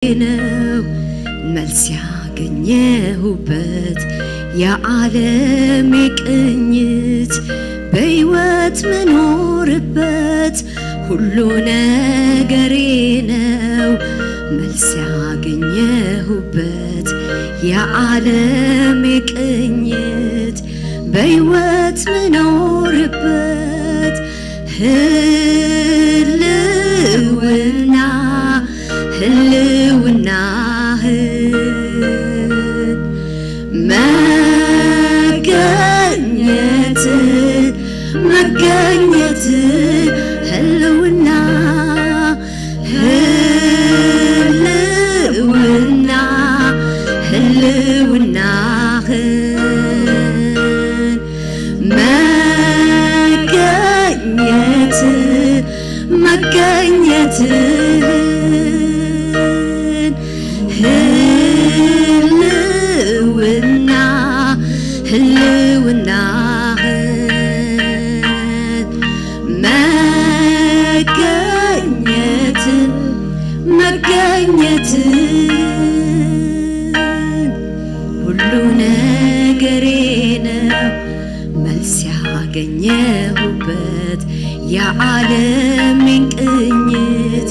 ነው መልስ ያገኘሁበት የዓለሜ ቅኝት በሕይወት ምኖርበት ሁሉ ነገሬ ነው መልስ ያገኘሁበት የዓለሜ ቅኝት በሕይወት ምኖርበት ህልውና ህልውናህን መገኘት መገኘት ህልውና ህልውና ህልውናህን መገኘት መገኘትህን ህልውና ህልውናህን መገኘት መገኘትህን ሁሉ ነገሬ ነው መልስ ያገኘሁበት የዓለሜን ቅኝት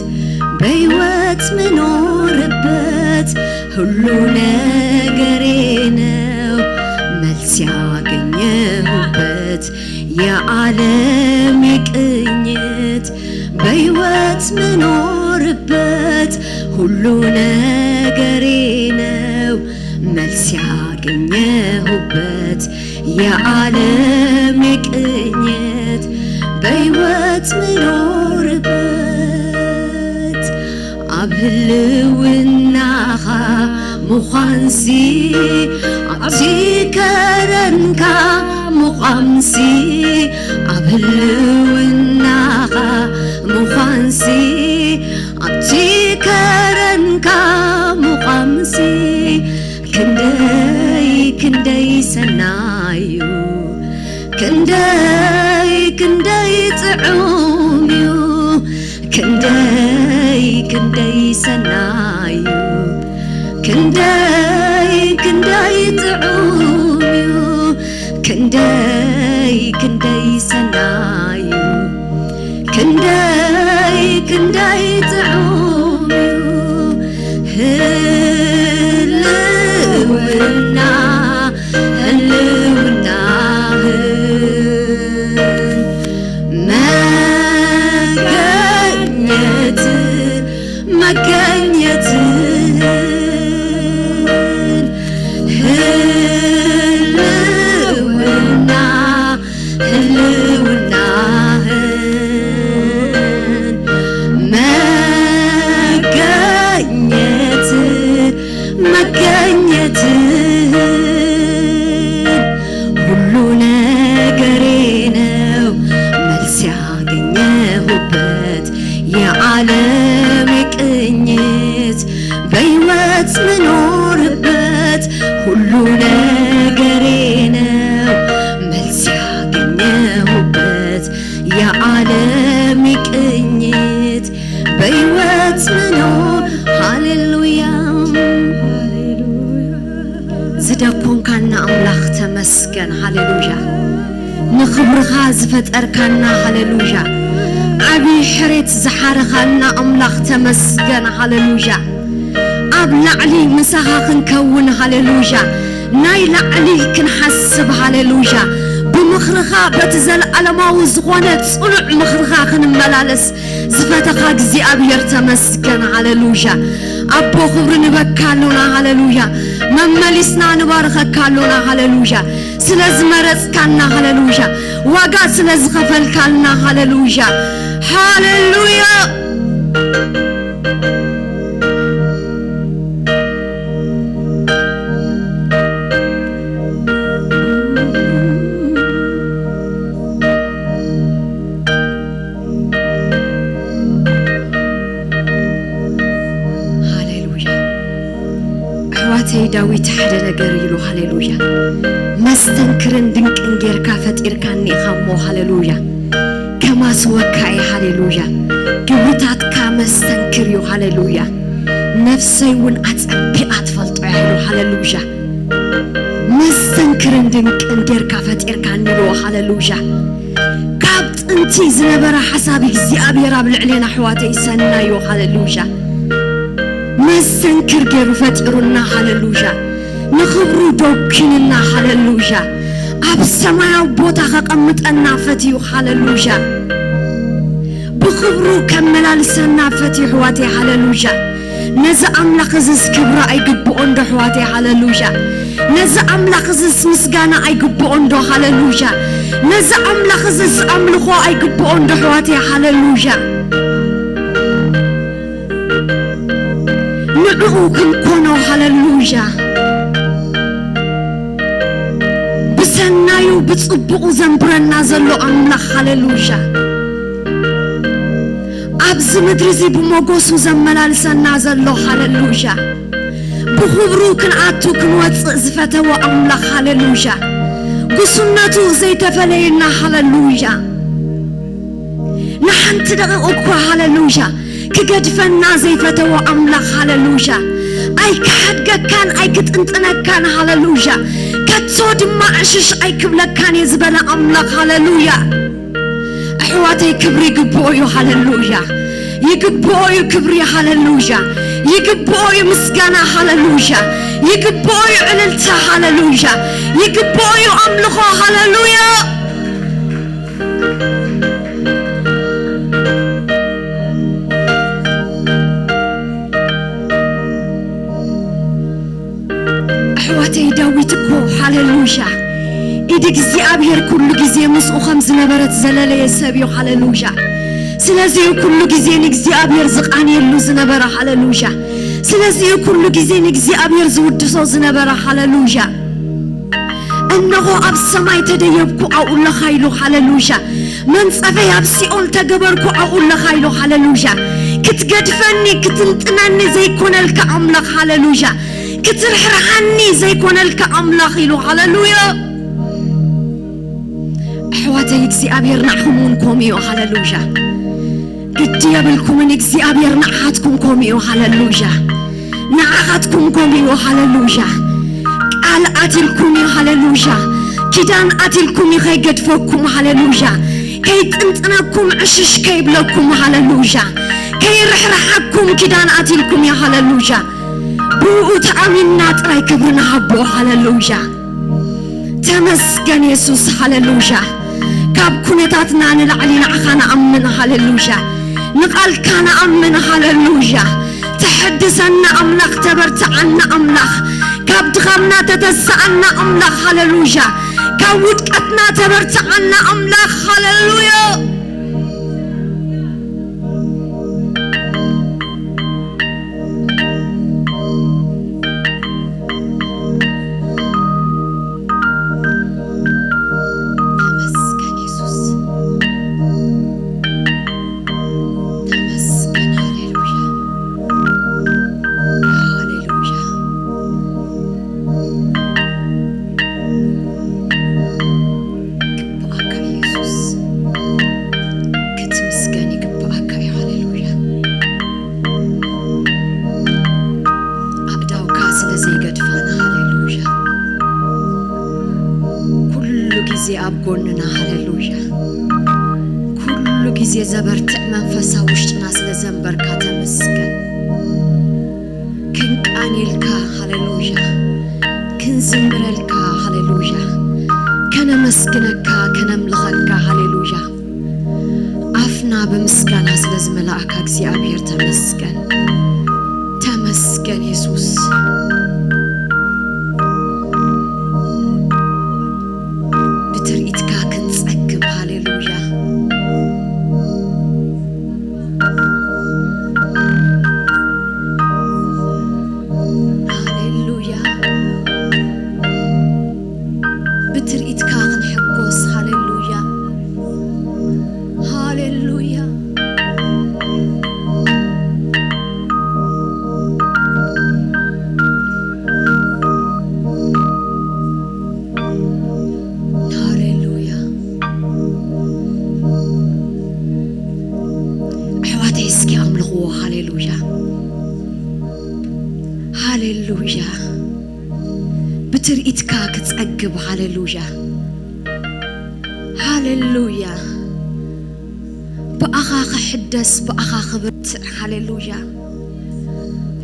በሕይወት ምኖርበት ሁሉ ነገሬ ነው መልስ ያገኘሁበት የዓለሜ ቅኝት በሕይወት ምኖርበት ሁሉ ነገሬ ነው መልስ ያገኘሁበት የዓለሜ ቅኝት በሕይወት ምኖርበት ኣብ ህልውናኻ ምዃንሲ ኣብቲ ከረንካ ምዃምሲ ኣብ ህልውናኻ ምዃንሲ ኣብቲ ከረንካ ምዃምሲ ክንደይ ክንደይ ሰናዩ ክንደይ ክንደይ ጥዑም እዩ ክንደይ ክንደይ ሰናዩ ክንደይ ክንደይ ጥዑም እዩ ክንደይ ክንደይ ሰናዩ ክንደይ ክንደይ ጥዑም እዩ ህልውና ህልውናህን መገኘት መገኘትህን ህልውና ህልውናህን መገኘት መገኘትህን ሁሉ ነገሬ ነው መልስ ያገኘሁበት የዓለሜ ቅኝት በሕይወት ምኖርበት ሁሉ ነገሬ ነው መልስ ያገኘሁበት የዓለሜ ቅኝት በሕይወት ምኖር ሃሌሉያ ዝደኮንካና ኣምላኽ ተመስገን ሃሌሉያ ንኽብርኻ ዝፈጠርካና ሃሌሉያ ዓብዪ ሕሬት ዝሓረኻና ኣምላኽ ተመስገን ሃሌሉያ ኣብ ላዕሊ ምሳኻ ክንከውን ሃሌሉያ ናይ ላዕሊ ክንሓስብ ሃሌሉያ ብምኽርኻ በቲ ዘለኣለማዊ ዝኾነ ጽኑዕ ምኽርኻ ክንመላለስ ዝፈተኻ እግዚኣብሔር ተመስገን ሃሌሉያ ኣቦ ክብሪ ንበካ ኣሎና ሃሌሉያ መመሊስና ንባርኸካ ኣሎና ሃሌሉያ ስለ ዝመረጽካና ሃሌሉያ ዋጋ ስለ ዝኸፈልካልና ሃሌሉያ ሃሌሉያ ሃሌሉያ ኣሕዋተይ ዳዊት ሓደ ነገር ኢሉ ሃሌሉያ መስተንክርን ድንቅን ጌርካ ፈጢርካኒ ኢኻ እሞ ሃሌሉያ ከማስወካ እየ ሃሌሉያ ግብርታትካ መስተንክር እዩ ሃሌሉያ ነፍሰይ እውን ኣጸቢቓ ትፈልጦ እያ ኢሉ። ሃሌሉያ። መስተንክርን ድንቅን ጌርካ ፈጢርካኒ ኢልዎ። ሃሌሉያ። ካብ ጥንቲ ዝነበረ ሓሳብ እግዚኣብሔር ኣብ ልዕሌና ኣሕዋተይ ሰናይ እዩ። ሃሌሉያ። መስተንክር ገይሩ ፈጢሩና። ሃሌሉያ። ንኽብሩ ዶኪንና። ሃሌሉያ። ኣብ ሰማያዊ ቦታ ከቐምጠና ፈትዩ። ሃሌሉያ። ብኽብሩ ከመላልሰና ፈትዩ ኣሕዋተይ። ሃሌሉያ። ነዚ ኣምላኽ እዝስ ክብሪ ኣይግብኦን ዶ ኣሕዋተይ? ሃሌሉያ። ነዚ ኣምላኽ እዝስ ምስጋና ኣይግብኦን ዶ? ሃሌሉያ። ነዚ ኣምላኽ እዝስ ኣምልኾ ኣይግብኦን ዶ ኣሕዋተይ? ሃሌሉያ። ንዕኡ ክንኮኖ። ሃሌሉያ። ብሰናዩ ብጽቡቑ ዘንብረና ዘሎ ኣምላኽ። ሃሌሉያ። ኣብዚ ምድሪ እዚ ብሞገሱ ዘመላልሰና ዘሎ። ሃሌሉያ። ብኽብሩ ክንኣቱ ክንወጽእ ዝፈተወ ኣምላኽ። ሃሌሉያ። ጉስነቱ ዘይተፈለየና። ሃሌሉያ። ንሓንቲ ደቂቕ እኳ። ሃሌሉያ። ክገድፈና ዘይፈተወ ኣምላኽ። ሃሌሉያ። ኣይክሓድገካን ኣይክጥንጥነካን። ሃሌሉያ። ከቶ ድማ ዕሽሽ ኣይክብለካን እየ ዝበለ ኣምላኽ። ሃሌሉያ። ኣሕዋተይ ክብሪ ይግብኦ እዩ። ሃሌሉያ። ይግብኦ እዩ ክብሪ። ሃሌሉያ። ይግብኦ እዩ ምስጋና። ሃሌሉያ። ይግብኦ እዩ ዕልልታ። ሃሌሉያ። ይግብኦ እዩ ኣምልኾ። ሃሌሉያ። ኣሕዋተይ ዳዊት እኮ ሃሌሉያ ኢድ እግዚኣብሔር ኩሉ ግዜ ምስኡ ከም ዝነበረት ዘለለየ ሰብ እዩ። ሃሌሉያ። ስለዚ እዩ ኩሉ ግዜ ንእግዚኣብሔር ዝቃንየሉ ዝነበረ። ሃሌሉያ። ስለዚ እዩ ኩሉ ግዜ ንእግዚኣብሔር ዝውድሶ ዝነበረ። ሃሌሉያ። እነሆ ኣብ ሰማይ ተደየብኩ ኣብኡ ኣለኻ ኢሉ። ሃሌሉያ። መንጸፈይ ኣብ ሲኦል ተገበርኩ ኣብኡ ኣለኻ ኢሉ። ሃሌሉያ። ክትገድፈኒ ክትንጥነኒ ዘይኮነልካ ኣምላኽ። ሃሌሉያ። ክትርሕርሓኒ ዘይኮነልካ ኣምላኽ ኢሉ። ሃሌሉያ። ኣሕዋተይ እግዚኣብሔር ንዓኹም እውን ከምኡ እዩ። ሃሌሉያ። ግዲ የብልኩምን እግዚኣብሔር ንዓኻትኩም ከምኡ እዩ። ሃሌሉያ። ንዓኻትኩም ከምኡ እዩ። ሃሌሉያ። ቃል ኣትልኩም እዩ። ሃሌሉያ። ኪዳን ኣትልኩም እዩ። ከይገድፈኩም። ሃሌሉያ። ከይጥንጥነኩም ዕሽሽ ከይብለኩም። ሃሌሉያ። ከይርሕርሓኩም ኪዳን ኣትልኩም እዩ። ሃሌሉያ። ብኡ ተኣሚንና ጥራይ ክብሪ ንሃቦ። ሃሌሉያ። ተመስገን የሱስ። ሃሌሉያ። ካብ ኩነታትና ንላዕሊ ንዓኻ ንኣምን። ሃሌሉያ። ንቓልካ ንኣምን። ሃሌሉያ። ተሐድሰና ኣምላኽ፣ ተበርትዓና ኣምላኽ፣ ካብ ድኻምና ተተስኣና ኣምላኽ። ሃሌሉያ። ካብ ውድቀትና ተበርትዓና ኣምላኽ። ሃሌሉያ። ተመስገን የሱስ። ተመስገን። ሃሌሉያ። ሃሌሉያ። ይግብኣካ የሱስ። ክትምስገን ይግብኣካ እዩ። ሃሌሉያ። ኣእዳውካ ስለ ዘይገድፋና። ሃሌሉያ። ኩሉ ግዜ ኣብ ጎንና። ሃሌሉያ። ኩሉ ግዜ ዘበርትዕ መንፈሳ ውሽጥና ስለ ዘንበርካ ተመስገን። ክንቃንየልካ። ሃሌሉያ። ክንዝምረልካ። ሃሌሉያ። ከነመስግነካ፣ ከነምልኸካ። ሃሌሉያ። ኣፍና ብምስጋና ስለ ዝመላእካ እግዚኣብሔር ተመስገን። ተመስገን የሱስ። ብትርኢትካ ክንጸግብ። ሃሌሉያ። ሃሌሉያ። ብትርኢትካ ክንሕጎስ። ሃሌሉያ። ሃሌሉያ። ሃሌሉያ። ብትርኢትካ ክጸግብ። ሃሌሉያ፣ ሃሌሉያ። ብኣኻ ክሕደስ፣ ብኣኻ ክብርትዕ። ሃሌሉያ።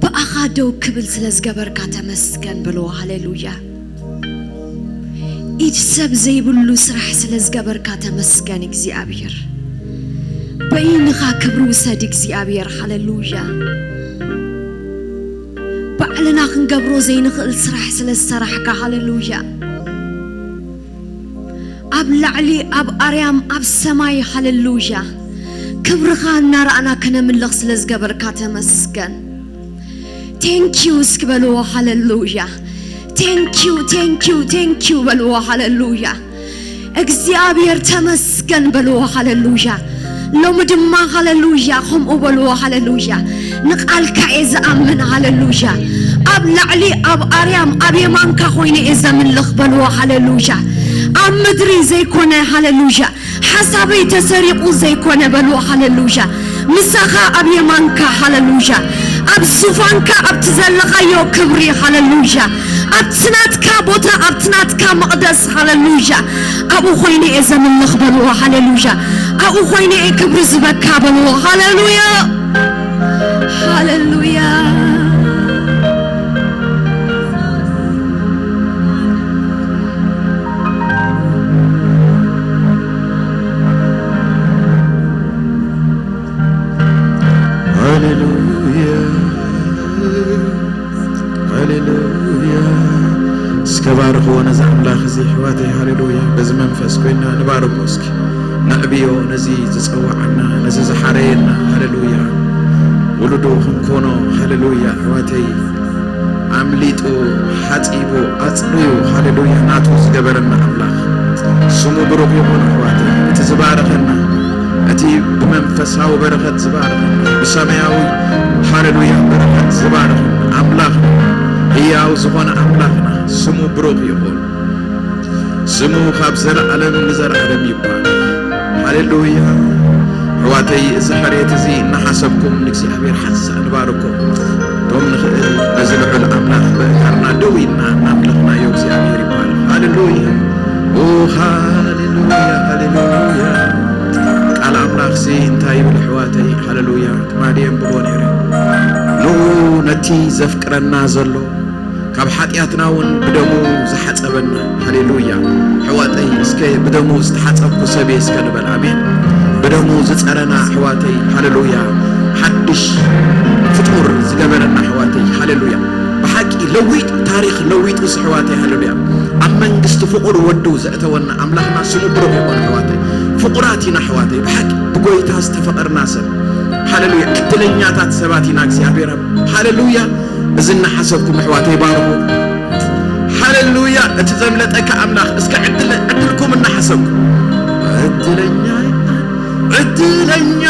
ብኣኻ ደው ክብል ስለ ዝገበርካ ተመስገን በልዎ። ሃሌሉያ። ኢድ ሰብ ዘይብሉ ስራሕ ስለ ዝገበርካ ተመስገን እግዚኣብሔር። በይንኻ ክብሪ ውሰድ እግዚኣብሔር። ሃሌሉያ። ባዕልና ክንገብሮ ዘይንኽእል ስራሕ ስለ ዝሰራሕካ። ሃሌሉያ። ኣብ ላዕሊ፣ ኣብ ኣርያም፣ ኣብ ሰማይ። ሃሌሉያ። ክብርኻ እናረኣና ከነምልኽ ስለ ዝገበርካ ተመስገን። ቴንኪዩ እስኪ በልዎ። ሃሌሉያ። ቴንኪዩ፣ ቴንኪዩ፣ ቴንኪዩ በልዎ። ሃሌሉያ። እግዚኣብሔር ተመስገን በልዎ። ሃሌሉያ። ሎሚ ድማ ሃሌሉያ ከምኡ በልዎ። ሃሌሉያ። ንቃልካ እየ ዝኣምን። ሃሌሉያ። ኣብ ላዕሊ፣ ኣብ ኣርያም፣ ኣብ የማንካ ኮይነ እየ ዘምልኽ በልዎ። ሃሌሉያ። ኣብ ምድሪ ዘይኮነ። ሃሌሉያ። ሓሳበይ ተሰሪቑ ዘይኮነ በልዎ። ሃሌሉያ። ምሳኻ ኣብ የማንካ። ሃሌሉያ። ኣብ ዙፋንካ ኣብቲ ዘለኻዮ ክብሪ። ሃሌሉያ። ኣብቲ ናትካ ቦታ፣ ኣብቲ ናትካ መቕደስ። ሃሌሉያ። ኣብኡ ኮይነ እየ ዘምልኽ በልዎ። ሃሌሉያ። ኣብኡ ኮይነ እየ ክብሪ ዝበካ በልዎ። ሃሌሉያ፣ ሃሌሉያ። ሃሌሉያ፣ ሃሌሉያ። እስከ ባርኽዎ ነዚ ኣምላኽ እዚ ኣሕዋተይ። ሃሌሉያ። በዚ መንፈስ ኮይና ንባርኮ እስኪ። ነዕብዮ ነዚ ዝጸዋዓና፣ ነዚ ዝሓረየና። ሃሌሉያ። ውሉዱ ክንኮኖ። ሃሌሉያ። ኣሕዋተይ፣ ኣምሊጡ፣ ሓጺቡ፣ ኣጽርዩ፣ ሃሌሉያ፣ ናቱ ዝገበረና ኣምላኽ ስሙ ብሩኽ ይኹን። ኣሕዋተይ፣ እቲ ዝባረኸና፣ እቲ ብመንፈሳዊ በረኸት ዝባረኸና፣ ብሰማያዊ፣ ሃሌሉያ፣ በረኸት ዝባረኸና ኣምላኽ፣ ህያው ዝኾነ ኣምላኽና ስሙ ብሩኽ ይኹን። ስሙ ካብ ዘለኣለም ንዘለኣለም ይባረኽ። ሃሌሉያ። ኣሕዋተይ፣ እዚ ሕርየት እዚ እናሓሰብኩም ንእግዚኣብሔር ሓንሳእ ንባርኮ። እቶም ንኽእል ነዚ ልዑል ኣምላኽ ብእካርና ደው ኢልና እናምለኽናዮ እግዚኣብሔር ይባረኽ። ሃሌሉያ። ኦ፣ ሃሌሉያ፣ ሃሌሉያ። ቃል ኣምላኽሲ እንታይ ይብል ኣሕዋተይ? ሃሌሉያ። ትማሊ የንብቦ ነይረ። ንኡ ነቲ ዘፍቅረና ዘሎ ካብ ሓጢኣትና እውን ብደሙ ዝሓጸበና። ሃሌሉያ። ኣሕዋተይ፣ እስከ ብደሙ ዝተሓጸብኩ ሰብ እየ እስከ ንበል። ኣሜን። ብደሙ ዝጸረና ኣሕዋተይ። ሃሌሉያ። ሓድሽ ፍጡር ዝገበረና ኣሕዋተይ። ሃሌሉያ። ብሓቂ ለዊጡ፣ ታሪኽ ለዊጡ ኣሕዋተይ። ሃሌሉያ። ኣብ መንግስቲ ፍቑር ወዱ ዘእተወና ኣምላኽና ስሙ ብሩኽ ይኹን ኣሕዋተይ። ፍቑራት ኢና ኣሕዋተይ። ብሓቂ ብጎይታ ዝተፈቐርና ሰብ። ሃሌሉያ። ዕድለኛታት ሰባት ኢና እግዚኣብሔር ኣብ። ሃሌሉያ። እዚ እናሓሰብኩም ኣሕዋተይ ባርኹ። ሃሌሉያ። እቲ ዘምለጠካ ኣምላኽ እስከ ዕድል-፣ ዕድልኩም እናሓሰብኩም። ዕድለኛ፣ ዕድለኛ፣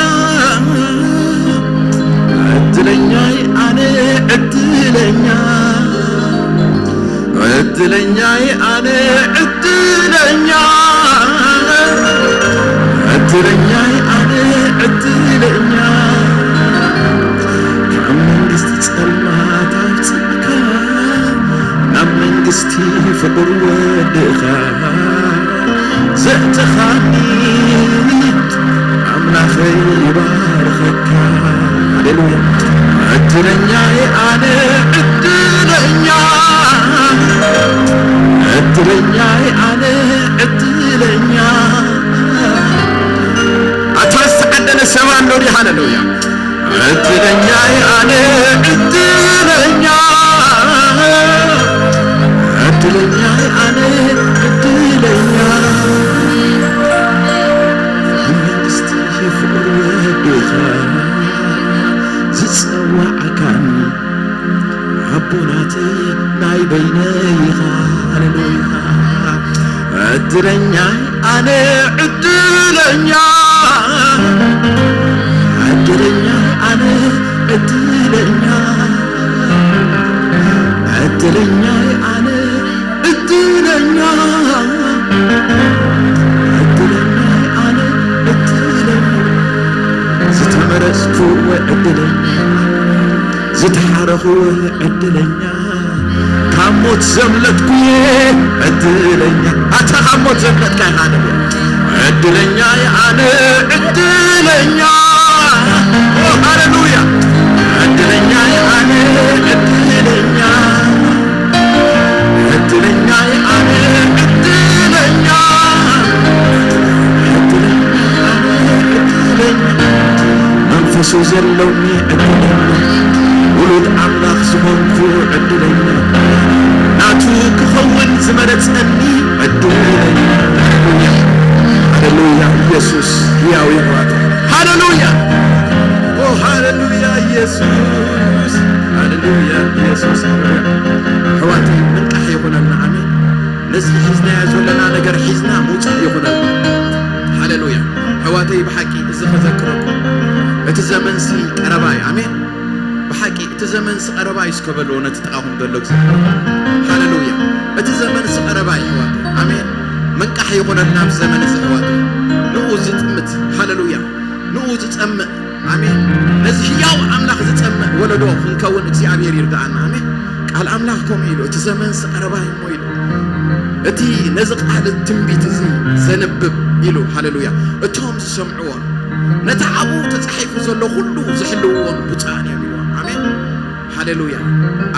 ዕድለኛ ኣነ፣ ዕድለኛ፣ ዕድለኛ ኣነ፣ ዕድለኛ፣ ዕድለኛ ኣነ፣ ዕድለኛ። ካብ መንግስቲ ጸልማት ኣውጺእካ፣ ናብ መንግስቲ ፍቕር ወድእኻ ዘእተኻኒ፣ ኣምላኸይ ይባርኸካ። ሃሌሉያ። ዕድለኛይ ኣነ፣ ዕድለኛ፣ ዕድለኛይ ኣነ፣ ዕድለኛ። ኣታ ዝተዓደለ ሰብ ኣሎ ድዩ? ሃሌሉያ። ዕድለኛይ ኣነ፣ ዕድለኛ፣ ዕድለኛይ ኣነ፣ ዕድለኛ። ንመንግስቲ ፍቕሪ ወድኻ ዝጸዋዕካን ኣቦ ናተይ ናይ በይነይ ኢኻ። ሃሌሉያ። ዕድለኛ ኣነ፣ ዕድለኛ፣ ዕድለኛ ኣነ፣ ዕድለኛ፣ ዕድለኛ ኣነ፣ ዕድለኛ፣ ዕድለኛ ኣነ፣ ዕድለኛ፣ ዝተመረጽኩ ዕድለኛ፣ ዝተሓረኹ ዕድለኛ፣ ካብ ሞት ዘምለጥኩ እየ ዕድለኛ። ኣታ ካብ ሞት ዘምለጥካ ኢኻ፣ ሃሌሉያ። ዕድለኛ እየ ኣነ፣ ዕድለኛ። ኦ፣ ሃሌሉያ። ዕድለኛ እየ ኣነ፣ ዕድለኛ። ዕድለኛ እየ ኣነ፣ ዕድለኛ። ዕድለኛ እየ ኣነ፣ ዕድለኛ። መንፈሱ ዘለውኒ ዕድለኛ፣ ውሉድ ኣምላኽ ዝኾንኩ ዕድለኛ፣ ናቱ ክኸውን ዝመረጸኒ ዕድለኛ። ሃሌሉያ፣ ሃሌሉያ፣ ኢየሱስ ህያው እዩ። ሃሌሉያ፣ ኦ ሃሌሉያ፣ ኢየሱስ፣ ሃሌሉያ፣ ኢየሱስ፣ ሃሌሉያ። ኣሕዋተይ፣ ምንቃሕ ይኹነልና። ኣሜን። ነዚ ሒዝናዮ ዘለና ነገር ሒዝና ምውጻእ ይኹነልና። ሃሌሉያ። ኣሕዋተይ፣ ብሓቂ እዚ ከዘክረኩም፣ እቲ ዘመንሲ ቀረባ እዩ። ኣሜን። ብሓቂ እቲ ዘመንሲ ቀረባ እዩ እስከ በልዎ ነቲ ጥቓኹም ዘሎ እግዚኣብሔር። ሃሌሉያ። እቲ ዘመንሲ ቀረባ እዩ ኣሕዋተይ። ኣሜን። ምንቃሕ ይኹነልና ኣብዚ ዘመን እዚ ኣሕዋተይ። ንኡ ዝጥምት፣ ሃሌሉያ፣ ንኡ ዝጸምእ፣ ኣሜን። ነዚ ህያው ኣምላኽ ዝጸምእ ወለዶ ክንከውን እግዚኣብሔር ይርድኣና። ኣሜን። ቃል ኣምላኽ ከምኡ ኢሉ፣ እቲ ዘመንሲ ቀረባ እዩ እሞ ኢሉ። እቲ ነዚ ቃል ትንቢት እዚ ዘንብብ ኢሉ፣ ሃሌሉያ፣ እቶም ዝሰምዕዎን ነቲ ኣብኡ ተጻሒፉ ዘሎ ኩሉ ዝሕልውዎን ብፁዓን እዮም ኢልዎም። ኣሜን። ሃሌሉያ።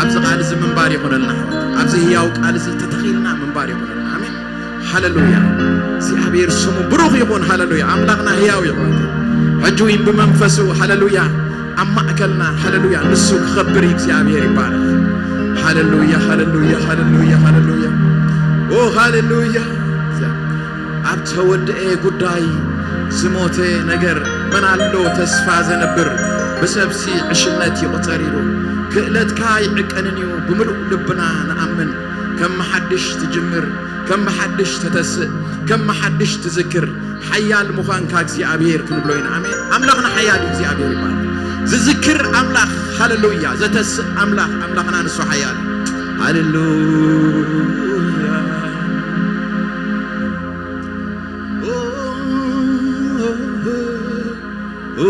ኣብዚ ቃል እዚ ምንባር ይኹነልና ኣሕዋት። ኣብዚ ህያው ቃል እዚ ተተኺልና ምንባር ይኹነልና። ኣሜን። ሃሌሉያ። እግዚኣብሔር ስሙ ብሩኽ ይኹን። ሃሌሉያ። ኣምላኽና ህያው ይኹን። ሕጂ እውን ብመንፈሱ፣ ሃሌሉያ፣ ኣብ ማእከልና፣ ሃሌሉያ፣ ንሱ ክኸብር እዩ። እግዚኣብሔር ይባረኽ። ሃሌሉያ፣ ሃሌሉያ፣ ሃሌሉያ፣ ሃሌሉያ። ኦ፣ ሃሌሉያ። ኣብ ተወድኤ ጉዳይ ዝሞተ ነገር መን ኣሎ ተስፋ ዘንብር? ብሰብሲ ዕሽነት ይቑጸር ኢሉ። ክእለትካ ኣይዕቀንን እዩ፣ ብምሉእ ልብና ንኣምን። ከም መሓድሽ ትጅምር፣ ከም መሓድሽ ተተስእ፣ ከም መሓድሽ ትዝክር፣ ሓያል ምዃንካ እግዚኣብሔር ክንብሎ ኢና። ኣሜን። ኣምላኽና ሓያል እዩ፣ እግዚኣብሔር ይባረክ። ዝዝክር ኣምላኽ፣ ሃሌሉያ፣ ዘተስእ ኣምላኽ፣ ኣምላኽና ንሱ ሓያል እዩ። ሃሌሉያ። ኦ፣ ኦ፣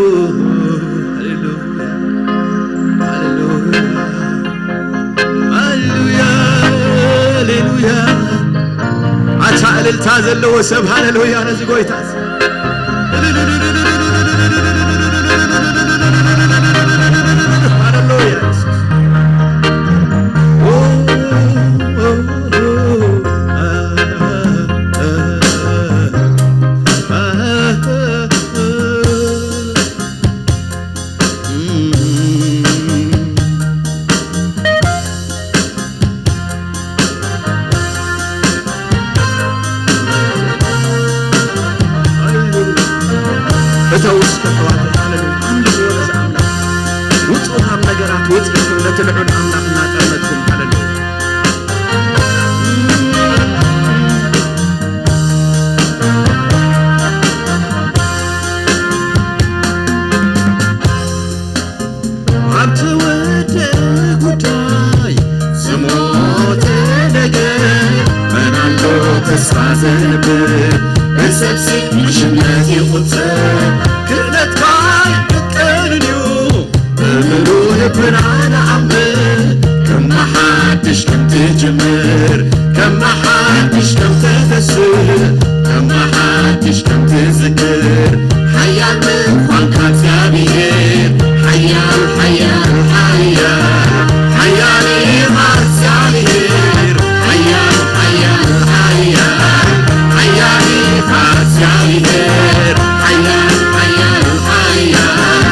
ሃሌሉያ፣ ሃሌሉያ፣ ሃሌሉያ፣ ሃሌሉያ። ኣታ እልልታ ዘለዎ ሰብ ሃሌሉያ ነዚ ጎይታ። ሃሌሉያ። እተው እስከ ኣሕዋተይ፣ ሃሌሉያ። ኣምልኽዎ ነዚ ኣምላኽ። ውጹ ካብ ነገራት ወጺእኩም ነቲ ልዑል ኣምላኽ እናጠመትኩም፣ ሃሌሉያ። ኣብ ተወደ ጉዳይ ዝሞተ ነገር መን ኣሎ ተስፋ ዘንብር? ብሰብሲ ዕሽነት ይቑጸር ክእለትካ ኣይዕቀንን እዩ። ብምሉእ ልብና ንኣምን ከም ሓድሽ ከም ትጅምር፣ ከም ሓድሽ ከም ተተስእ፣ ከም ሓድሽ ከም ትዝክር፣ ሓያል ምዃንካ እግዚኣብሔር፣ ሓያል፣ ሓያል፣ ሓያል፣ ሓያል ኢኻ እግዚኣብሔር፣ ሓያል፣ ሓያል፣ ሓያል፣ ሓያል ኢኻ እግዚኣብሔር፣ ሓያል፣ ሓያል፣ ሓያል፣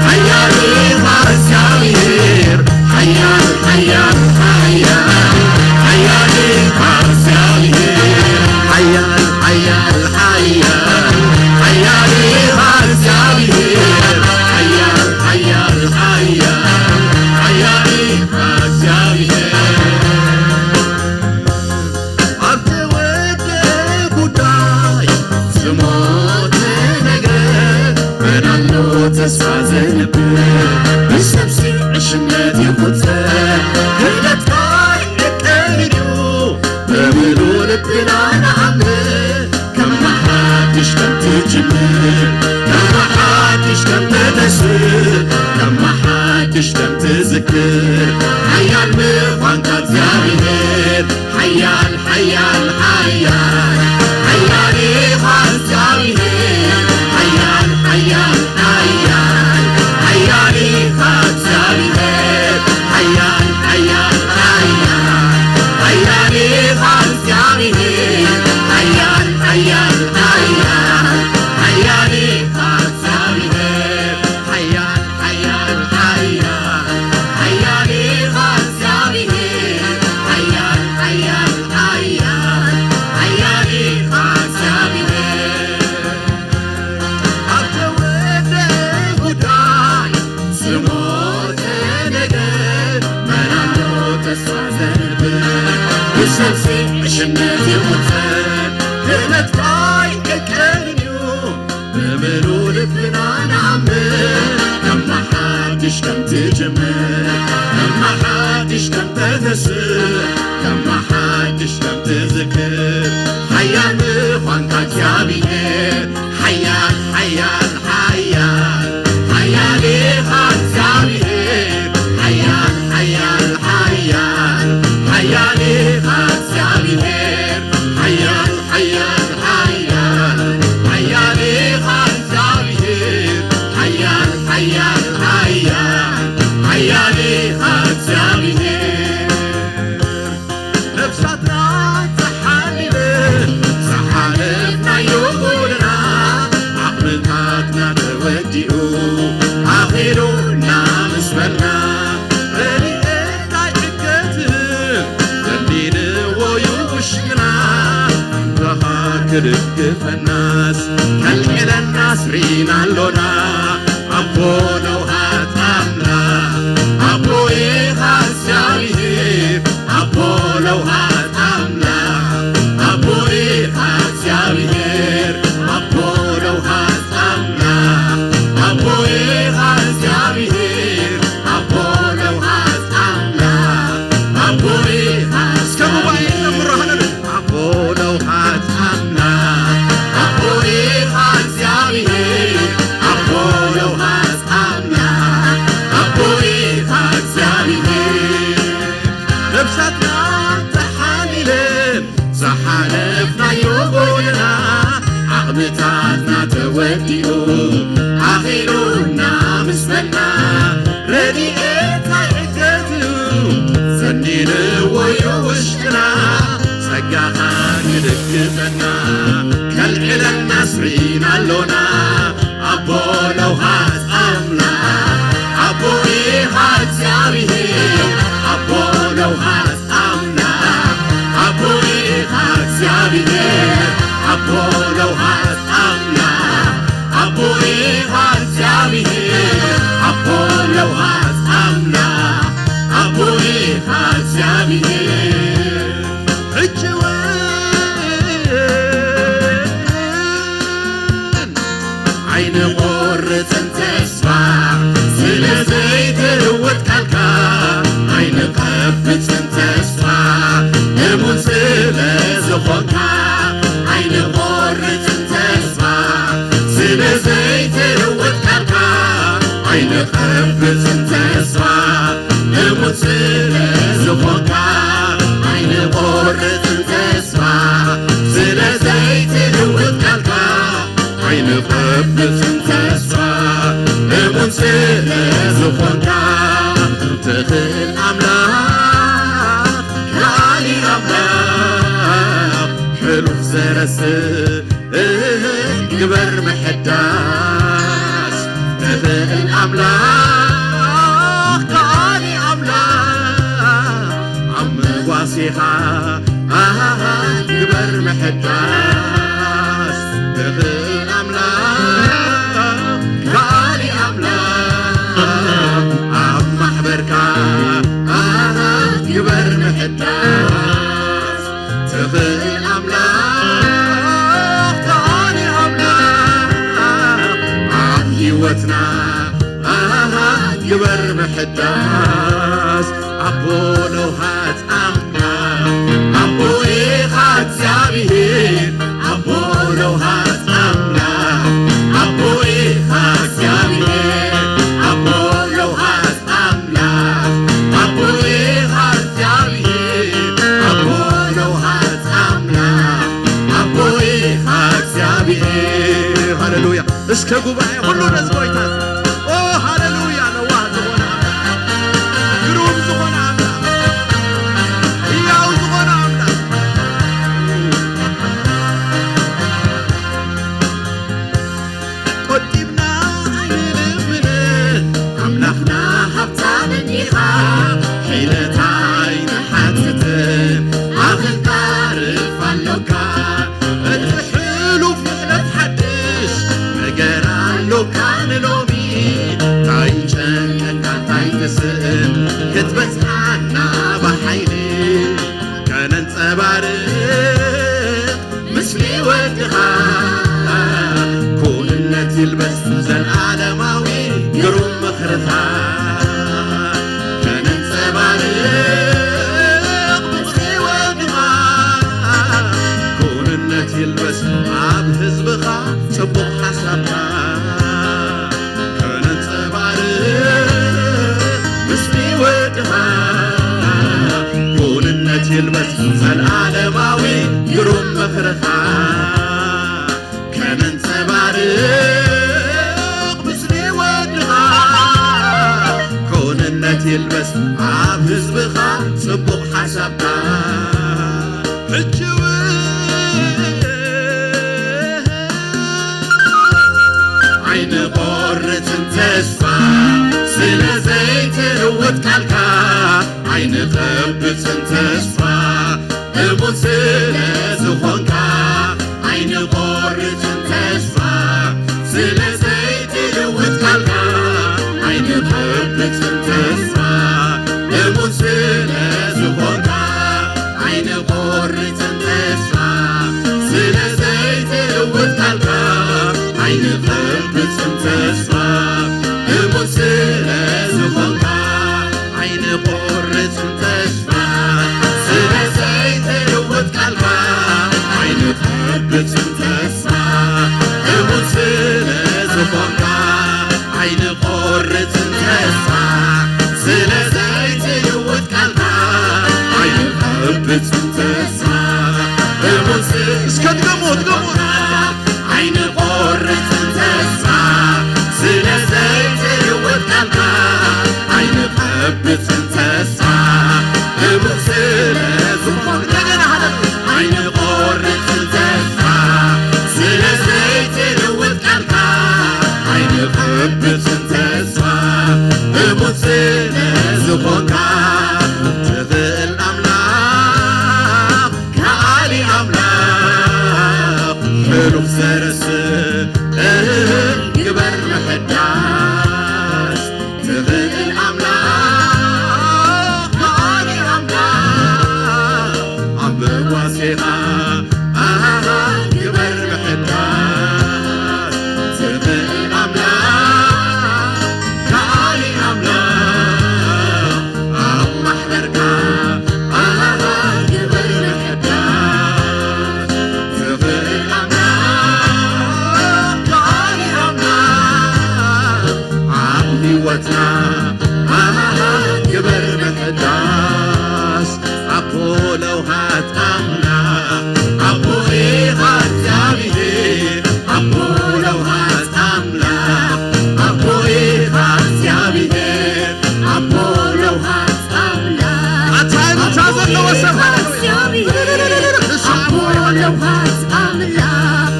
ሓያል ኢኻ እግዚኣብሔር፣ ሓያል፣ ሓያል፣ ሓያል፣ ሓያል ኢኻ እግዚኣብሔር፣ ሓያል፣ ሓያል፣ ሓያል፣ ሓያል ኢኻ እግዚኣብሔር፣ ሓያል፣ ሓያል፣ ሓያል፣ ሓያል ኢኻ እግዚኣብሔር። ኣብ ተወደ ጉዳይ ዝሞተ ነገር መን ኣሎ ተስፋ ዘንብር? ብሰብሲ ዕሽነት ይቑጸር ኣንታ እግዚኣብሔር ሓያል፣ ሓያል፣ ሓያል፣ ሓያል ኢኻ እግዚኣብሔር። ሓያል፣ ሓያል፣ ሓያል፣ ሓያል ኢኻ እግዚኣብሔር። ሓያል፣ ሓያል፣ ሓያል፣ ሓያል ኢኻ እግዚኣብሔር። ሓያል፣ ሓያል፣ ሓያል፣ ሓያል ኢኻ እግዚኣብሔር። ሓያል፣ ሓያል፣ ሓያል፣ ሓያል ኢኻ እግዚኣብሔር። ሓያል፣ ሓያል፣ ሓያል፣ ሓያል ኢኻ እግዚኣብሔር። ኣብ ተወደአ ጉዳይ ዝሞተ ነገር መን ኣሎ ተስፋ ዘንብር? ብሰልፊ ዕሽነት ይቑጸር፣ ክእለትካ ኣይቅቀልን እዩ። ብምሉእ ልብና ንኣምን፣ ከም ሓድሽ ከም ትጅምር፣ ከም ሓድሽ ከም ተተስእ፣ ከም ሓድሽ ከም ትዝክር፣ ሓያል ምዃንካ እግዚኣብሔር። ሓያል፣ ሓያል፣ ሓያል፣ ሓያል ኢኻ እግዚኣብሔር። ሓያል፣ ሓያል፣ ሓያል፣ ሓያል ኢኻ እግዚኣብሔር። ሓያል፣ ሓያል፣ ሓያል፣ ሓያል ኢኻ እግዚኣብሔር። ሓያል፣ ሓያል፣ ሓያል፣ ሓያል ኢኻ እግዚኣብሔር። ነፍሳትና ተሓሊለ ዝሓለፍናዮ ጎደና፣ ዓቕምታትና ተወዲኡ፣ ኣኺሉና ምስ በልና፣ ረድኤት ኣይዕገትን፣ ደሊንዎ እዩ ውሽጥና። እንተኻ ክድግፈናስ፣ ከልዕለናስ ርኢና ኣሎና። ኣቦ ለውሃት ኣምላኽ፣ ኣቦ ኢኻ እግዚኣብሔር። ኣቦ ለውሃት ኣምላኽ፣ ኣቦ ኢኻ እግዚኣብሔር። ኣቦ ለውሃት ኣምላኽ፣ ኣቦ ኢኻ እግዚኣብሔር። ኣቦ ለውሃት ኣምላኽ፣ ኣቦ ኢኻ እስከ ጉባኤ እግዚኣብሔር። ነምሮ ሃለሉ። ኣቦ ለውሃት ኣምላኽ፣ ኣቦ ኢኻ እግዚኣብሔር። ኣቦ ለውሃት ኣምላኽ፣ ኣቦ ኢኻ እግዚኣብሔር። ነፍሳትና ተሓሊለን ዝሓለፍናዮ ጎደና፣ ዓቕምታትና ተወዲኡ፣ ኣኺሉና ምስ በልና፣ ረድኤት ኣይዕገት እዩ፣ ሰኒንዎ እዩ ውሽጥና፣ ጸጋኻ ክድግፈና፣ ከልዕለናስ ርኢና ኣሎና። ኣቦ ለውሃት ኣምላኽ፣ ኣቦ ኢኻ እግዚኣብሔር። ኣቦ ለውሃት ኣምላኽ፣ ኣቦ ኢኻ እግዚኣብሔር። ኣቦ ለውሃት ኣምላኽ፣ ኣቦ ኢኻ እግዚኣብሔር። ኣቦ ለውሃት ኣምላኽ፣ ኣቦ ኢኻ እግዚኣብሔር። ሕጂ እውን ኣይንቆርጽን ተስፋ ስለ ዘይትልወጥ ቃልካ፣ ኣይንቐብጽን ተስፋ እሙን ስለ ዝኾንካ። ኣይንቆርጽን ተስፋ ስለ ዘይትልወጥ ቃልካ፣ ኣይንቐብጽን ተስፋ እሙን ስለ ዝኾንካ። ኣይንቆርጽን ተስፋ ስለ ዘይትልውጥ ቃልካ፣ ኣይንቐብጽን ተስፋ እሙን ስለ ዝኾንካ። ትኽእል ኣምላኽ፣ ከኣሊ ኣምላኽ፣ ሕሉፍ ዘረስእ ግበር ምሕዳስ። ትኽእል ኣምላኽ፣ ከኣሊ ኣምላኽ፣ ኣብ ምጓሴኻ ኣሃ ግበር ምሕዳስ። ትኽእል ኣምላኽ፣ ከኣሊ ኣምላኽ፣ ኣብ ማሕበርካ ኣሃ ግበር ምሕዳስ። ትኽእል ኣምላኽ፣ ከኣሊ ኣምላኽ፣ ኣብ ህይወትና ኣሃ ግበር ምሕዳስ። ኣቦ ለውሃት ኣምላኽ፣ ኣቦ ኢኻ እግዚኣብሔር። ኣቦ ለውሃት ኣምላኽ፣ ኣቦ ኢኻ እግዚኣብሔር። ኣቦ ለውሃት ኣምላኽ፣ ኣቦ ኢኻ እግዚኣብሔር። ጉባኤ ሁሉ ነዚ ጎይታ እዚ። ኦ ሃሌሉያ! ለዋህ ዝኾነ ኣምላኽ፣ ግሩም ዝኾነ ኣምላኽ፣ ህያው ዝኾነ ኣምላኽ። ቆጢብና ኣይንልምን፣ ኣምላኽና ሃብታም እንዲኻ። ሕይለት ኣይንሓትትን፣ ኣኽንካርፍ ኣሎካ። እቲ ሕሉፍ ሕለት ሓድሽ ነገር ኣሎካ ንሎሚ። እንታይ ይጨንቀካ እንታይ ትስእን ክትበጽሓና ብሓይሊ ከነንጸባርቕ ምስሊ ወድኻ። ኩንነት ይልበስ ዘልኣለማዊ ግሩም ምኽርኻ ከነንጸባርቕ ብጽሕወ ድማ ኩንነት ይልበስ ኣብ ህዝብኻ ጽቡቕ ሓሳብካ ከነንጸባርቕ ምስጢር ወድኻ ኩንነት ይልበስ ዘልዓለማዊ ግሩም ምኽርኻ ከነንጸባርቕ ምስጢር ወድኻ ኩንነት ይልበስ ኣብ ህዝብኻ ጽቡቕ ሓሳብካ ሕጂ እውን ኣይንቆርጽን ተስፋ ስለ ዘይትልውጥ ቃልካ ኣይንቐብጽን ተስፋ እሙን ስለ ዝኾንካ ኣይንቆርጽን ተስፋ ስለ ዘይትልውጥ ቃልካ ኣይንቐብጽን ተስፋ እሙን ስለ ዝኾንካ ኣይንቆርጽን ተስፋ ስለ ዘይትልውጥ ቃልካ ኣይንቐብጽን ተስፋ እሙን ስለ ዝኾንካ ኣይንቆርጽን ተስፋ ስለ ዘይትልውጥ ቃልካ ኣይንቐብጽን ተስፋ እሙን ስለ ዝኾንካ ኣይንቆርጽን ተስፋ ስለ ዘይትልውጥ ቃልካ ኣይንቐብጽን ተስፋ እሙን ስለ እስከ ድገሙ ድገሙ ኣይንቆርጽን ተስፋ ስለ ዘይትልውጥ ቃልካ ኣይንቐብጽን ተስፋ እሙን ስለ ዝኾንካ እንደገና ሃለሉ ኣይንቆርጽን ተስፋ ስለ ዘይትልውጥ ቃልካ ኣይንቐብጽን ተስፋ እሙን ስለ ዝኾንካ ትኽእል ኣምላኽ ከኣሊ ኣምላኽ ሕሉፍ ዘርስእ ግበር ምሕዳስ ትኽእል ኣምላኽ ከኣሊ ኣምላኽ ኣንብብ ዋሴኻ ኣሃ ግበር ምሕዳስ ትኽእል ኣምላኽ ከኣሊ ኣምላኽ ኣብ ማሕበርካ ኣሃ ግበር ምሕዳስ ትኽእል ኣምላኽ ከኣሊ ኣምላኽ ኣብ ህይወትና ኣሃ ግበር ምሕዳስ ኣቦ ለውሃት ኣምላኽ ኣቦ ኢኻ እግዚኣብሔር ኣቦ ለውሃት ኣምላኽ ኣቦ ኢኻ እግዚኣብሔር ኣቦ ለውሃት ኣታ እልልታ ዘለዎ ሰብ ሃሌሉያ። ንሱ ኣቦ ኣቦ ለውሃት ኣምላኽ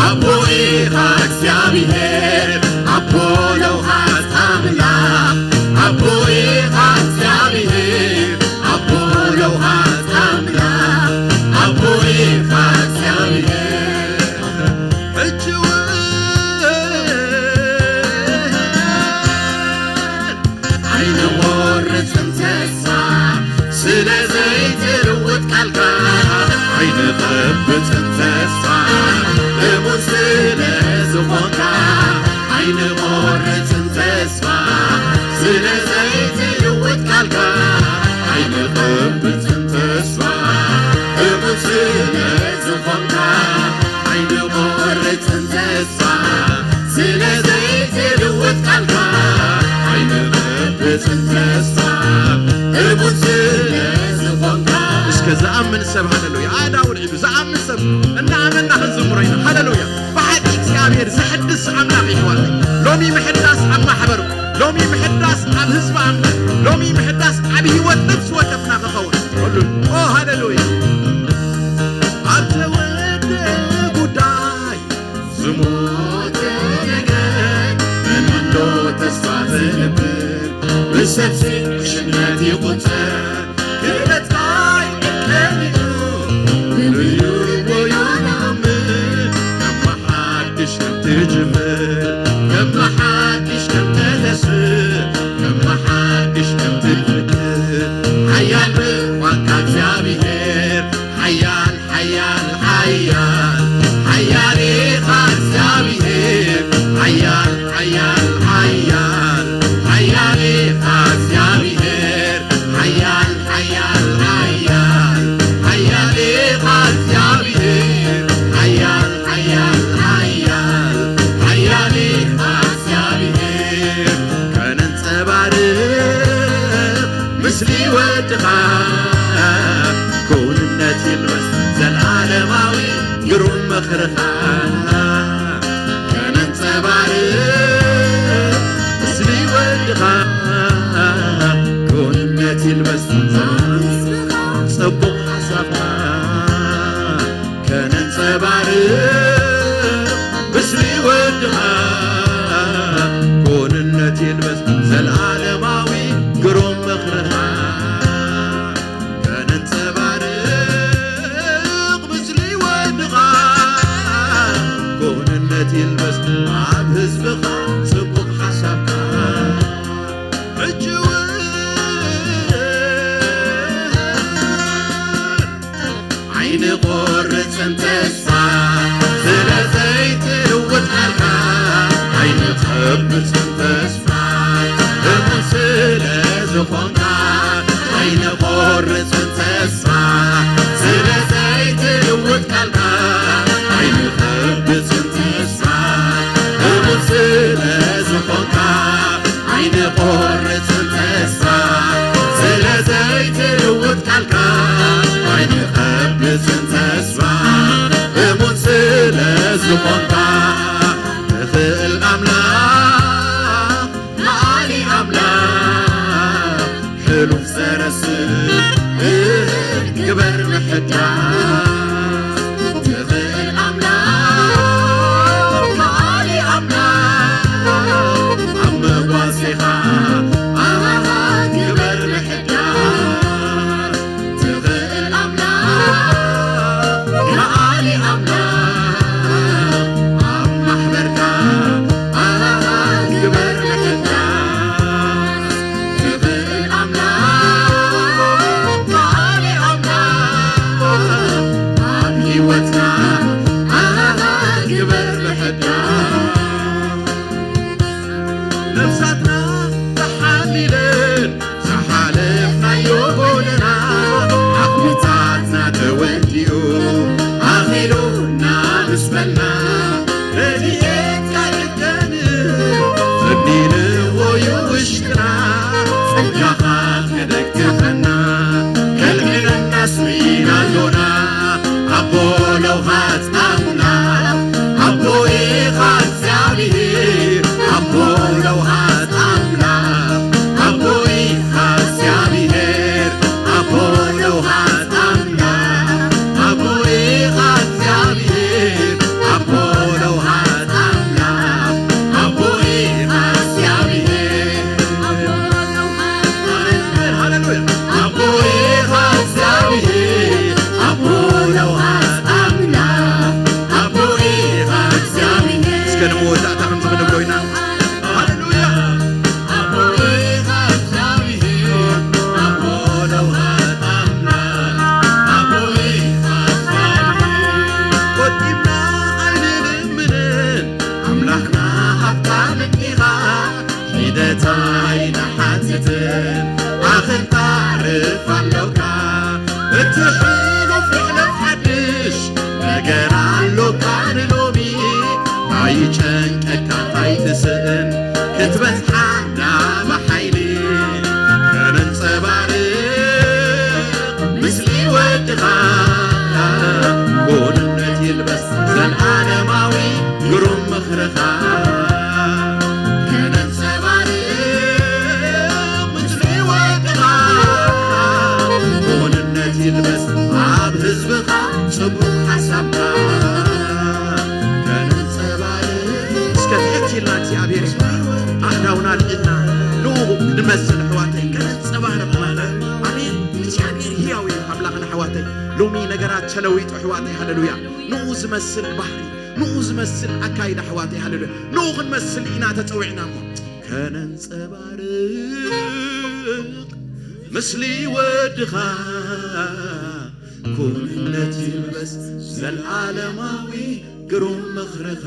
ኣቦ ኢኻ እግዚኣብሔር ኣቦ ለውሃት ኣምላኽ ኣቦ ኢኻ እግዚኣብሔር ኣቦ ለውሃት ኣምላኽ ኣቦ ኢኻ እግዚኣብሔር ሕጂ እውን ኣይንቆርጽን ተስፋ ስለ ዘይትልውጥ ቃልካ ኣይንቐብጽን ተስፋ እሙን ስለ ዝኾንካ ኣይንቆርጽን ተስፋ ስለ ዘይትልውጥ ቃልካ ኣይንቐብጽን ተስፋ እሙን ስለ ዝኾንካ ኣይንቆርጽን ተስፋ ስለ ዘይትልውጥ ቃልካ ኣይንቐብጽን ተስፋ እሙን ስለ ዝኾንካ እስከ ዝኣምን ሰብ ሃለሉያ ኣእዳው ልዒሉ ዝኣምን ሰብ እናኣመና ክንዝምሮ ኢና ሃለሉያ ብሓቂ እግዚኣብሔር ዘሐድስ ኣምላኽ ይሕዋል ነፍሲ ሽነት ይቑጸር ክብረትካ ይቀልዩ ንልዩ ጎዮናም ከም ሓድሽ ከም ትጅምር ከም ሓድሽ ከም ተተስፍ ከም ሓድሽ ከም ትፍክር ሓያል ምዃንካ እግዚኣብሔር ሓያል ሓያል ሓያል ሓያል ኢኻ እግዚኣብሔር ሓያል ሓያል ሓያል ሓያል ኢኻ እግዚኣብሔር ሓያል ሓያል ሓያል ሓያል ኢኻ እግዚኣብሔር ሓያል ሓያል ሓያል ሓያል ኢኻ እግዚኣብሔር ከነንጸባርቕ ምስሊ ወድኻ ክውንነት ይልበስ ዘላለማዊ ግሩም ምኽርኻ ከነንጸባርቕ ምስሊ ወድኻ ክውንነት ይልበስ ጽቡቕ ሓሳብካ ከነንጸባርቕ ምስሊ ወድኻ ክውንነት ይልበስ ዘላለማዊ ግሩም ምኽርኻ ከነንጸባርቕ ምስሊ ወድኻ ክውንነት ይልበስ ኣብ ህዝብኻ ጽቡቕ ሓሳብካ ሕጂ እውን ኣይንቆርጽን ተስፋ ስለ ዘይትልውጥ ቃልካ ኣይንኸብጽን ተስፋ እሙን ስለ ዝኾንካ ኣይንቆርጽን ተስፋ ስለ ዘይትልውጥ ቃልካ ኣይንኸብጽን ተስፋ እሙን ስለ ዝኾንካ ኣይንቆርጽን ተስፋ ስለ ዘይትልውጥ ቃልካ ኣይንኸብጽን ተስፋ እሙን ስለ ዝኾንካ ትኽእል ኣምላኽ መዓሊ ኣምላኽ ሕሉፍ ዘረስእ ግበር ምሕዳስ ትኽእል ኣምላኽ መዓሊ ኣምላኽ ኣብ መጓሴኻ ኣሃሃ ግበር ምሕዳስ ትኽእል ኣምላኽ መዓሊ ኣምላኽ ኣብ ማሕበርካ ኣሃሃ ግበር ምሕዳስ ትኽእል ኣምላኽ መዓሊ ኣምላኽ ሎሚ ነገራት ተለዊጡ ኣሕዋተይ፣ ሃሌሉያ። ንኡ ዝመስል ባህሪ፣ ንኡ ዝመስል ኣካይዳ ኣሕዋተይ፣ ሃሌሉያ። ንኡ ክንመስል ኢና ተጸዊዕና እሞ ከነንጸባርቕ ምስሊ ወድኻ ኩንነት ይልበስ ዘልዓለማዊ ግሩም ምኽርኻ።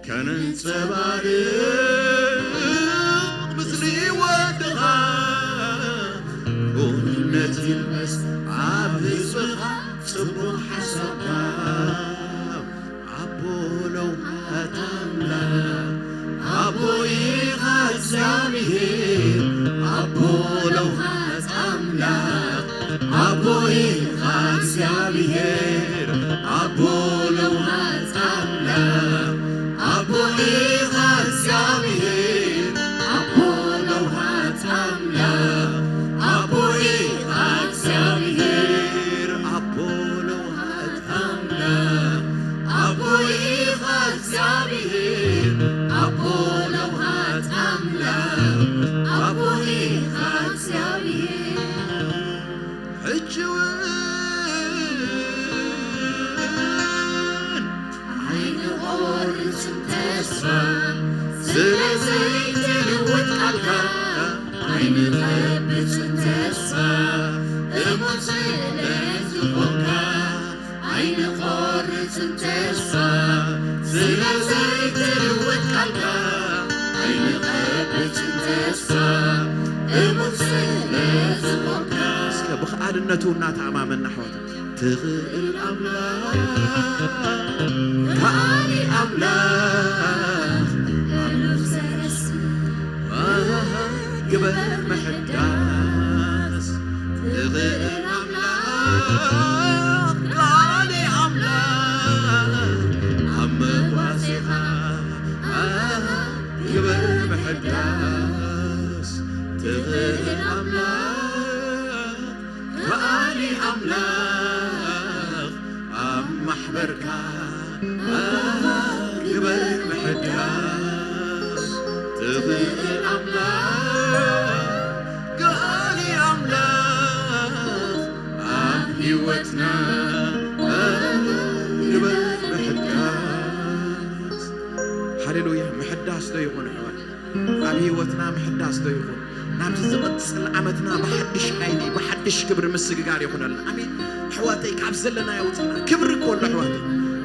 ከነንጸባርቕ ምስሊ ወድኻ ኩንነት ይልበስ ኣብ ህዝብኻ ጽቡቕ ሓሳብካ። ኣቦ ለውሃት ኣምላኽ ኣቦ ኢኻ እግዚኣብሔር ኣቦ ለውሃት ኣምላኽ ኣቦ ኢኻ እግዚኣብሔር ኣቦ ለውሃት ኣምላኽ ኣቦ ኢኻ እግዚኣብሔር ኣቦ ለውሃት ኣምላኽ ኣቦ ኢኻ እግዚኣብሔር ኣቦ ለውሃት ኣምላኽ ኣቦ ኢኻ እግዚኣብሔር ኣቦ ለውሃት ኣምላኽ ኣቦ ኢኻ እግዚኣብሔር ሕጂ እውን ኣይንቖርጽን ተስፋ ስለ ዘይትልወጥ ቃልካ ኣይንቐብጽን ተስፋ እሙን ስለ ዝኾንካ ኣይንቖርጽን ተስፋ ስለ ዘይትልወጥ ቃልካ ኣይንቐብጽን ተስፋ እሙን ስለ ዝኾንካ እስከ ብኽኣልነቱ እናተኣማመና ኣሕዋት ትኽእል ኣምላኽ ከኣሊ ኣምላኽ ኣሉ ዘረስ ግበር ምሕዳስ ትኽእል ኣምላኽ ከኣሊ ኣምላኽ ኣብ መጓሴኻ ግበር ምሕዳስ ትኽእል ኣምላኽ ከኣሊ ኣምላኽ ኣብ ማሕበርካ ግበር ምሕዳስ ትኽእል ኣምላኽ ከኣሊ ኣምላኽ ኣብ ህይወትና ግበር ምሕዳስ ሃሌሉያ ምሕዳስ ዶ ይኹን ኣሕዋት ኣብ ህይወትና ምሕዳስ ዶ ይኹን ናብዚ ዝቕጽል ዓመትና ብሓድሽ ሓይሊ ብሓድሽ ክብሪ ምስግጋር ይኹነልና ኣሜን ኣሕዋተይ ካብ ዘለናዮ ውፅና ክብሪ እኮ ኣሎ ኣሕዋተይ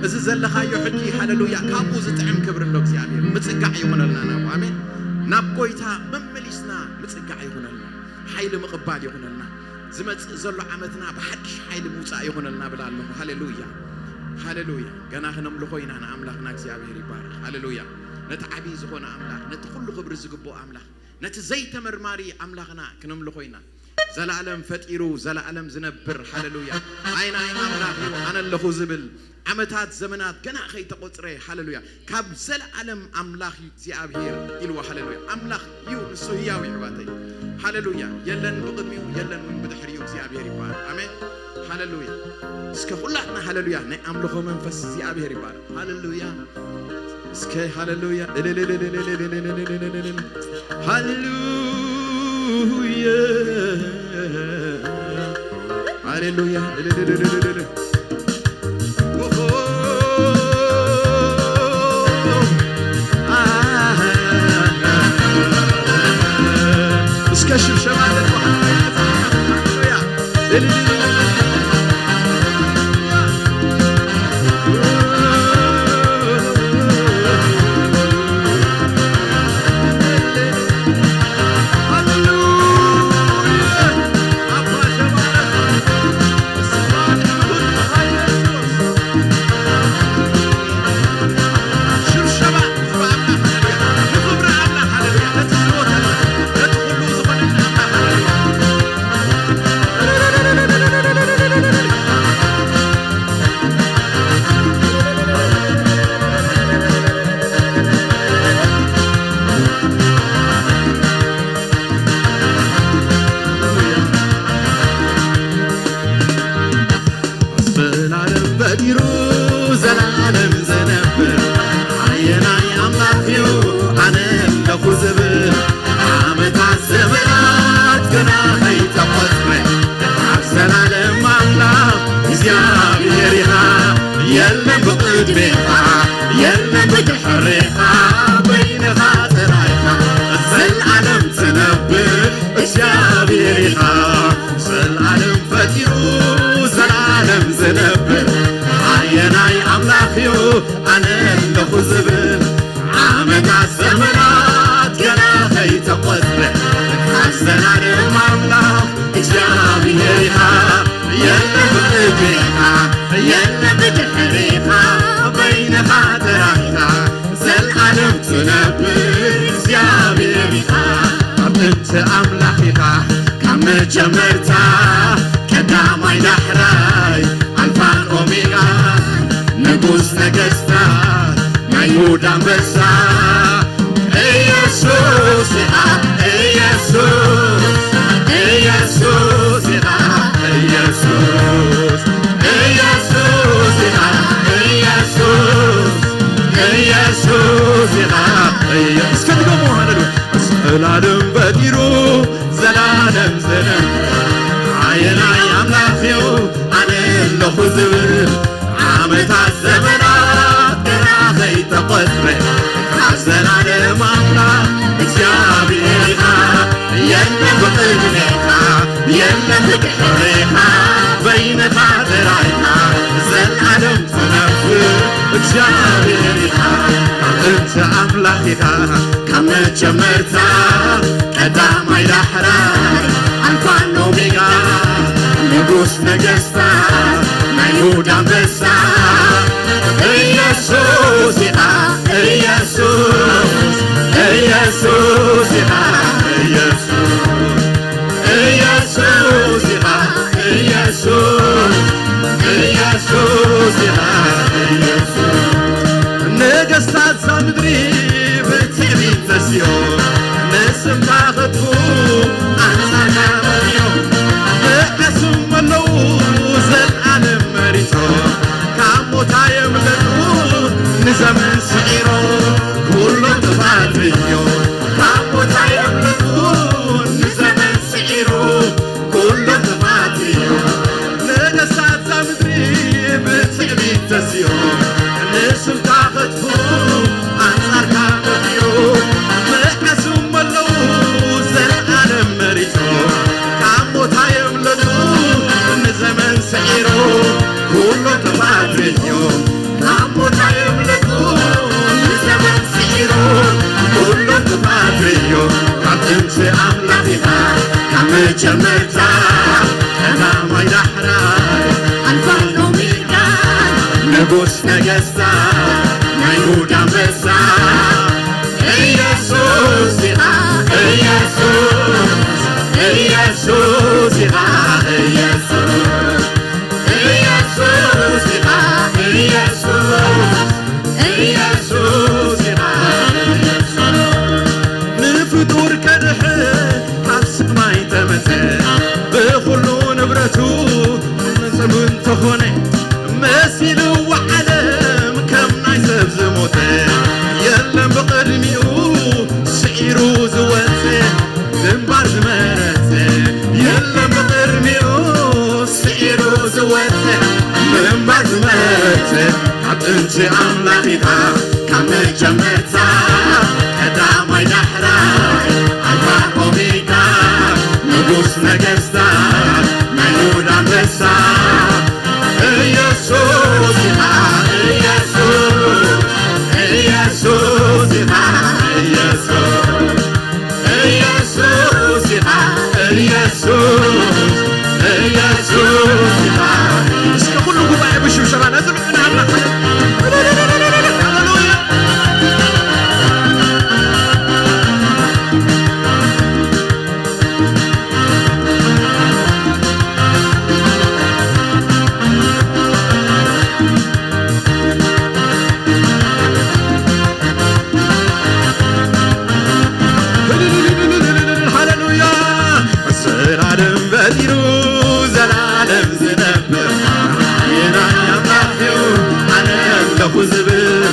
እዚ ዘለኻዮ ሕጂ ሃለሉያ ካብኡ ዝጥዕም ክብሪ ኣሎ እግዚኣብሔር ምፅጋዕ ይኹነልና ናብ ኣሜን ናብ ጎይታ መመሊስና ምፅጋዕ ይኹነልና ሓይሊ ምቕባል ይኹነልና ዝመፅእ ዘሎ ዓመትና ብሓድሽ ሓይሊ ምውፃእ ይኹነልና ብላ ኣለኹ ሃለሉያ ሃለሉያ ገና ክነምልኾ ኢና ንኣምላኽና እግዚኣብሔር ይባረኽ ሃለሉያ ነቲ ዓብዪ ዝኾነ ኣምላኽ ነቲ ኩሉ ክብሪ ዝግብኦ ኣምላኽ ነቲ ዘይተመርማሪ ኣምላኽና ክነምልኾ ኢና። ዘለኣለም ፈጢሩ ዘለኣለም ዝነብር ሃለሉያ። ኣይ ናይ ኣምላኽ እዩ ኣነ ኣለኹ ዝብል ዓመታት ዘመናት ገና ከይተቖጽረ ሃለሉያ ካብ ዘለኣለም ኣምላኽ እዩ እግዚኣብሔር ኢልዎ ሃለሉያ ኣምላኽ እዩ ንሱ ህያው ይሕዋተይ ሃለሉያ የለን ብቕድሚኡ የለን እውን ብድሕሪኡ እግዚኣብሔር ይባረክ ኣሜን ሃለሉያ እስከ ኩላትና ሃለሉያ ናይ ኣምልኾ መንፈስ እግዚኣብሔር ይባረክ ሃለሉያ እስከ ሃለሉያ ሃለሉያ ሃሌሉያ እስከ ሽብሸባ ኢኻ፣ የለ ብቕድሜኻ፣ የለ ብድሕሬኻ፣ በይንኻ ጥራይኻ፣ ዘልዓለም ትነብር እግዚኣብሔር ኢኻ። ኣብ ጥንቲ ኣምላኽ ኢኻ፣ ካብ መጀመርታ ቀዳማይ ዳሕራይ፣ ኣልፋን ኦሜጋ፣ ንጉስ ነገስታት፣ ናይ ይሁዳ ኣንበሳ፣ ኢየሱስ ኢኻ፣ ኢየሱስ፣ ኢየሱስ ኢኻ፣ ኢየሱስ፣ ኢየሱስ ኢኻ፣ ኢየሱስ፣ ኢየሱስ ኢኻ፣ ኢየ-፣ እስከ ድገሙ፣ ሃሌሉያ። ዘላለም በዲሩ ዘላለም ዝነብር ኣየናይ ኣምላኽ እዩ ኣነ ኣለኹ ዝብል? ዓመታት ዘመናት ገና ከይተቖጽረ፣ ካብ ዘላለም ኣምላኽ እግዚኣብሔር ኢኻ። የለ ብቕድሜኻ፣ የለ ብድሕሬኻ፣ በይንኻ ጥራይኻ፣ ዘላለም ትነብር እግዚኣብሔር ኢኻ። ጥንቲ ኣምላኽ ኢኻ፣ ካብ መጀመርታ ቀዳማይ ዳሕራይ፣ ኣልፋን ኦሜጋ፣ ንጉስ ነገስታት፣ ናይ ይሁዳ ኣንበሳ፣ ኢየሱስ ኢኻ፣ ኢየሱስ፣ ኢየሱስ ኢኻ፣ ኢየሱስ፣ ኢየሱስ ኢኻ፣ ኢየሱስ፣ ኢየሱስ ኢኻ፣ ኢየሱስ። ነገስታት እዛ ምድሪ ብትዕቢት ተሲኦም፣ ንስምካ ከጥፉ ኣንጻርካ መሪሖም። ንዕስም ኣለዉ ዘልኣለም መሪጾም፣ ካብ ሞት ኣየምለጡ ንዘመን ስዒሮም። ኩሎም ጥፋት እዮም፣ ካብ ሞት ኣየምለጡ ንዘመን ስዒሮም። ኩሎም ጥፋት እዮም፣ ነገስታት እዛ ምድሪ ብትዕቢት ተሲኦም፣ ንስምካ ከጥፉ ኣንጻርካ መጺኦም። መዓስ እሞ ኣለዉ ዘለኣለም መሪጾም፣ ካብ ሞት ኣየምለጡ ንዘመን ስዒሮም። ኩሎም ጥፋት እዮም፣ ካብ ሞት ኣየምለጡ ንዘመን ስዒሮም። ኩሎም ጥፋት እዮም፣ ካብ ጥንቲ ኣምላኽ ኢኻ፣ ካብ መጀመርታ ቀዳማይ ዳሕራይ፣ ኣልፋን ኦሜጋን፣ ንጉስ ነገስታት፣ ናይ ይሁዳ ኣንበሳ፣ ኢየሱስ ኢኻ፣ ኢየሱስ፣ ኢየሱስ ኢኻ፣ ኢየሱስ፣ ኢየሱስ ኢኻ፣ ኢየሱስ፣ ኢየሱስ ኢኻ፣ ኢየሱስ። ንፍጡር ከድሕን ካብ ሰማይ ተመጸ፣ ብኹሉ ንብረቱ ንሰብ እንተኾነ፣ መሲልዎ ዓለም ከም ናይ ሰብ ዝሞተ፣ የለን ብቕድሚኡ ስዒሩ ዝወጸ፣ ግንባር ዝመረጸ፣ የለን ብቕድሚኡ ስዒሩ ዝወጸ፣ ግንባር ዝመረጸ፣ ካብ ጥንቲ ኣምላኽ ኢኻ፣ ካብ መጀመርታ ቀዳማይ ዳሕራይ፣ ኣልፋ ኦሜጋ፣ ንጉስ ነገስታት፣ ናይ ይሁዳ ኣንበሳ፣ ኢየሱስ ኢኻ፣ ኢየሱስ፣ ኢየሱስ ኢኻ፣ ኢየሱስ፣ ኢየሱስ ኢኻ፣ ኢየሱስ፣ ኢየሱስ ኢኻ። እስከ ኩሉ ጉባኤ ብሽብሸባ ነዚ ርኢና ኣምላኽ። ሃሌሉያ። ሃሌሉያ። ዘላለም በዲሩ ዘላለም ዝነብር ኣየናይ ኣምላኽ እዩ ኣነ ኣለኹ ዝብል?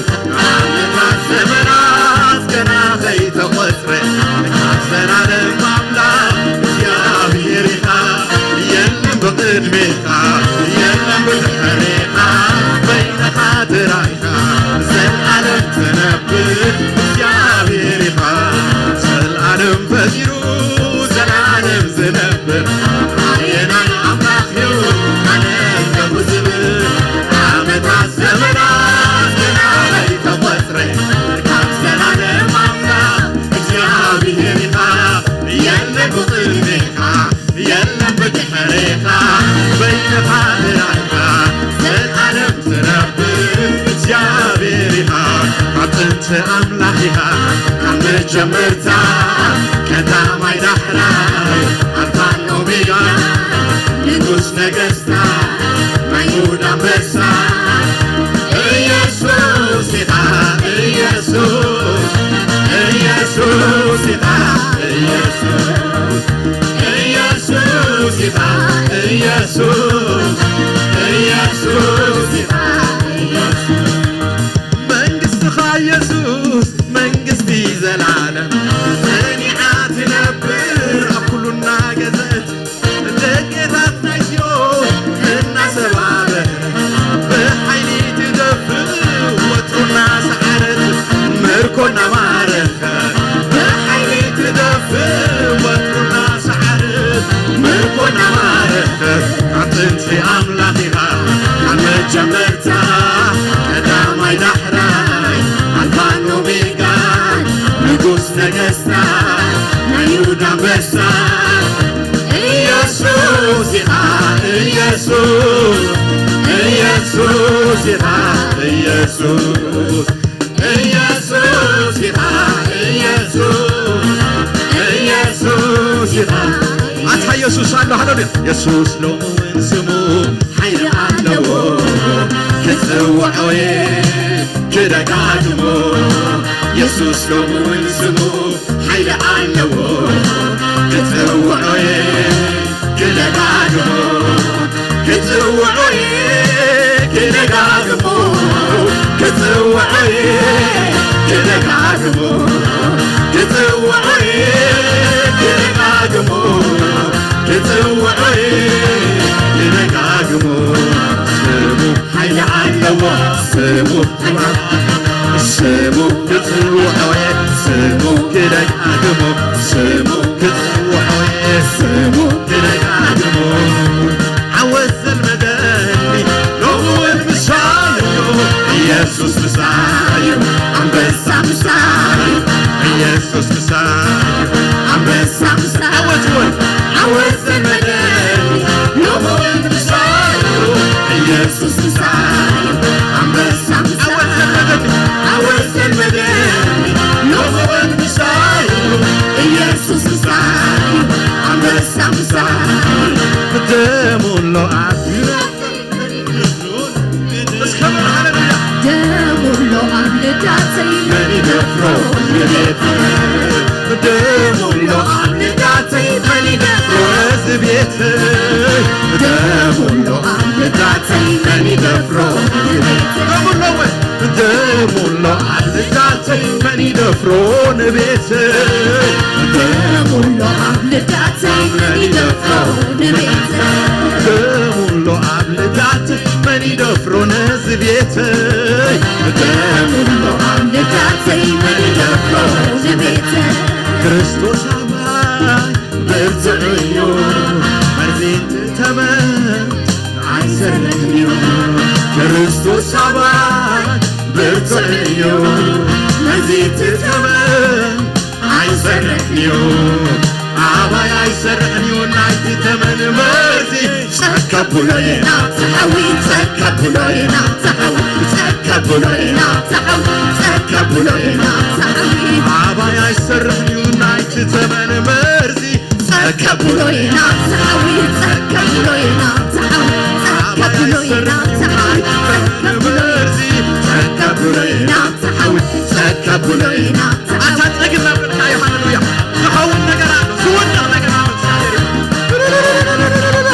ዓመታት ዘመናት ገና ከይተቖጽረ፣ ካብ ዘላለም ኣምላኽ እግዚኣብሔር ኢኻ። የለን ብቕድሜኻ፣ የለን ብድሕሬኻ፣ በይንኻ ጥራይ ኢኻ። ዘላለም ትነብር እግዚኣብሔር ኢኻ። ዘላለም ፈጢሩ ዘላለም ዝነብር ኣየ ኢኻ፣ በይንኻ ጥራይ ኢኻ፣ ዘልኣለም ትነብር እግዚኣብሔር ኢኻ። ካብ ጥንቲ ኣምላኽ ኢኻ፣ ካብ መጀመርታ ቀዳማይ ዳሕራይ፣ ኣልፋን ኦሜጋ፣ ንጉስ ነገስታት፣ ናይ ይሁዳ ኣንበሳ፣ ኢየሱስ ኢኻ፣ ኢየሱስ፣ ኢየሱስ ኢኻ፣ ኢየሱስ፣ ኢየሱስ ኢኻ፣ ኢየሱስ፣ ኢየሱስ ኢኻ፣ ኢየሱስ። መንግስትኻ ኢየሱስ፣ መንግስቲ ዘላለም፣ ጸኒዓ ትነብር፣ ኣብ ኩሉ እናገዘት፣ ደገታት ናይ ሲኦል እናሰባበረ፣ ብሓይሊ ትደፍእ ወትሩ እናሰዓረት፣ ምርኮ እናማረኸ፣ ብሓይሊ ትደፍእ ወትሩ እናሰዓረት፣ ምርኮ እናማረኸ፣ ካብ ጥንቲ ኣምላኽ ኢኻ፣ ካብ መጀመርታ ቀዳማይ ዳሕራይ፣ ኣልፋን ኦሜጋን፣ ንጉስ ነገስታት፣ ናይ ይሁዳ ኣንበሳ፣ ኢየሱስ ኢኻ፣ ኢየሱስ፣ ኢየሱስ ኢኻ፣ ኢየሱስ፣ ኢየሱስ ኢኻ፣ ኢየሱስ፣ ኢየሱስ ኢኻ። ኣታ ኢየሱስ ኣሎ፣ ሃሌሉያ። ኢየሱስ ሎሚ እውን ስሙ ሓይሊ ኣለዎ፣ ክጽውዖ እየ ክደጋግሞ። ኢየሱስ ሎሚ እውን ስሙ ሓይሊ ኣለዎ፣ ክጽውዖ እየ ክደጋግሞ፣ ክጽውዖ እየ ክደጋግሞ፣ ክጽውዖ እየ ክደጋግሞ፣ ክጽውዖ እየ ክደጋግሞ፣ ክጽውዖ እየ ክደጋግሞ። ስሙ ሓይሊ ኣለዎ፣ ስሙ ስሙ ክጽውዖ እየ፣ ስሙ ክደጋግሞ፣ ስሙ ክጽውዖ እየ፣ ስሙ ክደጋግሞ። ዓወት ዘልመደኒ ሎሚ እውን ምሳዩ፣ ኢየሱስ ምሳዩ፣ ኣንበሳ ምሳዩ፣ ኢየሱስ ምሳዩ፣ ኣንበሳ ምሳዩ። ዓወት እውን ዓወት ዘልመደኒ ሎሚ እውን ምሳዩ፣ ኢየሱስ ምሳዩ፣ ኣንበሳ ምሳዩ። ዓወት ዘልመደኒ፣ ዓወት ዘልመደኒ ሎሚ እውን ምሳዩ፣ ኢየሱስ ምሳዩ፣ ኣንበሳ ምሳዩ። ደሙ ኣሎ ኣብ እስከ በል ሃሌሉያ። ደሙ ኣሎ ኣብ ልዳተይ መን ይደፍሮ ንቤት፣ ደሙ ኣሎ ኣብ ልዳተይ መን ይደፍሮ እዚ ቤት፣ ደሙ ኣሎ ኣብ ልዳተይ መን ይደፍሮ ንቤት፣ ደሙ ኣሎ ወይ? ደሙ ኣሎ ኣብ ልዳተይ መን ይደፍሮ ንቤት፣ ደሙ ኣሎ ኣብ ልዳተይ መን ይደፍሮ ንቤት፣ ደሙ ኣሎ ኣብ ልዳተይ መን ይደፍሮ ነዚ ቤት፣ ደሙ ኣሎ ኣብ ልዳተይ መን ይደፍሮ ንቤት። ክርስቶስ ኣባይ ብርቱዕ እዩ፣ መርዚ ትተመን ኣይሰርሕን እዩ። ክርስቶስ ኣባይ ብርቱዕ እዩ፣ መርዚ ትተመን ኣይሰርሕን እዩ። ኣባይ ኣይሰርሕን እዩ፣ ናይቲ ተመን መርዚ ጸግ ከብሎ እየ ናብቲ ሓዊ፣ ጸግ ከብሎ እየ ናብቲ ሓዊ፣ ጸግ ከብሎ እየ ናብቲ ሓዊ፣ ጸግ ከብሎ እየ ናብቲ ሓዊ። ኣባይ ኣይሰርሕን እዩ፣ ናይቲ ተመን መርዚ ጸግ ከብሎ እየ ናብቲ ሓዊ፣ ጸግ ከብሎ እየ ናብቲ ሓዊ፣ ጸግ ከብሎ እየ ናብቲ ሓዊ፣ ጸግ ከብሎ እየ ናብቲ ሓዊ፣ ጸግ ከብሎ እየ ናብቲ ሓዊ። ኣታ ጸግ እናበልካዮ፣ ሃሌሉያ፣ ዝኸውን ነገር ኣሎ፣ ዝወድቕ ነገር ኣሎ። እግዚኣብሔር ይባርክ።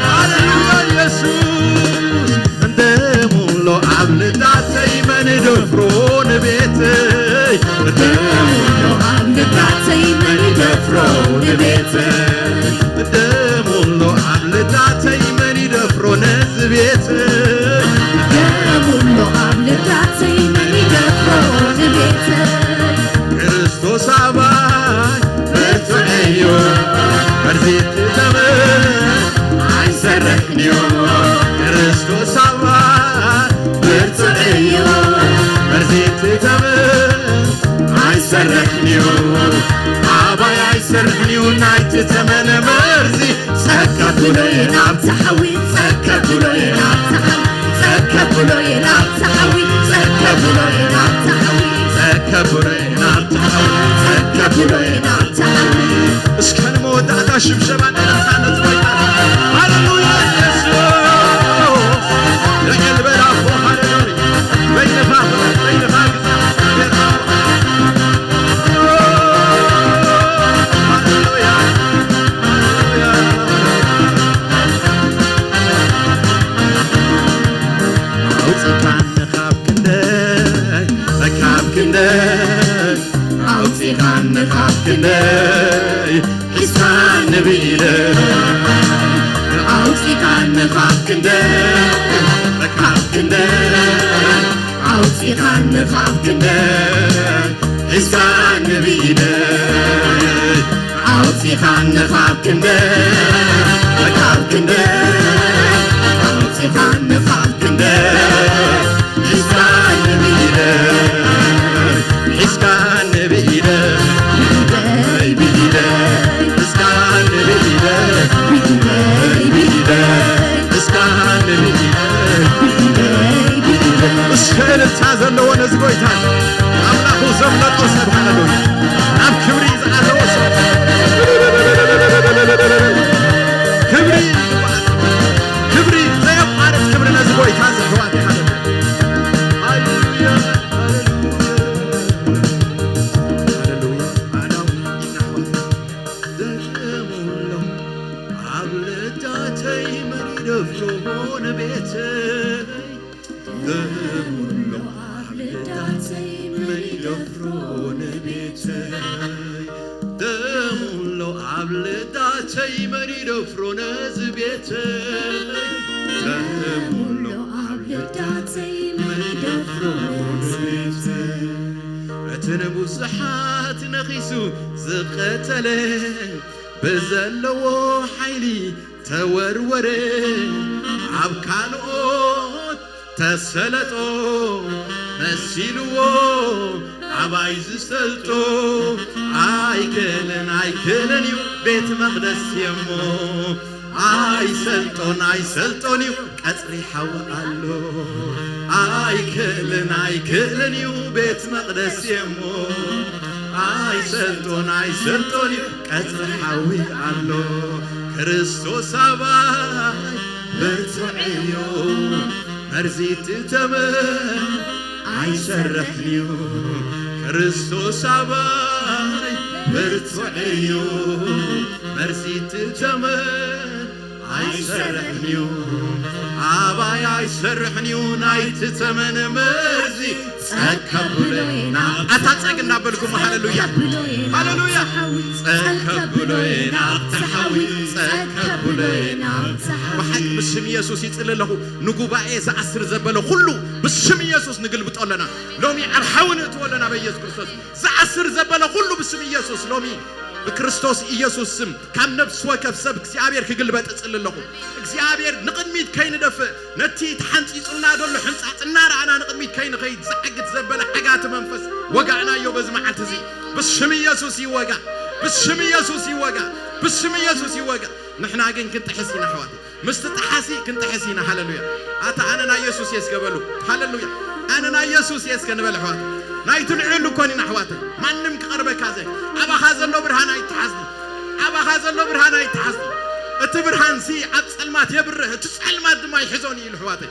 ሃሌሉያ፣ ኢየሱስ። ደሙ ኣሎ ኣብ ልዳተይ መን ይደፍሮ ንቤተይ፣ ደሙ ኣሎ ኣብ ልዳተይ መን ይደፍሮ ንቤተይ፣ ደሙ ኣሎ ኣብ ልዳተይ መን ይደፍሮ ነዚ ቤተይ፣ ደሙ ኣሎ ኣብ ልዳተይ መን ይደፍሮ ንቤተይ። ክርስቶስ ኣባይ ብርቱዕ እዩ፣ መርዚ እቲ ተመን ኣይሰርሕን እዩ። ክርስቶስ ኣባይ ብርቱዕ እዩ፣ መርዚ እቲ ተመን ኣይሰርሕን እዩ። ኣባይ ኣይሰርሕን እዩ፣ ናይቲ ተመን መርዚ እዚ ጸከብሎ ናብቲ ሓዊ፣ ጸከብሎ ናብቲ ሓዊ፣ ጸከብሎ ናብቲ ሓዊ፣ ጸከብሎ ናብቲ ሓዊ፣ ጸከብሎ ናብቲ ሓዊ፣ ጸከብሎ ናብቲ ሓዊ። እስከ ንመወዳእታ ሽብሸባ ነነሳ ነዚ ጎይታ። ሃሌሉያ ኢየሱስ። ልዕል በል ኣቦ፣ ሃሌሉያ። በይንኻ፣ በይንኻ ግዛእ። ሃሌሉያ። ኣውፂኻኒ ካብ ክንደይ፣ ካብ ክንደይ፣ ኣውፂኻኒ ካብ ክንደይ፣ ሒዝካኒ ብኢደይ። ኣውፂኻኒ ካብ ክንደይ፣ ካብ ክንደይ፣ ኣውፂኻኒ ካብ ክንደይ፣ ሒዝካኒ ብኢደይ። ኣውፂኻኒ ካብ ክንደይ፣ ካብ ክንደይ፣ ኣውፂኻኒ ካብ ክንደይ፣ ሒዝካኒ ብኢደይ፣ ሒዝካኒ ብኢደይ፣ ብኢደይ፣ ብኢደይ፣ ሒዝካኒ ብኢደይ፣ ብኢደይ፣ ብኢደይ፣ ሒዝካኒ ብኢደይ፣ ብኢደይ፣ ብኢደይ። እስከ እልልታ ዘለዎ ነዚ ጎይታ ኣምላኹ ዘምለጦ ሰብ፣ ሃሌሉያ። ኣብ ክብሪ ዝኣተወ ሰብ፣ ክብሪ ይግባእ። ክብሪ፣ ዘየቋርጽ ክብሪ ነዚ ጎይታ እዚ፣ ኣሕዋተይ፣ ሃሌሉያ። ሃሌሉያ፣ ሃሌሉያ፣ ሃሌሉያ። ኣዳም ኢናዋ ደሙሎ ኣብ ልዳተይ መሪደፍሮ ንቤተይ ደሙሎ ኣብ ልዳተይ መሪደፍሮ ንቤተይ ደሙሎ ኣብ ልዳተይ መሪደፍሮ ነዚ ቤተይ ደሙሎ ኣብ ልዳተይ መሪደፍሮ ነዚ ቤተይ እቲ ንብዙሓት ነኺሱ ዝቐተለ ብዘለዎ ሓይሊ ተወርወረ ኣብ ካልኦት ተሰለጦ መሲልዎ ኣባይ ዝሰልጦ ኣይክእልን ኣይክእልን እዩ ቤት መቕደስ የሞ ኣይሰልጦን ኣይሰልጦን እዩ ቀጽሪ ሓዊ ኣሎ ኣይክእልን ኣይክእልን እዩ ቤት መቕደስ የሞ ኣይሰልጦን ኣይሰልጦን እዩ ቀጽሪ ሓዊ ኣሎ ክርስቶስ ኣባይ ብርቱዕ እዩ መርዚ ትተመን ኣይሰርሕን እዩ ክርስቶስ ኣባይ ብርቱዕ እዩ መርዚ ትተመን ኣይሰርሕን እዩ ኣባይ ኣይሰርሕን እዩ ናይቲ ተመን መርዚ ጸከብሎና ኣታ ጸግ እናበልኩም ሃሌሉያ ሃሌሉያ ጸከብሎና ተሓዊ ጸከብሎና ብሓቂ ብስም ኢየሱስ ይጽሊ ኣለኹ ንጉባኤ ዝኣስር ዘበለ ኩሉ ብስም ኢየሱስ ንግልብጦ ኣለና ሎሚ ኣብ ሓዊ ንእትዎ ኣለና በኢየሱስ ክርስቶስ ዝኣስር ዘበለ ኩሉ ብስም ኢየሱስ ሎሚ ብክርስቶስ ኢየሱስ ስም ካብ ነፍሲ ወከፍ ሰብ እግዚኣብሔር ክግልበጥ እጽሊ ኣለኹ እግዚኣብሔር ንቕድሚት ከይንደፍእ ነቲ ተሓንፂፁና ዘሎ ሕንፃፅ እናረኣና ንቕድሚት ከይንኸይድ ዝዓግት ዘበለ ዓጋቲ መንፈስ ወጋእናዮ በዚ መዓልቲ እዚ ብስም ኢየሱስ ይወጋ ብስም ኢየሱስ ይወጋ ብስም ኢየሱስ ይወጋ ንሕና ግን ክንጥሕስ ኢና ኣሕዋት ምስቲ ጠሓሲ ክንጥሕስ ኢና ሃለሉያ ኣታ ኣነ ናይ የሱስ እየ እስከ በሉ ሃለሉያ ኣነ ናይ የሱስ እየ እስከ ንበል ኣሕዋት ናይቲ ልዕሉ እኮን ኢና ኣሕዋት ማንም ክቐርበካ ዘ ኣባኻ ዘሎ ብርሃን ኣይተሓዝኒ ኣባኻ ዘሎ ብርሃን ኣይተሓዝኒ እቲ ብርሃንሲ ኣብ ጸልማት የብርህ እቲ ጸልማት ድማ ይሕዞን እዩ ኣሕዋተይ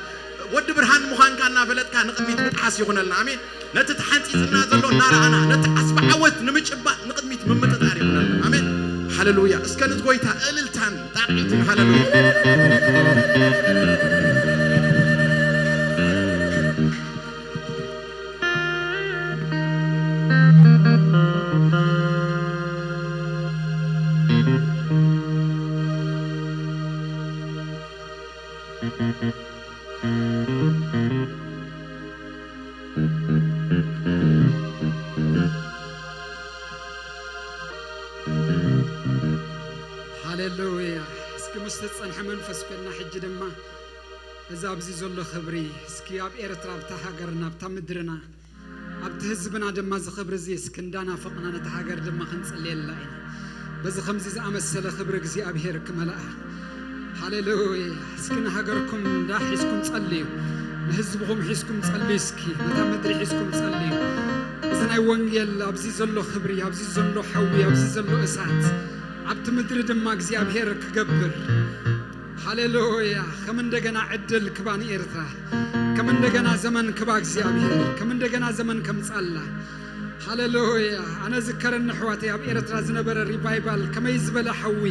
ወዲ ብርሃን ምዃንካ እናፈለጥካ ንቕድሚት ምጥሓስ ይኹነልና ኣሜን ነቲ ተሓንፂፅና ዘሎ እናረኣና ነቲ ዓስቢ ዓወት ንምጭባጥ ንቕድሚት ምምጥጣር ይኹነልና ኣሜን ሃለሉያ እስከ ንዚ ጎይታ እልልታን ጣቕዒትን ሃለሉያ ሃሌሉያ እስኪ ምስ ተጸንሐ መንፈስ ኮና ሕጂ ድማ እዚ ኣብዚ ዘሎ ክብሪ እስኪ ኣብ ኤርትራ ኣብታ ሃገርና ኣብታ ምድርና ኣብቲ ህዝብና ድማ እዚ ክብሪ እዚ እስኪ እንዳናፈቕና ነቲ ሃገር ድማ ክንጽልየላ ኢና በዚ ከምዚ ዝኣመሰለ ክብሪ እግዚኣብሔር ክመልኣ። ሃሌሉያ። እስኪ ንሃገርኩም እንዳ ሒዝኩም ጸልዩ፣ ንህዝብኹም ሒዝኩም ጸልዩ፣ እስኪ ነታ ምድሪ ሒዝኩም ጸልዩ። እዚ ናይ ወንጌል ኣብዚ ዘሎ ክብሪ፣ ኣብዚ ዘሎ ሓዊ፣ ኣብዚ ዘሎ እሳት ኣብቲ ምድሪ ድማ እግዚኣብሔር ክገብር። ሃሌሉያ። ከም እንደገና ዕድል ክባ ንኤርትራ፣ ከም እንደገና ዘመን ክባ እግዚኣብሔር፣ ከም እንደገና ዘመን ከምጻላ። ሃሌሉያ። ኣነ ዝከረኒ ኣሕዋተይ፣ ኣብ ኤርትራ ዝነበረ ሪቫይቫል ከመይ ዝበለ ሓዊ፣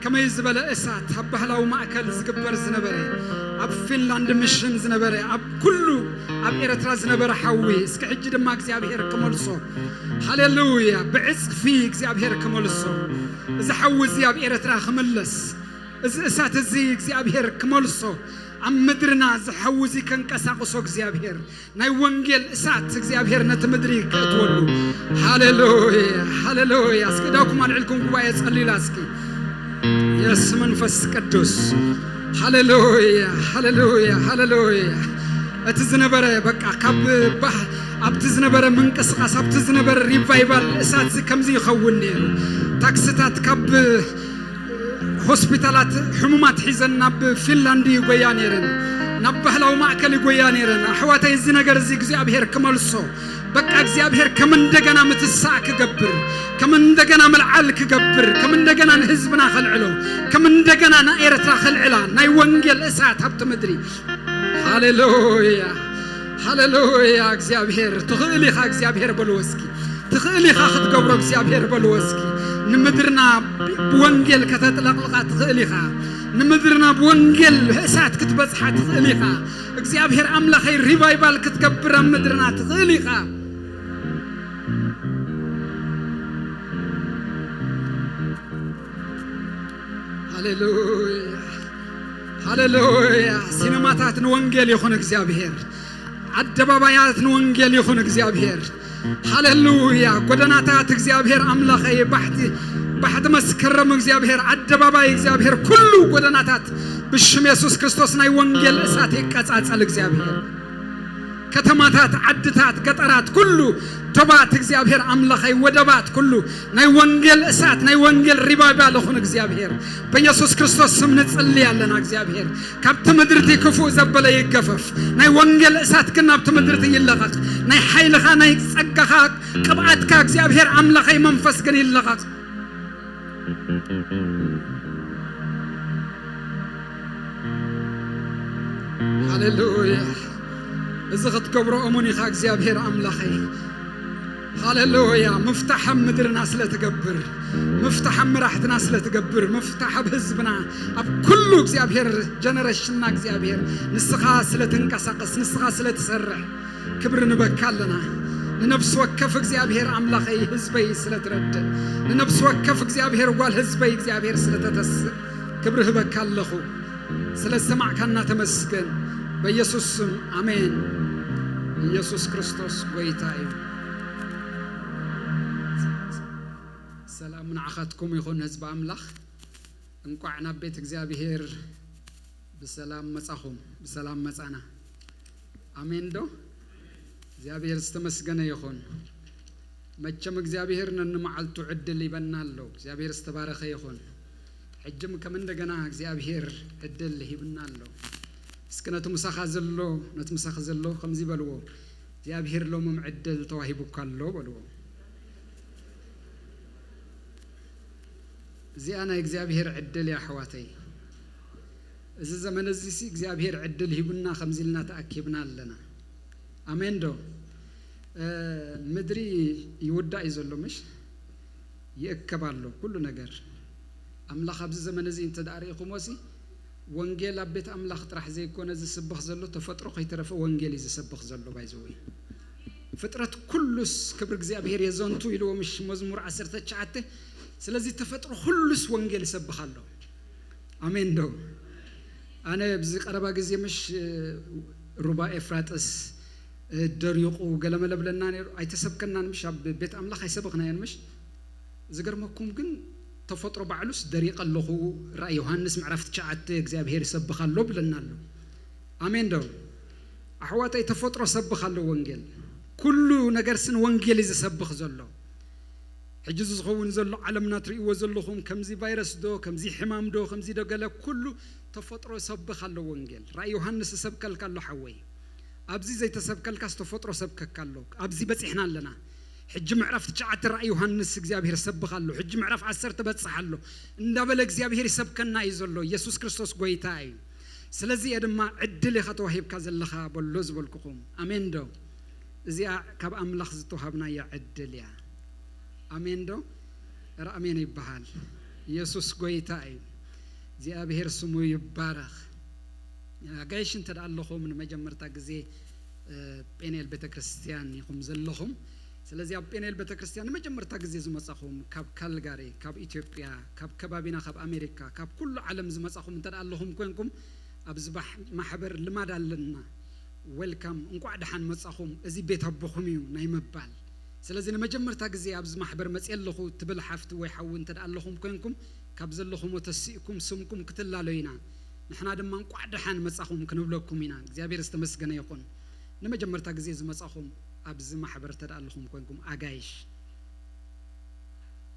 ከመይ ዝበለ እሳት ኣብ ባህላዊ ማእከል ዝግበር ዝነበረ፣ ኣብ ፊንላንድ ምሽን ዝነበረ፣ ኣብ ኩሉ ኣብ ኤርትራ ዝነበረ ሓዊ እስኪ ሕጂ ድማ እግዚኣብሔር ክመልሶ። ሃሌሉያ። ብዕጽፊ እግዚኣብሔር ክመልሶ። እዚ ሓዊ እዚ ኣብ ኤርትራ ክምለስ፣ እዚ እሳት እዚ እግዚኣብሔር ክመልሶ፣ ኣብ ምድርና እዚ ሓዊ እዚ ከንቀሳቕሶ እግዚኣብሔር፣ ናይ ወንጌል እሳት እግዚኣብሔር ነቲ ምድሪ ከእትወሉ። ሃሌሉያ፣ ሃሌሉያ። እስኪ እዳውኩም ኣልዕልኩም ጉባኤ ጸልዩላ እስኪ። የስ መንፈስ ቅዱስ። ሃሌሉያ፣ ሃሌሉያ፣ ሃሌሉያ። እቲ ዝነበረ በቃ ካብ ባህ-፣ ኣብቲ ዝነበረ ምንቅስቓስ፣ ኣብቲ ዝነበረ ሪቫይቫል እሳት እዚ ከምዚ ይኸውን ነይሩ። ታክስታት ካብ ሆስፒታላት ሕሙማት ሒዘን ናብ ፊንላንድ ይጎያ ነይረን፣ ናብ ባህላዊ ማእከል ይጎያ ነይረን። ኣሕዋተይ፣ እዚ ነገር እዚ እግዚኣብሔር ክመልሶ፣ በቃ እግዚኣብሔር ከም እንደገና ምትሳእ ክገብር፣ ከም እንደገና ምልዓል ክገብር፣ ከም እንደገና ንህዝብና ከልዕሎ፣ ከም እንደገና ንኤርትራ ከልዕላ፣ ናይ ወንጌል እሳት ኣብቲ ምድሪ። ሃሌሉያ፣ ሃሌሉያ። እግዚኣብሔር ትኽእል ኢኻ፣ እግዚኣብሔር በልዎ እስኪ። ትኽእል ኢኻ ክትገብሮ እግዚኣብሔር በልዎ እስኪ። ንምድርና ብወንጌል ከተጥለቕልቓ ትኽእል ኢኻ። ንምድርና ብወንጌል እሳት ክትበጽሓ ትኽእል ኢኻ። እግዚኣብሔር ኣምላኸይ ሪቫይቫል ክትገብር ኣብ ምድርና ትኽእል ኢኻ። ሃሌሉያ፣ ሃሌሉያ። ሲነማታት ንወንጌል ይኹን እግዚኣብሔር። ኣደባባያት ንወንጌል ይኹን እግዚኣብሔር። ሃሌሉያ። ጎደናታት እግዚኣብሔር ኣምላኸይ፣ ባሕቲ፣ ባሕቲ መስከረም እግዚኣብሔር፣ ኣደባባይ እግዚኣብሔር፣ ኩሉ ጎደናታት ብሽም የሱስ ክርስቶስ ናይ ወንጌል እሳት ይቀጻጸል እግዚኣብሔር። ከተማታት፣ ዓድታት፣ ገጠራት፣ ኩሉ ዶባት እግዚኣብሔር ኣምላኸይ፣ ወደባት ኩሉ ናይ ወንጌል እሳት፣ ናይ ወንጌል ሪቫይቫል ይኹን እግዚኣብሔር። በኢየሱስ ክርስቶስ ስም ንጽሊ ኣለና እግዚኣብሔር። ካብቲ ምድርቲ ክፉእ ዘበለ ይገፈፍ። ናይ ወንጌል እሳት ግን ናብቲ ምድርቲ ይለቐቕ። ናይ ሓይልኻ፣ ናይ ጸጋኻ፣ ቅብኣትካ እግዚኣብሔር ኣምላኸይ መንፈስ ግን ይለቐቕ። ሃሌሉያ። እዚ ክትገብሮ እሙን ኢኻ እግዚኣብሔር ኣምላኸይ። ሃሌሉያ። ምፍታሕ ኣብ ምድርና ስለ ትገብር፣ ምፍታሕ ኣብ መራሕትና ስለ ትገብር፣ ምፍታሕ ኣብ ህዝብና፣ ኣብ ኩሉ እግዚኣብሔር ጀነሬሽንና እግዚኣብሔር ንስኻ ስለ ትንቀሳቐስ፣ ንስኻ ስለ ትሰርሕ ክብሪ ንበካ ኣለና። ንነፍሲ ወከፍ እግዚኣብሔር ኣምላኸይ ህዝበይ ስለ ትረድእ፣ ንነፍሲ ወከፍ እግዚኣብሔር ጓል ህዝበይ እግዚኣብሔር ስለ ተተስእ ክብሪ ህበካ ኣለኹ። ስለ ዝሰማዕካና ተመስገን። በኢየሱስ ስም ኣሜን። ኢየሱስ ክርስቶስ ጎይታ እዩ። ሰላም ንዓኻትኩም ይኹን ህዝቢ ኣምላኽ። እንቋዕ ናብ ቤት እግዚኣብሔር ብሰላም መጻኹም፣ ብሰላም መጻና። ኣሜን ዶ? እግዚኣብሔር ዝተመስገነ ይኹን። መቸም እግዚኣብሔር ነንመዓልቱ ዕድል ይበና ኣሎ። እግዚኣብሔር ዝተባረኸ ይኹን። ሕጅም ከም እንደገና እግዚኣብሔር ዕድል ሂብና ኣሎ። እስኪ ነቲ ምሳኻ ዘሎ፣ ነቲ ምሳኺ ዘሎ ከምዚ በልዎ፣ እግዚኣብሔር ሎምም ዕድል ተዋሂቡካ ኣሎ በልዎ። እዚኣ ናይ እግዚኣብሔር ዕድል እያ ኣሕዋተይ። እዚ ዘመን እዚ ሲ እግዚኣብሔር ዕድል ሂቡና ከምዚ ኢልና ተኣኪብና ኣለና። ኣሜን ዶ? እ፣ ምድሪ ይውዳእ እዩ ዘሎ ምሽ? ይእከብ ኣሎ ኩሉ ነገር። ኣምላኽ ኣብዚ ዘመን እዚ እንተ ደኣ ርኢኹሞ ሲ ወንጌል ኣብ ቤት ኣምላኽ ጥራሕ ዘይኮነ ዝስበኽ ዘሎ፣ ተፈጥሮ ከይተረፈ ወንጌል እዩ ዝሰብኽ ዘሎ። ባይዘወይ ፍጥረት ኩሉስ ክብሪ እግዚኣብሔር የዘንቱ ኢልዎ ምሽ መዝሙር ዓሰርተ ትሽዓተ። ስለዚ ተፈጥሮ ኩሉስ ወንጌል ይሰብኽ ኣሎ። ኣሜን ዶ? ኣነ ኣብዚ ቀረባ ግዜ ምሽ ሩባ ኤፍራጥስ ደሪቑ ገለመለ ብለና ነይሩ። ኣይተሰብከናን ምሽ፣ ኣብ ቤት ኣምላኽ ኣይሰበኽናዮን ምሽ። ዝገርመኩም ግን ተፈጥሮ ባዕሉስ ደሪቐ ኣለኹ፣ ራእይ ዮሃንስ ምዕራፍ ትሽዓተ እግዚኣብሔር ይሰብኽ ኣሎ ብለና ኣሎ። ኣሜን ዶ? ኣሕዋተይ ተፈጥሮ ሰብኽ ኣሎ ወንጌል። ኩሉ ነገር ስን ወንጌል እዩ ዝሰብኽ ዘሎ። ሕጂ እዚ ዝኸውን ዘሎ ዓለምና ትርእይዎ ዘለኹም፣ ከምዚ ቫይረስ ዶ፣ ከምዚ ሕማም ዶ፣ ከምዚ ዶ ገለ፣ ኩሉ ተፈጥሮ ይሰብኽ ኣሎ ወንጌል። ራእይ ዮሃንስ ይሰብከልካ ኣሎ ሓወይ። ኣብዚ ዘይተሰብከልካስ ተፈጥሮ ሰብከካ ኣሎ። ኣብዚ በጺሕና ኣለና። ሕጂ ምዕራፍ ትሽዓተ ራእይ ዮሃንስ እግዚኣብሔር ይሰብኽ ኣሎ። ሕጂ ምዕራፍ ዓሰርተ በጽሕ ኣሎ። እንዳበለ እግዚኣብሔር ይሰብከና እዩ ዘሎ። ኢየሱስ ክርስቶስ ጎይታ እዩ። ስለዚ እየ ድማ ዕድል ኢኻ ተዋሂብካ ዘለኻ በሎ ዝበልኩኹም። ኣሜን ዶ? እዚኣ ካብ ኣምላኽ ዝተዋሃብናያ ዕድል እያ። ኣሜን ዶ? ኧረ ኣሜን ይበሃል። ኢየሱስ ጎይታ እዩ። እግዚኣብሔር ስሙ ይባረኽ። ኣጋይሽ እንተ ደኣ ኣለኹም ንመጀመርታ ግዜ፣ እ፣ ጴኔል ቤተክርስትያን ኢኹም ዘለኹም። ስለዚ ኣብ ጴኔል ቤተክርስትያን ንመጀመርታ ግዜ ዝመጻኹም፣ ካብ ካልጋሪ፣ ካብ ኢትዮጵያ፣ ካብ ከባቢና፣ ካብ ኣሜሪካ፣ ካብ ኩሉ ዓለም ዝመጻኹም እንተ ደኣ ኣለኹም ኮንኩም፣ ኣብዚ ባሕ-፣ ማሕበር ልማድ ኣለና። ዌልካም፣ እንቋዕ ደሓን መጻኹም፣ እዚ ቤት ኣቦኹም እዩ ናይ ምባል። ስለዚ ንመጀመርታ ግዜ ኣብዚ ማሕበር መጽየ ኣለኹ ትብል ሓፍቲ ወይ ሓዊ እንተ ደኣ ኣለኹም ኮንኩም፣ ካብ ዘለኹሞ ተሲእኩም ስምኩም ክትላለዩ ኢና። ንሕና ድማ እንቋዕ ደሓን መጻኹም ክንብለኩም ኢና። እግዚኣብሔር ዝተመስገነ ይኹን። ንመጀመርታ ግዜ ዝመጻኹም ኣብዚ ማሕበር እንተ ደኣ ኣለኹም ኮንኩም ኣጋይሽ፣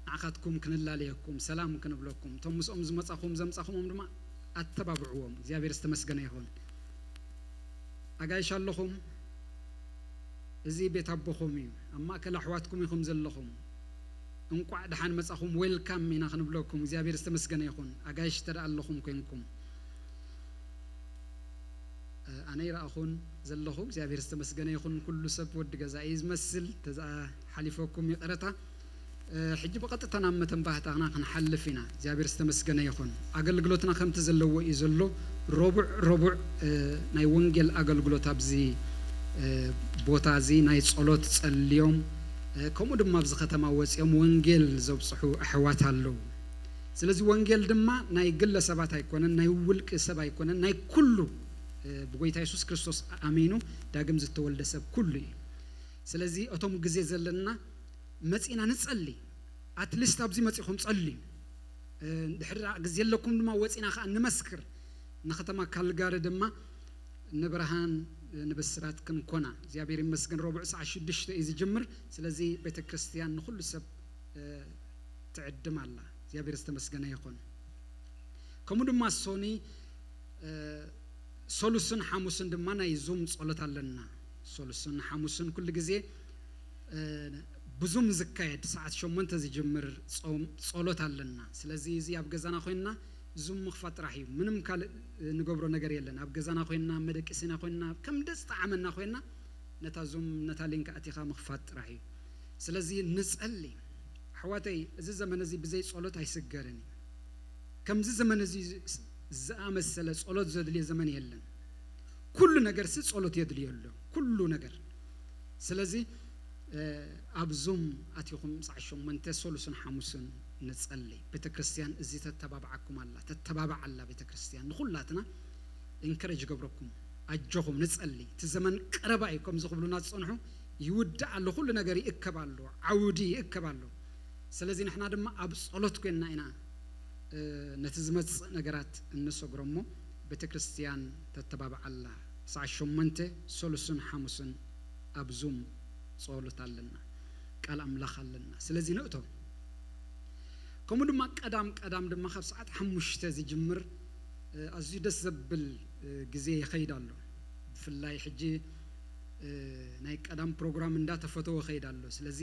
ንዓኻትኩም ክንላለየኩም፣ ሰላም ክንብለኩም፣ እቶም ምስኦም ዝመጻኹም ዘምጻኹሞም ድማ ኣተባብዕዎም። እግዚኣብሔር ዝተመስገነ ይኹን። ኣጋይሽ ኣለኹም፣ እዚ ቤት ኣቦኹም እዩ። ኣብ ማእከል ኣሕዋትኩም ኢኹም ዘለኹም። እንቋዕ ደሓን መጻኹም፣ ዌልካም ኢና ክንብለኩም። እግዚኣብሔር ዝተመስገነ ይኹን። ኣጋይሽ እንተ ደኣ ኣለኹም ኮንኩም፣ እ፣ ኣነ ይረኣኹን ዘለኹ፣ እግዚኣብሔር ዝተመስገነ ይኹን። ኩሉ ሰብ ወዲ ገዛ እዩ ዝመስል፣ ተዛ ሓሊፈኩም ይቕረታ። እ፣ ሕጂ ብቐጥታ ናብ መተንባህታና ክንሓልፍ ኢና። እግዚኣብሔር ዝተመስገነ ይኹን። ኣገልግሎትና ከምቲ ዘለዎ እዩ ዘሎ። ረቡዕ ረቡዕ፣ እ፣ ናይ ወንጌል ኣገልግሎት ኣብዚ፣ እ፣ ቦታ እዚ ናይ ጸሎት ጸልዮም፣ እ፣ ከምኡ ድማ ኣብዚ ከተማ ወጺኦም ወንጌል ዘብጽሑ ኣሕዋት ኣለዉ። ስለዚ ወንጌል ድማ ናይ ግለሰባት ኣይኮነን፣ ናይ ውልቂ ሰብ ኣይኮነን፣ ናይ ኩሉ፣ እ፣ ብጎይታ የሱስ ክርስቶስ ኣሚኑ ዳግም ዝተወልደ ሰብ ኩሉ እዩ። ስለዚ እቶም ግዜ ዘለና መጺና ንጸሊ። ኣትሊስት ኣብዚ መጺኹም ጸልዩ። እ፣ ድሕሪ ደኣ ግዜ ኣለኩም ድማ ወጺና ከኣ ንመስክር። ንከተማ ካልጋሪ ድማ ንብርሃን፣ እ፣ ንብስራት ክንኮና። እግዚኣብሔር ይመስገን፣ ረቡዕ ሰዓት ሽዱሽተ እዩ ዝጅምር። ስለዚ ቤተክርስትያን ንኹሉ ሰብ፣ እ፣ ትዕድም ኣላ። እግዚኣብሔር ዝተመስገነ ይኹን። ከምኡ ድማ ሶኒ፣ እ፣ ሰሉስን ሓሙስን ድማ ናይ ዙም ጸሎት ኣለና። ሰሉስን ሓሙስን ኩሉ ግዜ፣ እ፣ ብዙም ዝካየድ ሰዓት ሸሞንተ ዝጅምር ጾም ጸሎት ኣለና። ስለዚ እዚ ኣብ ገዛና ኮይንና ዙም ምኽፋት ጥራሕ እዩ። ምንም ካልእ፣ እ፣ ንገብሮ ነገር የለን። ኣብ ገዛና ኮይንና፣ መደቂሲና ኮይንና፣ ከም ደስ ጠዓመና ኮይንና ነታ ዙም፣ ነታ ሊንክ ኣቲኻ ምኽፋት ጥራሕ እዩ። ስለዚ ንጸሊ። ኣሕዋተይ፣ እዚ ዘመን እዚ ብዘይ ጸሎት ኣይስገርን እዩ። ከምዚ ዘመን እዚ ዝኣመሰለ ጸሎት ዘድልዮ ዘመን የለን። ኩሉ ነገርሲ ጸሎት የድልዮ ኣሎ፣ ኩሉ ነገር። ስለዚ፣ እ፣ ኣብ ዙም ኣቲኹም ሰዓት ሸሞንተ ሰሉስን ሓሙስን ንጸሊ። ቤተክርስትያን እዚ ተተባብዓኩም ኣላ፣ ተተባብዓ ኣላ ቤተክርስትያን። ንኹላትና ኢንከረጅ ገብረኩም፣ ኣጆኹም ንጸሊ። እቲ ዘመን ቀረባ እዩ፣ ከምዚ ክብሉና ዝጸንሑ፣ ይውዳእ ኣሎ፣ ኩሉ ነገር ይእከብ ኣሎ፣ ዓውዲ ይእከብ ኣሎ። ስለዚ ንሕና ድማ ኣብ ጸሎት ኮይንና ኢና፣ እ፣ ነቲ ዝመጽእ ነገራት እንሰግሮ እሞ፣ ቤተክርስትያን ተተባብዓ ኣላ። ሰዓት ሸሞንተ ሰሉስን ሓሙስን ኣብ ዙም ጸሎት ኣለና፣ ቃል ኣምላኽ ኣለና። ስለዚ ንእቶ። ከምኡ ድማ ቀዳም ቀዳም ድማ ካብ ሰዓት ሓሙሽተ ዝጅምር፣ እ፣ ኣዝዩ ደስ ዘብል፣ እ፣ ግዜ ይኸይድ ኣሎ። ብፍላይ ሕጂ፣ እ፣ ናይ ቀዳም ፕሮግራም እንዳተፈተወ ይኸይድ ኣሎ። ስለዚ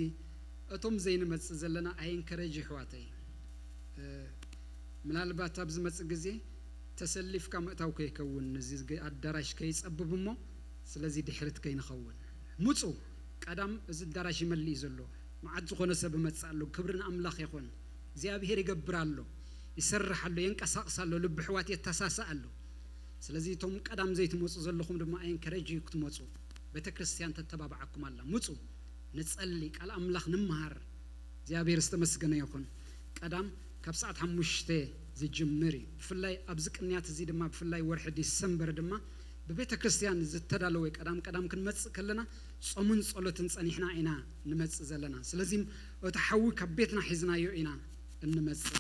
እቶም ዘይንመጽእ ዘለና ኣይ ኢንከረጅ ኣሕዋተይ። እ፣ ምናልባት ኣብ ዝመጽእ ግዜ ተሰሊፍካ ምእታው ከይከውን፣ እዚ ግ-፣ ኣዳራሽ ከይጸብብ እሞ፣ ስለዚ ድሕሪት ከይንኸውን። ምጹ፣ ቀዳም እዚ ኣዳራሽ ይመልእ እዩ ዘሎ። መዓት ዝኾነ ሰብ ይመጽእ ኣሎ። ክብሪ ንኣምላኽ ይኹን። እግዚኣብሄር ይገብር ኣሎ፣ ይሰርሕ ኣሎ፣ የንቀሳቕስ ኣሎ፣ ልቢ ኣሕዋት የተሳስእ ኣሎ። ስለዚ እቶም ቀዳም ዘይትመጹ ዘለኹም ድማ ኣይ ኢንከረጅ እዩ ክትመጹ። ቤተ ክርስቲያን ተተባብዓኩም ኣላ። ምጹ፣ ንጸሊ፣ ቃል ኣምላኽ ንምሃር። እግዚኣብሔር ዝተመስገነ ይኹን። ቀዳም ካብ ሰዓት ሓሙሽተ ዝጅምር እዩ። ብፍላይ ኣብዚ ቅንያት እዚ ድማ፣ ብፍላይ ወርሒ ዲሰምበር ድማ ብቤተ ክርስቲያን ዝተዳለወ ቀዳም ቀዳም ክንመጽእ ከለና ጾምን ጸሎትን ጸኒሕና ኢና ንመጽእ ዘለና። ስለዚ እቲ ሓዊ ካብ ቤትና ሒዝናዮ ኢና እንመጽእ።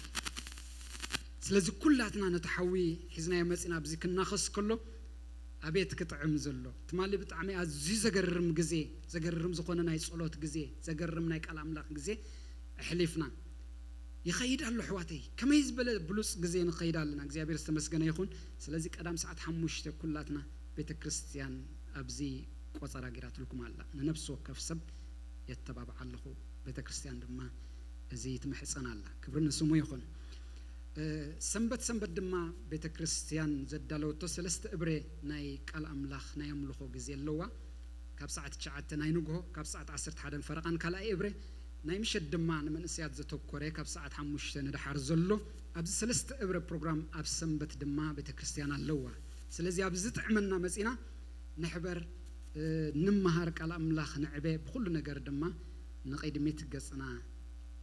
ስለዚ ኩላትና ነቲ ሓዊ ሒዝናዮ መጺና ኣብዚ ክናኸስ ከሎ ኣቤት ክጥዕም ዘሎ። ትማሊ ብጣዕሚ ኣዝዩ ዘገርም ግዜ፣ ዘገርም ዝኾነ ናይ ጸሎት ግዜ፣ ዘገርም ናይ ቃል ኣምላኽ ግዜ ኣሕሊፍና ይኸይድ ኣሎ። ኣሕዋተይ፣ ከመይ ዝበለ ብሉጽ ግዜ ንኸይድ ኣለና። እግዚኣብሔር ዝተመስገነ ይኹን። ስለዚ ቀዳም ሰዓት ሓሙሽተ ኩላትና ቤተ ክርስቲያን ኣብዚ ቆጸራ ጌራትልኩም ኣላ። ንነፍሲ ወከፍ ሰብ የተባብዓ ኣለኹ። ቤተ ክርስቲያን ድማ እዚ ትምሕጸን ኣላ። ክብሪ ንስሙ ይኹን። እ፣ ሰንበት ሰንበት ድማ ቤተ ክርስቲያን ዘዳለወቶ ሰለስተ እብረ ናይ ቃል ኣምላኽ ናይ ኣምልኾ ግዜ ኣለዋ። ካብ ሰዓት ትሽዓተ ናይ ንግሆ፣ ካብ ሰዓት ዓሰርተ ሓደን ፈረቓን ካልኣይ እብረ፣ ናይ ምሸት ድማ ንመንእሰያት ዘተኮረ ካብ ሰዓት ሓሙሽተ ንደሓር ዘሎ ኣብዚ ሰለስተ እብረ ፕሮግራም ኣብ ሰንበት ድማ ቤተ ክርስቲያን ኣለዋ። ስለዚ ኣብዚ ጥዕመና መጺና ንሕበር፣ እ፣ ንምሃር ቃል ኣምላኽ ንዕበ፣ ብኹሉ ነገር ድማ ንቕድሚት ገጽና፣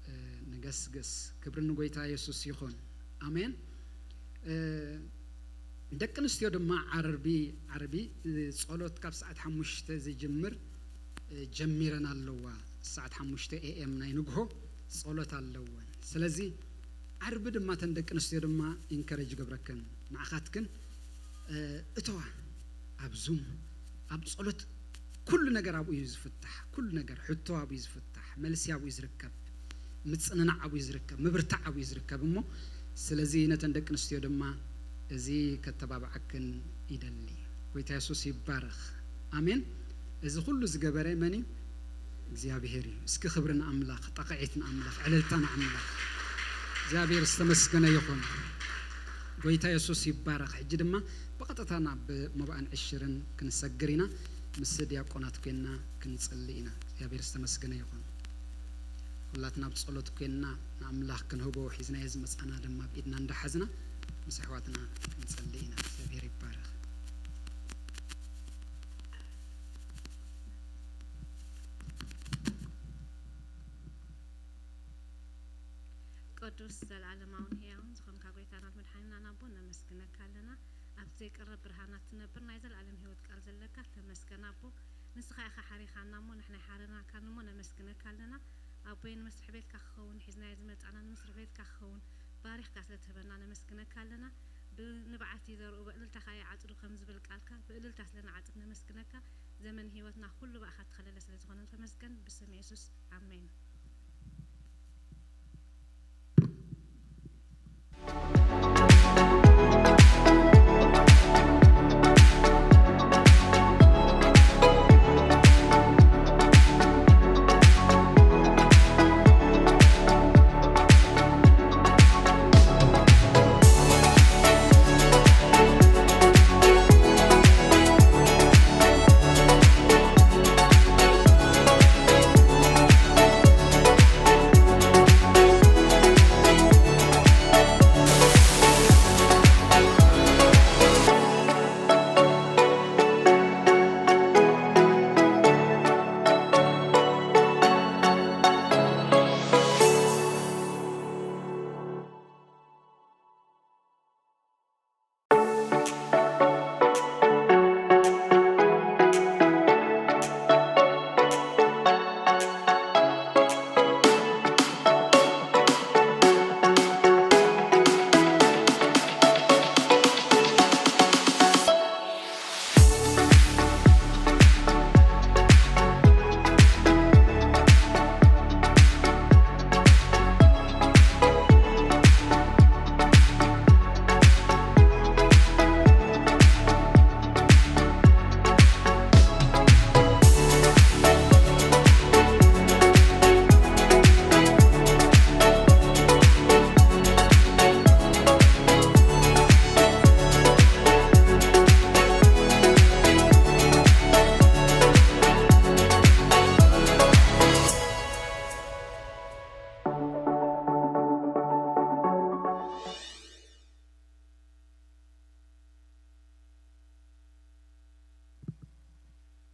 እ፣ ንገስግስ። ክብሪ ንጎይታ የሱስ ይኹን። ኣሜን። እ፣ ደቂ ኣንስትዮ ድማ ዓርቢ፣ ዓርቢ፣ እ፣ ጸሎት ካብ ሰዓት ሓሙሽተ ዝጅምር፣ እ፣ ጀሚረን ኣለዋ። ሰዓት ሓሙሽተ ኤ ኤም ናይ ንግሆ ጸሎት ኣለወን። ስለዚ ዓርቢ ድማ እተን ደቂ ኣንስትዮ ድማ ኢንከረጅ ገብረክን ንዓኻትክን፣ እ፣ እተዋ ኣብ ዙም ኣብ ጸሎት ኩሉ ነገር ኣብኡ እዩ ዝፍታሕ። ኩሉ ነገር ሕቶ ኣብኡ እዩ ዝፍታሕ። መልሲ ኣብኡ እዩ ዝርከብ። ምጽንናዕ ኣብኡ እዩዝርከብ፣ ምብርታዕ ኣብኡ እዩ ዝርከብ እሞ፣ ስለዚ ነተን ደቂ ኣንስትዮ ድማ እዚ ከተባብዓክን ይደሊ። ጎይታ የሱስ ይባረኽ። ኣሜን። እዚ ኩሉ ዝገበረ መን እዩ? እግዚኣብሄር እዩ። እስኪ ክብሪ ንኣምላኽ፣ ጣቕዒት ንኣምላኽ፣ ዕልልታ ንኣምላኽ። እግዚኣብሄር ዝተመስገነ ይኹን። ጎይታ የሱስ ይባረኽ። ሕጂ ድማ ብቐጥታ ናብ መባእን ዕሽርን ክንሰግር ኢና። ምስ ዲያቆናት ኮይንና ክንጽሊ ኢና። እግዚኣብሄር ዝተመስገነ ይኹን። ኩላትና ኣብ ጸሎት ኮይንና ንኣምላኽ ክንህቦ ሒዝናዮ ዝመጻና ድማ ኣብ ኢድና እንዳሓዝና ምስ ኣሕዋትና ክንጸሊ ኢና። እግዚኣብሄር ይባረኽ። ቅዱስ፣ ዘለዓለማውን ህያውን ዝኾንካ ጎይታናን መድሓኒናን ኣቦ፣ ነመስግነካ ኣለና። ኣብቲ ዘይቅረብ ብርሃናት ትነብር ናይ ዘለዓለም ህይወት ቃል ዘለካ ተመስገን ኣቦ። ንስኻ ኢኻ ሓሪኻና እሞ ንሕና ሓረናካን እሞ ነመስግነካ ኣለና። ኣቦየ፣ ንመስርሕ ቤትካ ክኸውን ሒዝናዮ ዝመጻና ንመስርሕ ቤትካ ክኸውን ባሪኽካ ስለ ትህበና ነመስግነካ ኣለና። ብንብዓት ይዘርኡ ብእልልታ ኸኣ ይዓጽዱ ከም ዝብል ቃልካ ብእልልታ ስለ ንዓጽድ ነመስግነካ። ዘመን ህይወትና ኩሉ ብኣኻ ተኸለለ ስለ ዝኾነ ተመስገን። ብስም የሱስ ኣሜን።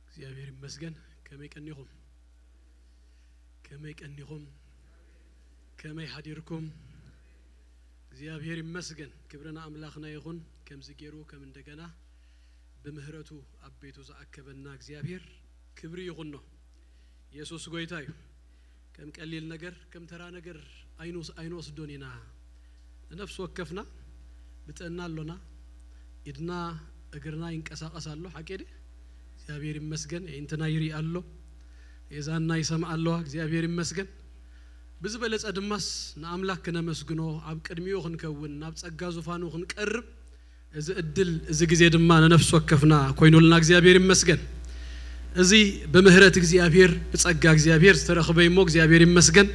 እግዚኣብሔር ይመስገን። ከመይ ቀኒኹም? ከመይ ቀኒኹም? ከመይ ሓዲርኩም? እግዚኣብሔር ይመስገን። ክብሪ ንኣምላኽና ይኹን። ከምዚ ገይሩ ከም እንደገና ብምህረቱ ኣብ ቤቱ ዝኣከበና እግዚኣብሔር ክብሪ ይኹኖ። የሱስ ጎይታ እዩ። ከም ቀሊል ነገር፣ ከም ተራ ነገር ኣይንወስ-፣ ኣይንወስዶን ኢና። ንነፍሲ ወከፍና ብጥዕና ኣሎና። ኢድና እግርና ይንቀሳቐስ ኣሎ። ሓቂ ድየ? እግዚኣብሔር ይመስገን። የዒንትና ይርኢ ኣሎ። የዛንና ይሰምዓ ኣለዋ። እግዚኣብሔር ይመስገን። ብዝበለጸ ድማስ ንኣምላኽ ክነመስግኖ፣ ኣብ ቅድሚኡ ክንከውን፣ ናብ ጸጋ ዙፋኑ ክንቀርብ፣ እዚ ዕድል፣ እዚ ግዜ ድማ ንነፍሲ ወከፍና ኮይኑልና እግዚኣብሔር ይመስገን። እዚ ብምህረት እግዚኣብሔር፣ ብጸጋ እግዚኣብሔር ዝተረኽበ እሞ እግዚኣብሔር ይመስገን።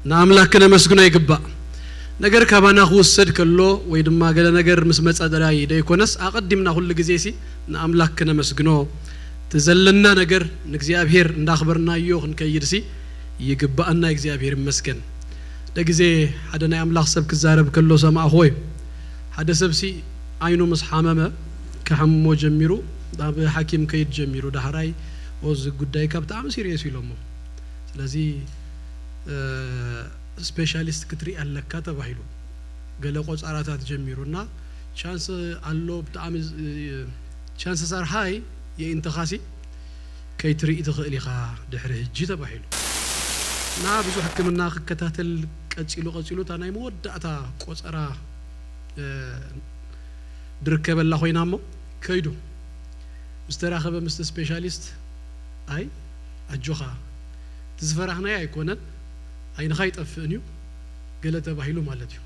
ንኣምላኽ ክነመስግኖ ይግባእ። ነገር ካባና ክውሰድ ከሎ ወይ ድማ ገለ ነገር ምስ መጸ ጥራይ ደይኮነስ፣ ኣቐዲምና ኩሉ ግዜ ሲ ንኣምላኽ ክነመስግኖ፣ እቲ ዘለና ነገር ንእግዚኣብሔር እንዳኽበርናዮ ክንከይድ ሲ ይግባኣና። እግዚኣብሔር ይመስገን። ሓደ ግዜ ሓደ ናይ ኣምላኽ ሰብ ክዛረብ ከሎ ሰማዕኽዎ እዩ። ሓደ ሰብ ሲ ዓይኑ ምስ ሓመመ፣ ክሓምሞ ጀሚሩ፣ ናብ ሓኪም ከይድ ጀሚሩ፣ ዳሕራይ፣ "ኦ፣ እዚ ጉዳይካ ብጣዕሚ ሲሪየስ እዩ" ኢሎሞ። ስለዚ፣ እ፣ ስፔሻሊስት ክትርኢ ኣለካ ተባሂሉ። ገለ ቆጸራታት ጀሚሩ እና ቻንስ ኣሎ፣ ብጣዕሚ ዝ-፣ ቻንስስ ኣር ሃይ የኢንተኻሲ ከይትርኢ ትኽእል ኢኻ ድሕሪ ሕጂ ተባሂሉ። እና ብዙሕ ሕክምና ክከታተል ቀጺሉ፣ ቀጺሉ እታ ናይ መወዳእታ ቆጸራ፣ እ፣ ድርከበላ ኮይና እሞ ከይዱ ምስ ተራኸበ ምስቲ ስፔሻሊስት፣ "ኣይ ኣጆኻ፣ እቲ ዝፈራህናዮ ኣይኮነን፣ ዓይንኻ ኣይጠፍእን እዩ" ገለ ተባሂሉ ማለት እዩ።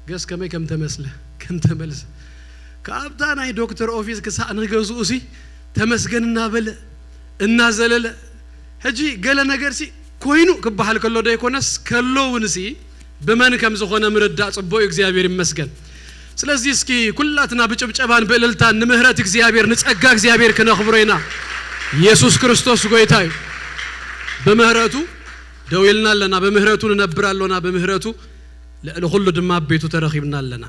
ገስ ከመይ ከም ተመስለ፣ ከም ተመልሰ። ካብታ ናይ ዶክተር ኦፊስ ክሳእ ንገዝኡ ሲ ተመስገን እናበለ፣ እናዘለለ፣ ሕጂ ገለ ነገር ሲ ኮይኑ ክበሃል ከሎ ዶ ኣይኮነስ፣ ከሎ እውን ሲ ብመን ከም ዝኾነ ምርዳእ ጽቡቕ እዩ። እግዚኣብሔር ይመስገን። ስለዚ እስኪ ኩላትና ብጭብጨባን ብእልልታን ንምህረት እግዚኣብሔር፣ ንጸጋ እግዚኣብሔር ክነኽብሮ ኢና። ኢየሱስ ክርስቶስ ጎይታ እዩ። ብምህረቱ ደው ኢልና ኣለና፣ ብምህረቱ ንነብር ኣሎና፣ ብምህረቱ ልዕሊ ኩሉ ድማ ኣብ ቤቱ ተረኺብና ኣለና።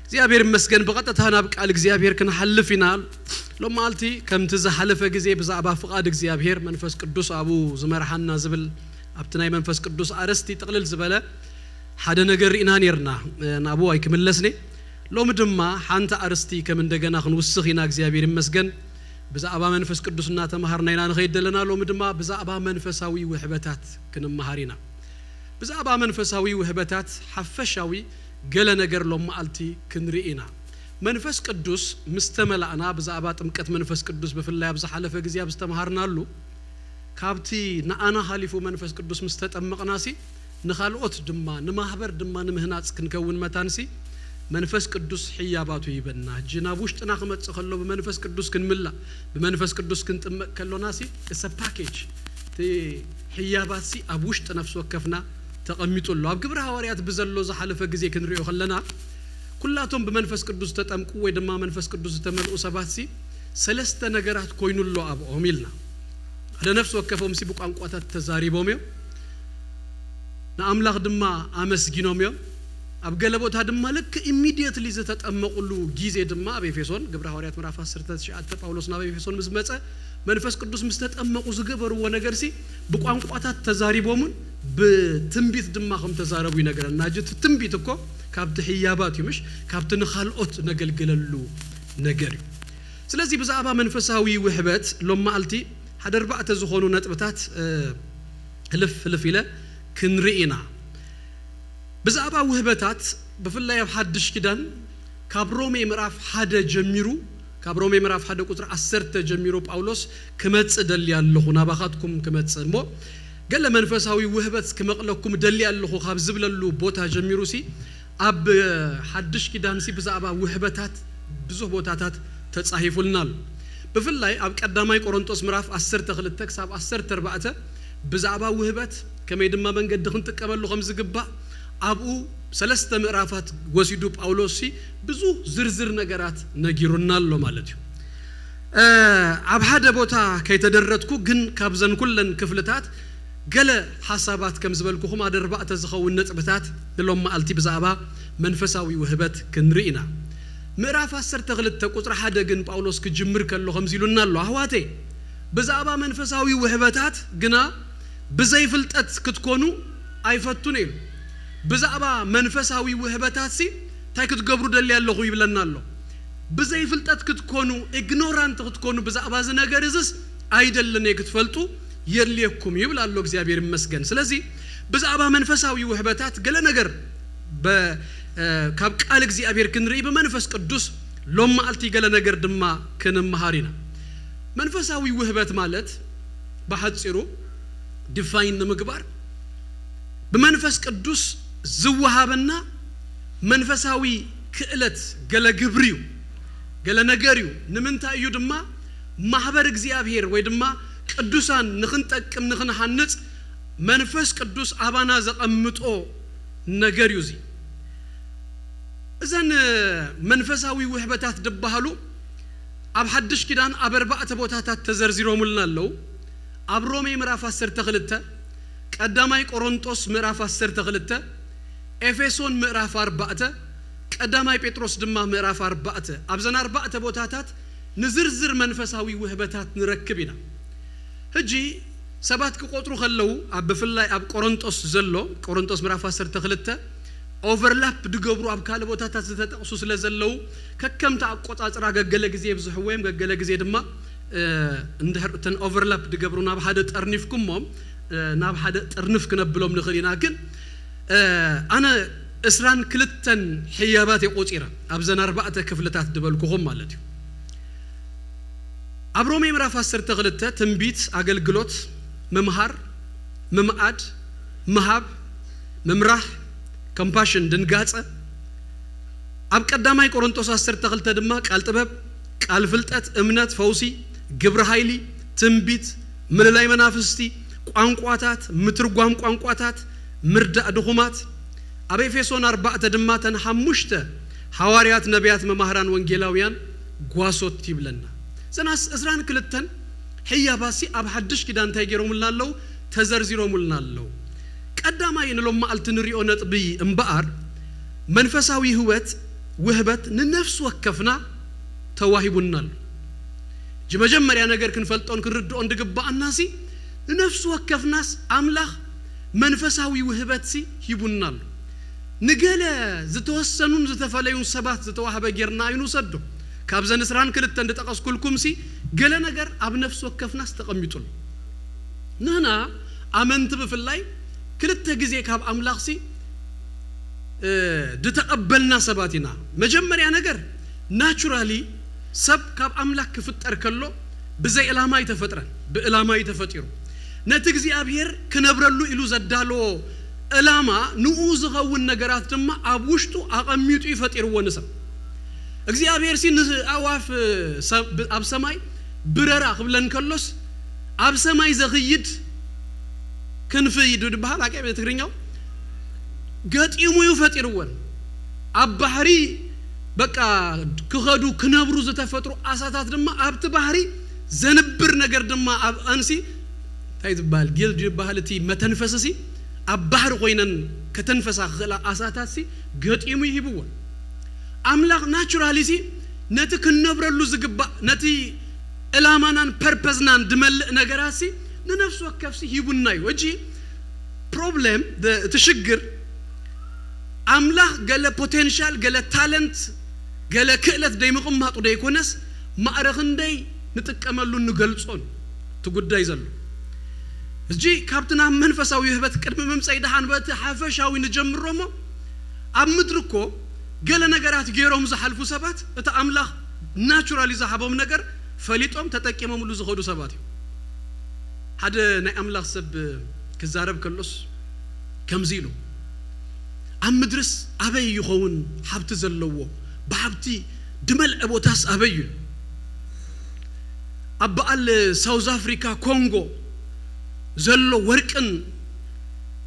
እግዚኣብሔር ይመስገን። ብቐጥታ ናብ ቃል እግዚኣብሔር ክንሓልፍ ኢና። ሎም መዓልቲ ከምቲ ዝሓለፈ ግዜ ብዛዕባ ፍቓድ እግዚኣብሔር መንፈስ ቅዱስ ኣብኡ ዝመርሓና ዝብል ኣብቲ ናይ መንፈስ ቅዱስ ኣርእስቲ ጥቕልል ዝበለ ሓደ ነገር ርኢና ኔርና። ናብኡ ኣይክምለስን እየ። ሎሚ ድማ ሓንቲ ኣርእስቲ ከም እንደገና ክንውስኽ ኢና። እግዚኣብሔር ይመስገን። ብዛዕባ መንፈስ ቅዱስ እናተምሃርና ኢና ንኸይድ ዘለና። ሎሚ ድማ ብዛዕባ መንፈሳዊ ውሕበታት ክንምሃር ኢና። ብዛዕባ መንፈሳዊ ውህበታት ሓፈሻዊ ገለ ነገር ሎም መዓልቲ ክንርኢ ኢና። መንፈስ ቅዱስ ምስ ተመላእና፣ ብዛዕባ ጥምቀት መንፈስ ቅዱስ ብፍላይ ኣብ ዝሓለፈ ግዜ ኣብ ዝተምሃርናሉ፣ ካብቲ ንኣና ሓሊፉ መንፈስ ቅዱስ ምስ ተጠመቕናሲ፣ ንኻልኦት ድማ፣ ንማህበር ድማ ንምህናጽ ክንከውን መታንሲ፣ መንፈስ ቅዱስ ሕያባቱ ይበና። ሕጂ ናብ ውሽጥና ክመጽእ ከሎ ብመንፈስ ቅዱስ ክንምላእ፣ ብመንፈስ ቅዱስ ክንጥመቕ ከሎናሲ፣ it's a package። እቲ ሕያባትሲ ኣብ ውሽጢ ነፍሲ ወከፍና ተቐሚጡ ኣሎ። ኣብ ግብሪ ሃዋርያት ብዘሎ ዝሓለፈ ግዜ ክንሪኦ ከለና፣ ኩላቶም ብመንፈስ ቅዱስ ዝተጠምቁ ወይ ድማ መንፈስ ቅዱስ ዝተመልኡ ሰባትሲ፣ ሰለስተ ነገራት ኮይኑ ኣሎ ኣብኦም ኢልና። ሓደ ነፍሲ ወከፎምሲ ብቋንቋታት ተዛሪቦም እዮም። ንኣምላኽ ድማ ኣመስጊኖም እዮም። ኣብ ገለ ቦታ ድማ ልክእ ኢሚድየትሊ ዝተጠመቑሉ ግዜ ድማ ኣብ ኤፌሶን፣ ግብሪ ሃዋርያት ምዕራፍ ዓሰርተ ትሽዓተ ጳውሎስ ናብ ኤፌሶን ምስ መጸ፣ መንፈስ ቅዱስ ምስ ተጠመቑ ዝገበርዎ ነገርሲ ብቋንቋታት ተዛሪቦምን ብትንቢት ድማ ከም ተዛረቡ ይነግረና። ሕጂ እቲ ትንቢት እኮ ካብቲ ህያባት እዩ፣ ምሽ? ካብቲ ንኻልኦት ነገልግለሉ ነገር እዩ። ስለዚ ብዛዕባ መንፈሳዊ ውህበት ሎም መዓልቲ ሓደ ኣርባዕተ ዝኾኑ ነጥብታት፣ እ፣ ህልፍ ህልፍ ኢለ ክንርኢ ኢና። ብዛዕባ ውህበታት ብፍላይ ኣብ ሓድሽ ኪዳን ካብ ሮሜ ምዕራፍ ሓደ ጀሚሩ፣ ካብ ሮሜ ምዕራፍ ሓደ ቁጽሪ ዓሰርተ ጀሚሩ ጳውሎስ ክመጽእ ደሊ ኣለኹ፣ ናባኻትኩም ክመጽእ እሞ ገለ መንፈሳዊ ውህበት ክመቕለኩም ደሊ ኣለኹ ካብ ዝብለሉ ቦታ ጀሚሩሲ ኣብ ሓድሽ ኪዳንሲ ብዛዕባ ውህበታት ብዙሕ ቦታታት ተጻሂፉልና ኣሎ። ብፍላይ ኣብ ቀዳማይ ቆሮንጦስ ምዕራፍ ዓሰርተ ክልተ ክሳብ ዓሰርተ ኣርባዕተ ብዛዕባ ውህበት ከመይ ድማ መንገዲ ክንጥቀመሉ ከም ዝግባእ ኣብኡ ሰለስተ ምዕራፋት ወሲዱ ጳውሎስሲ ብዙ ዝርዝር ነገራት ነጊሩና ኣሎ ማለት እዩ። እ፣ ኣብ ሓደ ቦታ ከይተደረትኩ ግን ካብዘን ኩለን ክፍልታት ገለ ሓሳባት ከም ዝበልኩኹም ኣደ ኣርባዕተ ዝኸውን ነጥብታት ንሎም መዓልቲ ብዛዕባ መንፈሳዊ ውህበት ክንርኢ ኢና። ምዕራፍ ዓሰርተ ክልተ ቁጽሪ ሓደ ግን ጳውሎስ ክጅምር ከሎ ከምዚ ኢሉና ኣሎ፣ ኣሕዋተይ፣ ብዛዕባ መንፈሳዊ ውህበታት ግና ብዘይ ፍልጠት ክትኮኑ ኣይፈቱን ኢሉ። ብዛዕባ መንፈሳዊ ውህበታትሲ እንታይ ክትገብሩ ደሊ ኣለኹ ይብለና ኣሎ። ብዘይ ፍልጠት ክትኮኑ፣ ኢግኖራንት ክትኮኑ ብዛዕባ እዚ ነገር እዝስ ኣይደልን እየ፣ ክትፈልጡ የድልየኩም ይብል ኣሎ። እግዚኣብሔር ይመስገን። ስለዚ ብዛዕባ መንፈሳዊ ውህበታት ገለ ነገር በ-፣ እ፣ ካብ ቃል እግዚኣብሔር ክንርኢ ብመንፈስ ቅዱስ ሎም መዓልቲ ገለ ነገር ድማ ክንምሃር ኢና። መንፈሳዊ ውህበት ማለት ብሓጺሩ ዲፋይን ንምግባር ብመንፈስ ቅዱስ ዝወሃበና መንፈሳዊ ክእለት ገለ ግብሪ እዩ፣ ገለ ነገር እዩ። ንምንታይ እዩ ድማ ማሕበር እግዚኣብሔር ወይ ድማ ቅዱሳን ንኽንጠቅም ንኽንሃንጽ መንፈስ ቅዱስ ኣባና ዘቐምጦ ነገር እዩ። እዚ እዘን መንፈሳዊ ውህበታት ዝበሃሉ ኣብ ሓድሽ ኪዳን ኣብ ኣርባዕተ ቦታታት ተዘርዚሮምልና ኣለዉ። ኣብ ሮሜ ምዕራፍ ዓሰርተ ክልተ፣ ቀዳማይ ቆሮንጦስ ምዕራፍ ዓሰርተ ክልተ፣ ኤፌሶን ምዕራፍ ኣርባዕተ፣ ቀዳማይ ጴጥሮስ ድማ ምዕራፍ ኣርባዕተ። ኣብዘን ኣርባዕተ ቦታታት ንዝርዝር መንፈሳዊ ውህበታት ንረክብ ኢና። ሕጂ ሰባት ክቆጥሩ ከለዉ ኣብ ብፍላይ ኣብ ቆሮንጦስ ዘሎ ቆሮንጦስ ምዕራፍ ዓሰርተ ክልተ ኦቨርላፕ ድገብሩ ኣብ ካልእ ቦታታት ዝተጠቕሱ ስለ ዘለዉ ከከምቲ ኣቆጻጽራ ገገለ ግዜ የብዝሕዎ እዮም፣ ገገለ ግዜ ድማ እንድሕር እተን ኦቨርላፕ ድገብሩ ናብ ሓደ ጠርኒፍኩሞም ናብ ሓደ ጥርንፍ ክነብሎም ንኽእል ኢና። ግን ኣነ እስራን ክልተን ሕያባት የቆጺረ ኣብዘን ኣርባዕተ ክፍልታት ድበልኩኹም ማለት እዩ። ኣብ ሮሜ ምዕራፍ ዓሰርተ ክልተ ትንቢት፣ ኣገልግሎት፣ ምምሃር፣ ምምኣድ፣ ምሃብ፣ ምምራሕ፣ ኮምፓሽን፣ ድንጋጸ። ኣብ ቀዳማይ ቆሮንጦስ ዓሰርተ ክልተ ድማ ቃል ጥበብ፣ ቃል ፍልጠት፣ እምነት፣ ፈውሲ፣ ግብሪ ሓይሊ፣ ትንቢት፣ ምልላይ መናፍስቲ፣ ቋንቋታት፣ ምትርጓም ቋንቋታት፣ ምርዳእ ድኹማት። ኣብ ኤፌሶን ኣርባዕተ ድማ ተን ሓሙሽተ ሃዋርያት፣ ነቢያት፣ መማህራን፣ ወንጌላውያን፣ ጓሶት ይብለና። ዘናስ እስራን ክልተን ሕያባሲ ኣብ ሓድሽ ኪዳን እንታይ ገይሮምልና ኣለዉ? ተዘርዚሮምልና ኣለዉ። ቀዳማይ ንሎም መዓልቲ ንሪኦ ነጥቢ እምበኣር መንፈሳዊ ህይወት ውህበት ንነፍሲ ወከፍና ተዋሂቡና ኣሎ። እጂ መጀመርያ ነገር ክንፈልጦን ክንርድኦን ድግባኣናሲ ንነፍሲ ወከፍናስ ኣምላኽ መንፈሳዊ ውህበትሲ ሂቡና ኣሎ። ንገለ ዝተወሰኑን ዝተፈለዩን ሰባት ዝተዋህበ ጌርና ኣይንውሰዶ። ካብዘን እስራን ክልተን ዝጠቐስኩልኩምሲ ገለ ነገር ኣብ ነፍሲ ወከፍናስ ተቐሚጡ ኣሎ። ንህና ኣመንቲ ብፍላይ ክልተ ግዜ ካብ ኣምላኽሲ ድተቐበልና ሰባት ኢና። መጀመርያ ነገር ናቹራሊ ሰብ ካብ ኣምላኽ ክፍጠር ከሎ ብዘይ ዕላማ ኣይተፈጥረን፣ ብዕላማ እዩ ተፈጢሩ። ነቲ እግዚኣብሔር ክነብረሉ ኢሉ ዘዳለዎ ዕላማ ንኡ ዝኸውን ነገራት ድማ ኣብ ውሽጡ ኣቐሚጡ እዩ ፈጢርዎ ንሰብ። እግዚኣብሔር ሲ ንኣእዋፍ ኣብ ሰማይ ብረራ ክብለን ከሎስ ኣብ ሰማይ ዘኽይድ ክንፊ ድበሃል ኣቀ ትግርኛው ገጢሙ እዩ ፈጢርወን። ኣብ ባሕሪ በቃ ክኸዱ ክነብሩ ዝተፈጥሩ ኣሳታት ድማ ኣብቲ ባሕሪ ዘንብር ነገር ድማ ኣብ ኣንሲ እንታይ ዝበሃል ጊልድ ይበሃል እቲ መተንፈሲ ሲ ኣብ ባሕሪ ኮይነን ከተንፈሳ ክኽእላ ኣሳታት ሲ ገጢሙ ይሂብወን። ኣምላኽ ናቹራሊ ሲ ነቲ ክንነብረሉ ዝግባእ ነቲ ዕላማናን ፐርፐዝናን ድመልእ ነገራት ሲ ንነፍሲ ወከፍ ሲ ሂቡና እዩ። እጂ ፕሮብሌም እቲ ሽግር ኣምላኽ ገለ ፖቴንሻል ገለ ታለንት ገለ ክእለት ደይምቕማጡ ደይኮነስ ማእረ ክንደይ ንጥቀመሉ ንገልጾን እቲ ጉዳይ ዘሎ እጂ ካብቲ ናብ መንፈሳዊ ህበት ቅድሚ ምምፀይ ደሓን በቲ ሓፈሻዊ ንጀምሮ እሞ ኣብ ምድሪ እኮ ገለ ነገራት ገይሮም ዝሓልፉ ሰባት እቲ ኣምላኽ ናቹራሊ ዝሃቦም ነገር ፈሊጦም ተጠቂሞምሉ ዝኸዱ ሰባት እዮም። ሓደ ናይ ኣምላኽ ሰብ ክዛረብ ከሎስ ከምዚ ኢሉ ኣብ ምድርስ ኣበይ ይኸውን ሓብቲ ዘለዎ ብሓብቲ ድመልዐ ቦታስ ኣበይ እዩ? ኣብ በዓል ሳውዝ ኣፍሪካ ኮንጎ ዘሎ ወርቅን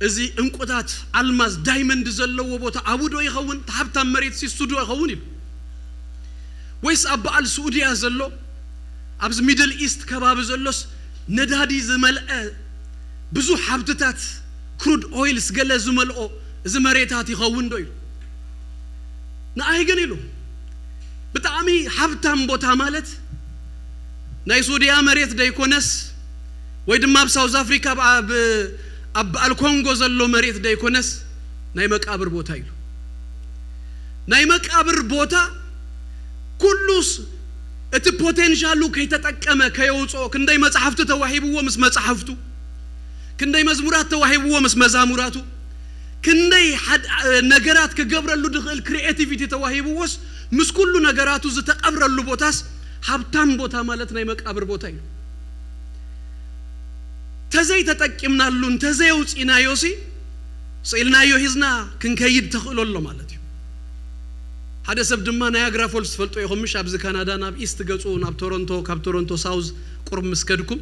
እዚ እንቁታት ኣልማዝ ዳይመንድ ዘለዎ ቦታ ኣብኡ ዶ ይኸውን? እቲ ሃብታም መሬት ሲ እሱ ዶ ይኸውን ኢሉ ወይስ ኣብ በዓል ስዑድያ ዘሎ ኣብዚ ሚድል ኢስት ከባቢ ዘሎስ ነዳዲ ዝመልአ ብዙሕ ሃብትታት ክሩድ ኦይልስ ገለ ዝመልኦ እዚ መሬታት ይኸውን ዶ ኢሉ ንኣይ ግን ኢሉ ብጣዕሚ ሃብታም ቦታ ማለት ናይ ሱድያ መሬት ደይኮነስ ወይ ድማ ኣብ ሳውዝ ኣፍሪካ ኣብ በዓል ኮንጎ ዘሎ መሬት ደይኮነስ ናይ መቃብር ቦታ ኢሉ ናይ መቃብር ቦታ ኩሉስ እቲ ፖቴንሻሉ ከይተጠቀመ ከየውፅኦ ክንደይ መፅሓፍቲ ተዋሂብዎ ምስ መፅሓፍቱ ክንደይ መዝሙራት ተዋሂብዎ ምስ መዛሙራቱ ክንደይ ነገራት ክገብረሉ ድኽእል ክሪኤቲቪቲ ተዋሂብዎስ ምስ ኩሉ ነገራቱ ዝተቐብረሉ ቦታስ ሃብታም ቦታ ማለት ናይ መቃብር ቦታ እዩ። ተዘይተጠቂምናሉ እንተዘየውፂናዮሲ ስኢልናዮ ሒዝና ክንከይድ ተኽእሎ ኣሎ ማለት እዩ። ሓደ ሰብ ድማ ናያግራ ፎልስ ትፈልጦ ኢኹም ምሽ? ኣብዚ ካናዳ ናብ ኢስት ገጹ ናብ ቶሮንቶ፣ ካብ ቶሮንቶ ሳውዝ ቁርብ ምስ ከድኩም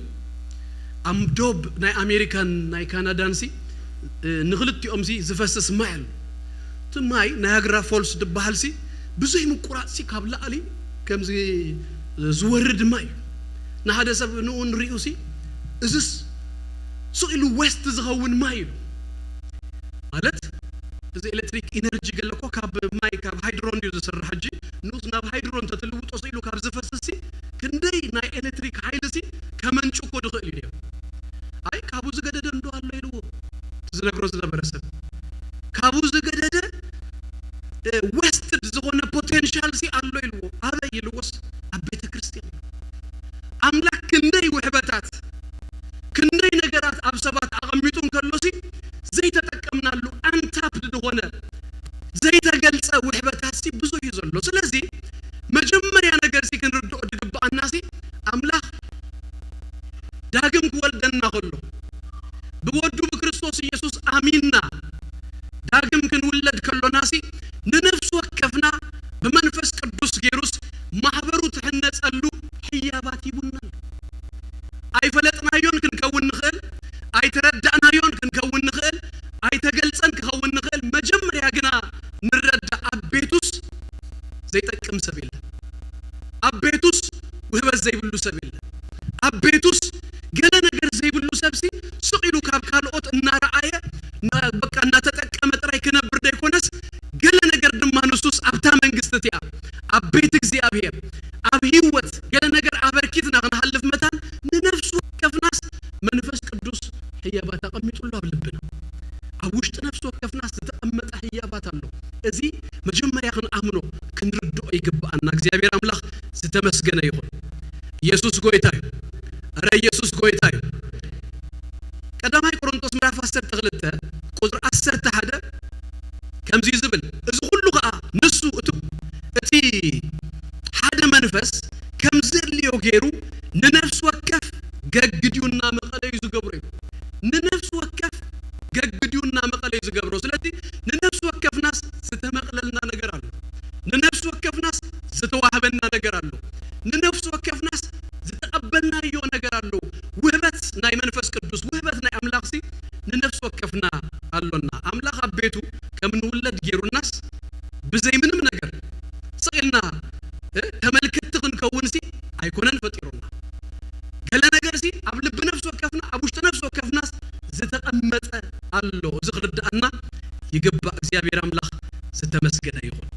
ኣብ ዶብ ናይ ኣሜሪካን ናይ ካናዳን ሲ ንክልቲኦም ሲ ዝፈስስ ማይ ኣሎ። እቲ ማይ ናያግራ ፎልስ ዝበሃል ሲ ብዙይ ምቁራጽ ሲ ካብ ላዕሊ ከምዚ ዝወርድ ማይ እዩ። ንሓደ ሰብ ንኡ ንሪኡ ሲ እዝስ ስቕ ኢሉ ዌስት ዝኸውን ማይ እዩ። ማለት እዚ ኤሌክትሪክ ኢነርጂ ገለ እኮ ካብ ማይ ካብ ሃይድሮን እዩ ዝስራሕ። ሕጂ ንኡስ ናብ ሃይድሮን ተትልውጦ ስኢሉ ካብ ዝፈስስ ሲ ክንደይ ናይ ኤሌክትሪክ ሓይሊ ሲ ከመንጭ እኮ ድኽእል እዩ። ኣይ ካብኡ ዝገደደ እንዶ ኣሎ ኢልዎ ዝነግሮ ዝነበረ ሰብ ካብኡ ዝገደደ ዌስትድ ዝኾነ ፖቴንሻል ሲ ኣሎ ኢልዎ። ኣበይ ኢልዎስ ኣብ ቤተ ክርስቲያን። ኣምላክ ክንደይ ውሕበታት ክንደይ ነገራት ኣብ ሰባት ኣቐሚጡ እንከሎ ሲ ዘይተጠቀምናሉ ኣንታፕድ ዝኾነ ዘይተገልጸ ውሕበታት ሲ ብዙሕ እዩ ዘሎ። ስለዚ መጀመርያ ነገር ሲ ክንርድኦ ዝግብኣና ሲ ኣምላኽ ዳግም ክወልደና ከሎ ብወዱ ብክርስቶስ ኢየሱስ ኣሚንና ዳግም ክንውለድ ከሎና ሲ ንነፍሲ ወከፍና ብመንፈስ ቅዱስ ገይሩስ ማሕበሩ ትሕነጸሉ ህያባት ሂቡና ኣሎ። ኣይፈለጥናዮን ክንከውን ንኽእል፣ ኣይተረዳእናዮን ክንከውን ንኽእል፣ ኣይተገልጸን ክኸውን ንኽእል። መጀመርያ ግና ንረዳእ ኣብ ቤቱስ ዘይጠቅም ሰብ የለን። ኣብ ቤቱስ ውህበት ዘይብሉ ሰብ የለን። ኣብ ቤቱስ ገለ ነገር ዘይብሉ ሰብሲ ስቕ ኢሉ ካብ ካልኦት እናረኣየ ና- በቃ እናተጠቀመ ጥራይ ክነብር ዘይኮነስ ገለ ነገር ድማ ንሱስ ኣብታ መንግስቲ እቲኣ ኣብ ቤት እግዚኣብሔር ኣብ ህይወት ገለ ነገር ኣበርኪትና ክንሃልፍ መታን ንነፍሱ ወከፍናስ መንፈስ ቅዱስ ህያባት ኣቐሚጡሉ ኣብ ልብና ኣብ ውሽጢ ነፍሲ ወከፍና ዝተቐመጠ ህያባት ኣሎ። እዚ መጀመርያ ክንኣምኖ ክንርድኦ ይግብኣና። እግዚኣብሔር ኣምላኽ ዝተመስገነ ይኹን። ኢየሱስ ጎይታ እዩ። እረ ኢየሱስ ጎይታ እዩ። ቀዳማይ ቆሮንቶስ ምዕራፍ ዓሰርተ ክልተ ቁፅሪ ዓሰርተ ሓደ ከምዚ እዩ ዝብል፣ እዚ ኩሉ ከዓ ንሱ እቲ እቲ ሓደ መንፈስ ከም ዘድልዮ ገይሩ ንነፍሲ ወከፍ ገግድዩ እናመቐለ እዩ ዝገብሮ እዩ። ንነፍሲ ወከፍ ገግድዩ እናመቐለ እዩ ዝገብሮ። ስለዚ ንነፍሲ ወከፍናስ ዝተመቕለልና ነገር ኣሎ። ንነፍሲ ወከፍናስ ዝተዋህበና ነገር ኣሎ። ንነፍሲ ወከፍናስ ዝተቐበልናዮ ነገር ኣሎ። ውህበት ናይ መንፈስ ቅዱስ ውህበት ናይ ኣምላኽሲ ንነፍሲ ወከፍና ኣሎና። ኣምላኽ ኣብ ቤቱ ከም ንውለድ ገይሩናስ ብዘይ ምንም ነገር ስቕ ኢልና እ፣ ተመልከትቲ ክንከውንሲ ኣይኮነን ፈጢሩና። ገለ ነገርሲ ኣብ ልቢ ነፍሲ ወከፍና ኣብ ውሽጢ ነፍሲ ወከፍናስ ዝተቐመጠ ኣሎ። እዚ ክርድኣና ይግባእ። እግዚኣብሔር ኣምላኽ ዝተመስገነ ይኹን።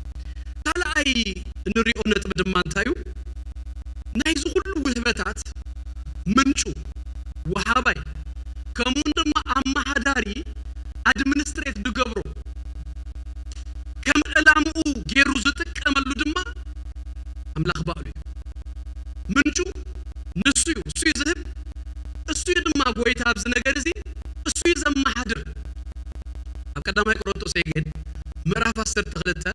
ካልኣይ እንሪኦ ነጥቢ ድማ እንታይ እዩ? ናይዚ ኩሉ ውህበታት ምንጩ ወሃባይ ከምኡውን ድማ ኣመሓዳሪ ኣድሚኒስትሬት ዝገብሮ ከም ዕላምኡ ገይሩ ዝጥቀመሉ ድማ ኣምላኽ ባዕሉ እዩ። ምንጩ ንሱ እዩ፣ እሱ እዩ ዝህብ፣ እሱ እዩ ድማ ጎይታ ኣብዚ ነገር እዚ፣ እሱ እዩ ዘመሓድር። ኣብ ቀዳማይ ቆሮንቶስ ግን ምዕራፍ ዓሰርተ ክልተ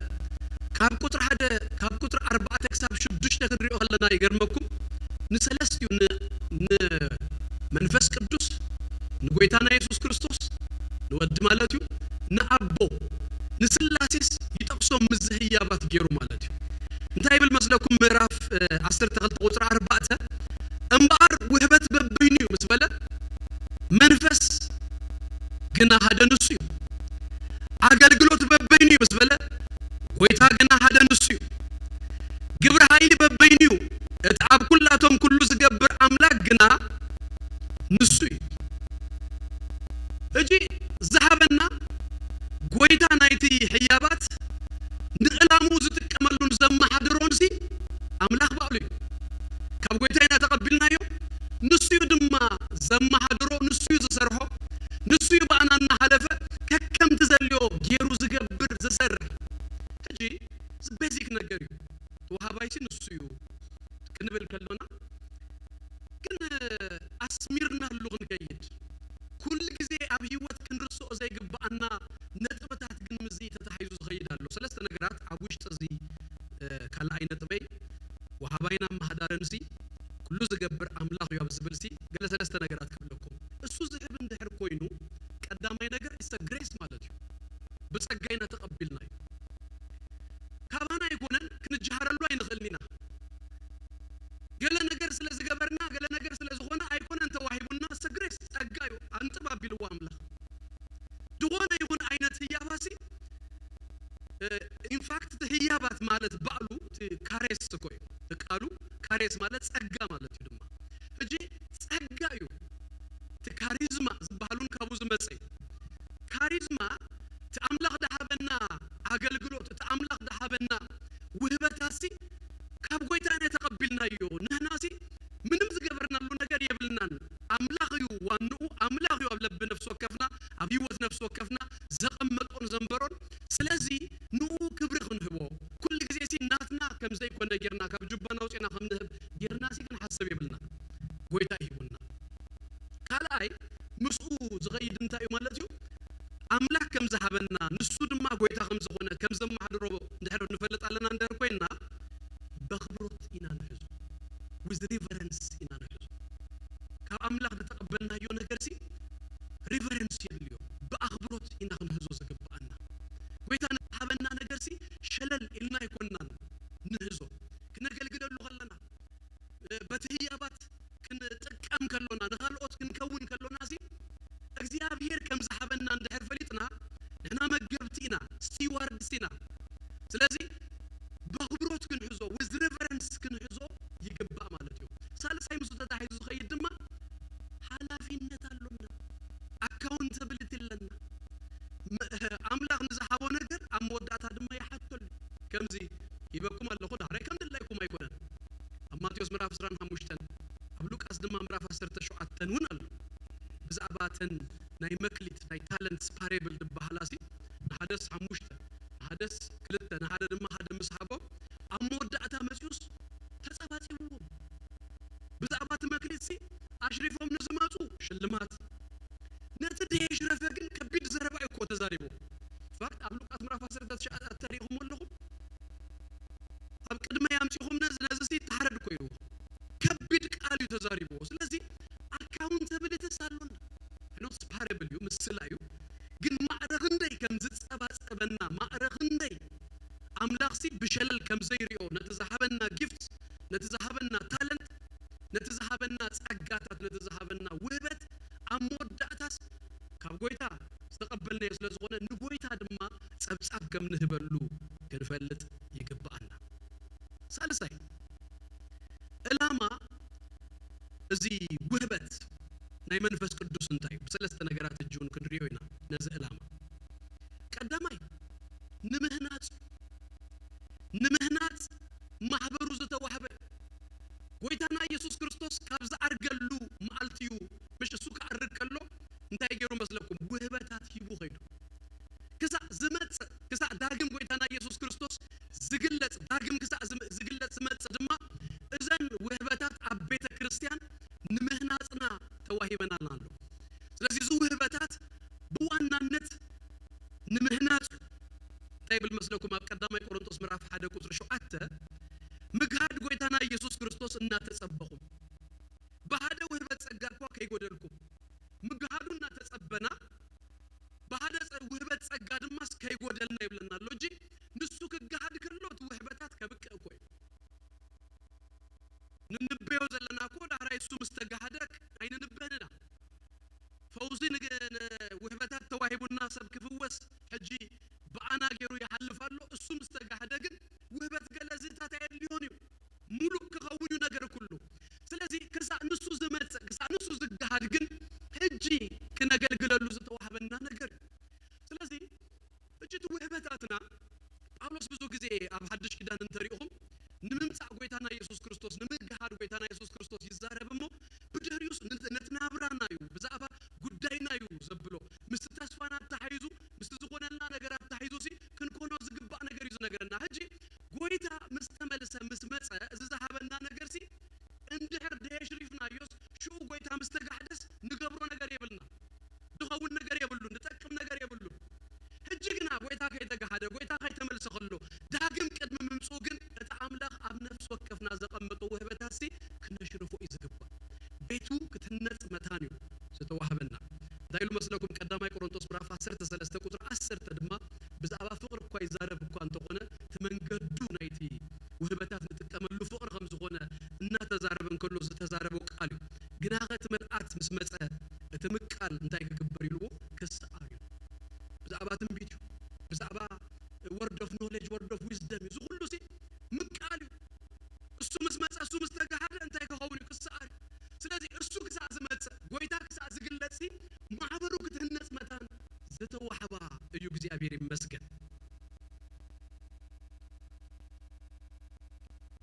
ካብ ቁፅሪ ሓደ ካብ ቁፅሪ ኣርባዕተ ክሳብ ሽዱሽተ ክንሪኦ ከለና ይገርመኩም ንሰለስቲኡ ን- ንመንፈስ ቅዱስ ንጎይታና የሱስ ክርስቶስ ንወዲ ማለት እዩ ንኣቦ ንስላሴስ ይጠቕሶም ምስ ህያባት ገይሩ ማለት እዩ። እንታይ ይብል መስለኩም? ምዕራፍ እ፣ ዓሰርተ ክልተ ቁፅሪ ኣርባዕተ እምበኣር ውህበት በበይኑ እዩ ምስ በለ መንፈስ ግና ሓደ ንሱ እዩ። ኣገልግሎት በበይኑ እዩ ምስ በለ ጎይታ ግና ሓደ ንሱ እዩ። ግብሪ ሓይሊ በበይኑ እዩ። እቲ ኣብ ኩላቶም ኩሉ ዝገብር ኣምላክ ግና ንሱ እዩ። ሕጂ ዝሃበና ጎይታ ናይቲ ህያባት ንዕላምኡ ዝጥቀመሉን ዘመሓድሮን ሲ ኣምላኽ ባዕሉ እዩ። ካብ ጎይታ ኢና ተቐቢልናዮ። ንሱ እዩ ድማ ዘመሓድሮ፣ ንሱ እዩ ዝሰርሖ፣ ንሱ እዩ ብኣና እናሓለፈ ከከምቲ ዘልዮ ገይሩ ዝገብር ዝሰርሕ። ሕጂ እዚ ቤዚክ ነገር እዩ። ተዋሃባይሲ ንሱ እዩ ክንብል ከሎና ግን ኣስሚርናሉ ክንከይድ ኩሉ ግዜ ኣብ ህይወት ክንርስኦ ዘይግብኣና ነጥብታት ግን ምዚ ተታሒዙ ዝኸይድ ኣሎ። ሰለስተ ነገራት ኣብ ውሽጢ እዚ እ፣ ካልኣይ ነጥበይ ወሃባይና ኣመሓዳርን ሲ ኩሉ ዝገብር ኣምላኽ እዩ ኣብ ዝብል ሲ ገለ ሰለስተ ነገራት ክብለኩም። እሱ ዝህብ እንድሕር ኮይኑ ቀዳማይ ነገር ኢስ ግሬስ ማለት እዩ። ካሬስ እኮ እዩ እቲ ቃሉ። ካሬስ ማለት ጸጋ ማለት እዩ ድማ። ሕጂ ጸጋ እዩ። እቲ ካሪዝማ ዝበሃል እውን ካብኡ ዝመጸ እዩ። ካሪዝማ እቲ ኣምላኽ ዝሃበና ኣገልግሎት፣ እቲ ኣምላኽ ዝሃበና ውህበታሲ ካብ ጎይታ ኢና ተቐቢልናዮ። ንሕናሲ ምንም ዝገበርናሉ ነገር የብልናን። ኣምላኽ እዩ ዋንኡ፣ ኣምላኽ እዩ ኣብ ልቢ ነፍሲ ወከፍና፣ ኣብ ህይወት ነፍሲ ወከፍና ዘቐመጦን ዘንበሮን። ስለዚ ንኡ ክብሪ ክንህቦ፣ ኩሉ ግዜ ሲ ናትና ከም ዘይኮነ ጌርና፣ ካብ ጁባና ኣውጺእና ከም ንህብ ጌርና ሲ ክንሓስብ የብልና። ጎይታ ሂቡና። ካልኣይ ምስኡ ዝኸይድ እንታይ እዩ ማለት እዩ? ኣምላኽ ከም ዝሃበና፣ ንሱ ድማ ጎይታ ከም ዝኾነ፣ ከም ዘመሓድሮ እንድሕር ንፈልጥ ኣለና እንድሕር ኮይንና፣ በኽብሮት ኢና ንሕዞ። With reverence ኢና ንሕዞ። ካብ ኣምላኽ ዝተቐበልናዮ ነገር ሲ ሪቨረንስ የድልዮ። ብኣኽብሮት ኢና ክንሕዞ ዝግብኣና። ጎይታ ንዝሃበና ነገር ሲ ሸለል ኢልና ኣይኮንናን ንሕዞ። ክነገልግለሉ ከለና፣ እ፣ በቲ ህያባት ክንጥቀም ከሎና፣ ንኻልኦት ክንከውን ከሎና ሲ እግዚኣብሔር ከም ዝሃበና እንድሕር ፈሊጥና፣ ንሕና መገብቲ ኢና፣ ስቲዋርድስ ኢና። ስለዚ በኽብሮት ክንሕዞ፣ with reverence ክንሕዞ ይግባእ ማለት እዩ። ሳልሳይ ምስኡ ተታሒዙ ዝኸይድ ድማ ሓላፊነት ኣሎና፣ ኣካውንታብሊቲ ኣለና። መ-፣ ኣምላኽ ንዝሃቦ ነገር ኣብ መወዳእታ ድማ ይሓተሉ። ከምዚ ሂበኩም ኣለኹ፣ ዳሕራይ ከም ድላይኩም ኣይኮነን። ኣብ ማቴዎስ ምዕራፍ ዕስራን ሓሙሽተን፣ ኣብ ሉቃስ ድማ ምዕራፍ ዓሰርተ ሸውዓተን እውን ኣሎ። ብዛዕባ እተን ናይ መክሊት፣ ናይ ታለንትስ ፓሬብል ዝበሃላ ሲ፣ ንሓደስ ሓሙሽተ፣ ንሓደስ ክልተ፣ ንሓደ ድማ ሓደ ምስ ሃቦ፣ ኣብ መወዳእታ መጺኡስ ተጸባጺብዎም። ብዛዕባ እቲ መክሊት ሲ ኣሽሪፎም ንዝመጹ ሽልማት፣ ነቲ ደየሽረፈ ግን ከቢድ ዘረባ እዩ እኮ ተዛሪቡ። ፋክት ኣብ ሉቃስ ምዕራፍ ዓሰርተ ትሽዓተ ተሪእኹም ኣለኹም። ኣብ ቅድመይ ኣምጺኹም ነዚ፣ ነዚ ሲ ተሓረድ እኮ ኢልዎ። ከቢድ ቃል እዩ ተዛሪብዎ። ስለዚ ኣካውንታብሊቲስ ኣሎና። I know it's parable እዩ፣ ምስላ እዩ። ግን ማዕረ ክንደይ ከም ዝጸባጸበና፣ ማዕረ ክንደይ ኣምላኽ ሲ ብሸለል ከም ዘይሪኦ፣ ነቲ ዝሃበና ጊፍት፣ ነቲ ዝሃበና ታለንት፣ ነቲ ዝሃበና ጸጋታት፣ ነቲ ዝሃበና ውህበት ኣብ መወዳእታስ ካብ ጎይታ ዝተቐበልናዮ ስለ ዝኾነ ንጎይታ ድማ ጸብጻብ ከም ንህበሉ ክንፈልጥ ይግብኣና። ሳልሳይ ዕላማ እዚ ውህበት ናይ መንፈስ ቅዱስ እንታይ እዩ? ብሰለስተ ነገራት እጂ እውን ክንሪኦ ኢና ነዚ ዕላማ። ቀዳማይ ንምህናጽ፣ ንምህናጽ ማሕበሩ ዝተዋህበ ጎይታና ኢየሱስ ክርስቶስ ካብ ዝኣርገሉ መዓልቲ እዩ። ምሽ እሱ ክኣርግ ከሎ እንታይ ገይሩ መስለኩም? ውህበታት ሂቡ ኸይዱ። ክሳዕ ዝመጽእ፣ ክሳዕ ዳግም ጎይታና ኢየሱስ ክርስቶስ ዝግለጽ፣ ዳግም ክሳዕ ዝም-፣ ዝግለጽ ዝመጽእ ድማ እዘን ውህበታት ኣብ ቤተ ክርስቲያን ንምህናጽና ተዋሂበናልና ኣሎ። ስለዚ እዚ ውህበታት ብዋናነት ንምህናጽ እንታይ ይብል መስለኩም? ኣብ ቀዳማይ ቆሮንቶስ ምዕራፍ ሓደ ቁጽሪ ሸውዓተ፣ ምግሃድ ጎይታና ኢየሱስ ክርስቶስ እናተጸበኹም፣ ብሓደ ውህበት ጸጋ እኳ ከይጎደልኩም፣ ምግሃዱ እናተጸበና፣ ብሓደ ጸ-፣ ውህበት ጸጋ ድማስ ከይጎደልና ይብለና ኣሎ እንጂ፣ ንሱ ክገሃድ ከሎ እቲ ውህበታት ከብቅዕ እኮ እዩ። ንንበዮ ዘለና እኮ ዳሕራይ እሱ ምስ ተጋህደ ኣይንንበን ኢና። ፈውሲ ንግ-፣ ንውህበታት ተዋሂቡና ሰብ ክፍወስ ሕጂ ብኣና ገይሩ ይሓልፍ ኣሎ። እሱ ምስ ተጋህደ ግን ውህበት ገለ ዝታት ኣየድልዮን እዩ። ሙሉእ ክኸውን እዩ ነገር ኩሉ። ስለዚ ክሳዕ ንሱ ዝመጽእ፣ ክሳዕ ንሱ ዝገሃድ ግን ሕጂ ክነገልግለሉ ዝተዋህበና ነገር እዩ። ስለዚ ሕጂ እቲ ውህበታትና ጳውሎስ ብዙ ግዜ ኣብ ሓድሽ ኪዳን እንተሪእኹም ንምምጻእ ጎይታና ኢየሱስ ክርስቶስ፣ ንምግሃድ ጎይታና ኢየሱስ ክርስቶስ ይዛረብ እሞ፣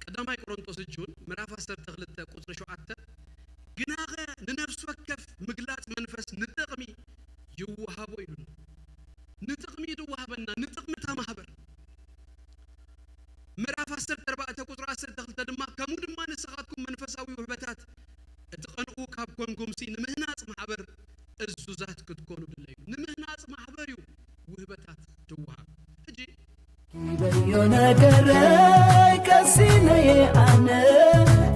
ቀዳማይ ቆሮንቶስ እጁን ምዕራፍ ዓሰርተ ክልተ ቁጽሪ ሸውዓተ፣ ግናኸ ንነፍሲ ወከፍ ምግላጽ መንፈስ ንጥቕሚ ይወሃቦ ኢሉና። ንጥቕሚ ድወሃበና፣ ንጥቕሚ እታ ማህበር። ምዕራፍ ዓሰርተ ኣርባዕተ ቁጽሪ ዓሰርተ ክልተ ድማ፣ ከምኡ ድማ ንስኻትኩም መንፈሳዊ ውህበታት እቲ ቐንኡ ካብ ኮንኩምሲ ንምህናጽ ማሕበር እዙዛት ክትኮኑ ድለዩ። ንምህናጽ ማሕበር እዩ ውህበታት ድወሃብ። ሕጂ ይበዮ ነገረይ ቀሲነየ ኣነ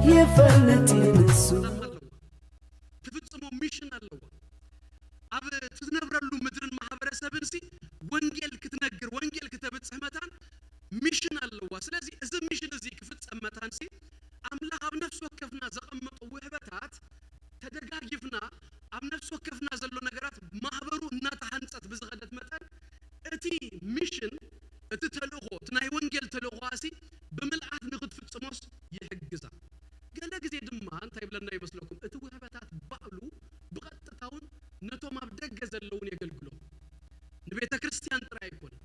ይፈልጥ ንሱ ኣለዋ፣ ትፍጽሞ ሚሽን ኣለዋ። ኣብ ትነብረሉ ምድርን ማሕበረሰብን ሲ ወንጌል ክትነግር፣ ወንጌል ክተብጽሕ መታን ሚሽን ኣለዋ። ስለዚ እዚ ሚሽን እዚ ክፍጸም መታን ሲ ኣምላኽ ኣብ ነፍሲ ወከፍና ዘቐመጦ ውህበታት ተደጋጊፍና ኣብ ነፍሲ ወከፍና ዘሎ ነገራት ማህበሩ እናተሃንጸት ብዝኸደት መጠን እቲ ሚሽን፣ እቲ ተልእኾ፣ እቲ ናይ ወንጌል ተልእኾ ሲ ብምልኣት ንክትፍጽሞስ ይሕግዛ። ገለ ግዜ ድማ እንታይ ይብለና ይመስለኩም? እቲ ውህበታት ባዕሉ ብቐጥታውን ነቶም ኣብ ደገ ዘለውን የገልግሎም። ንቤተ ክርስቲያን ጥራይ ኣይኮነን።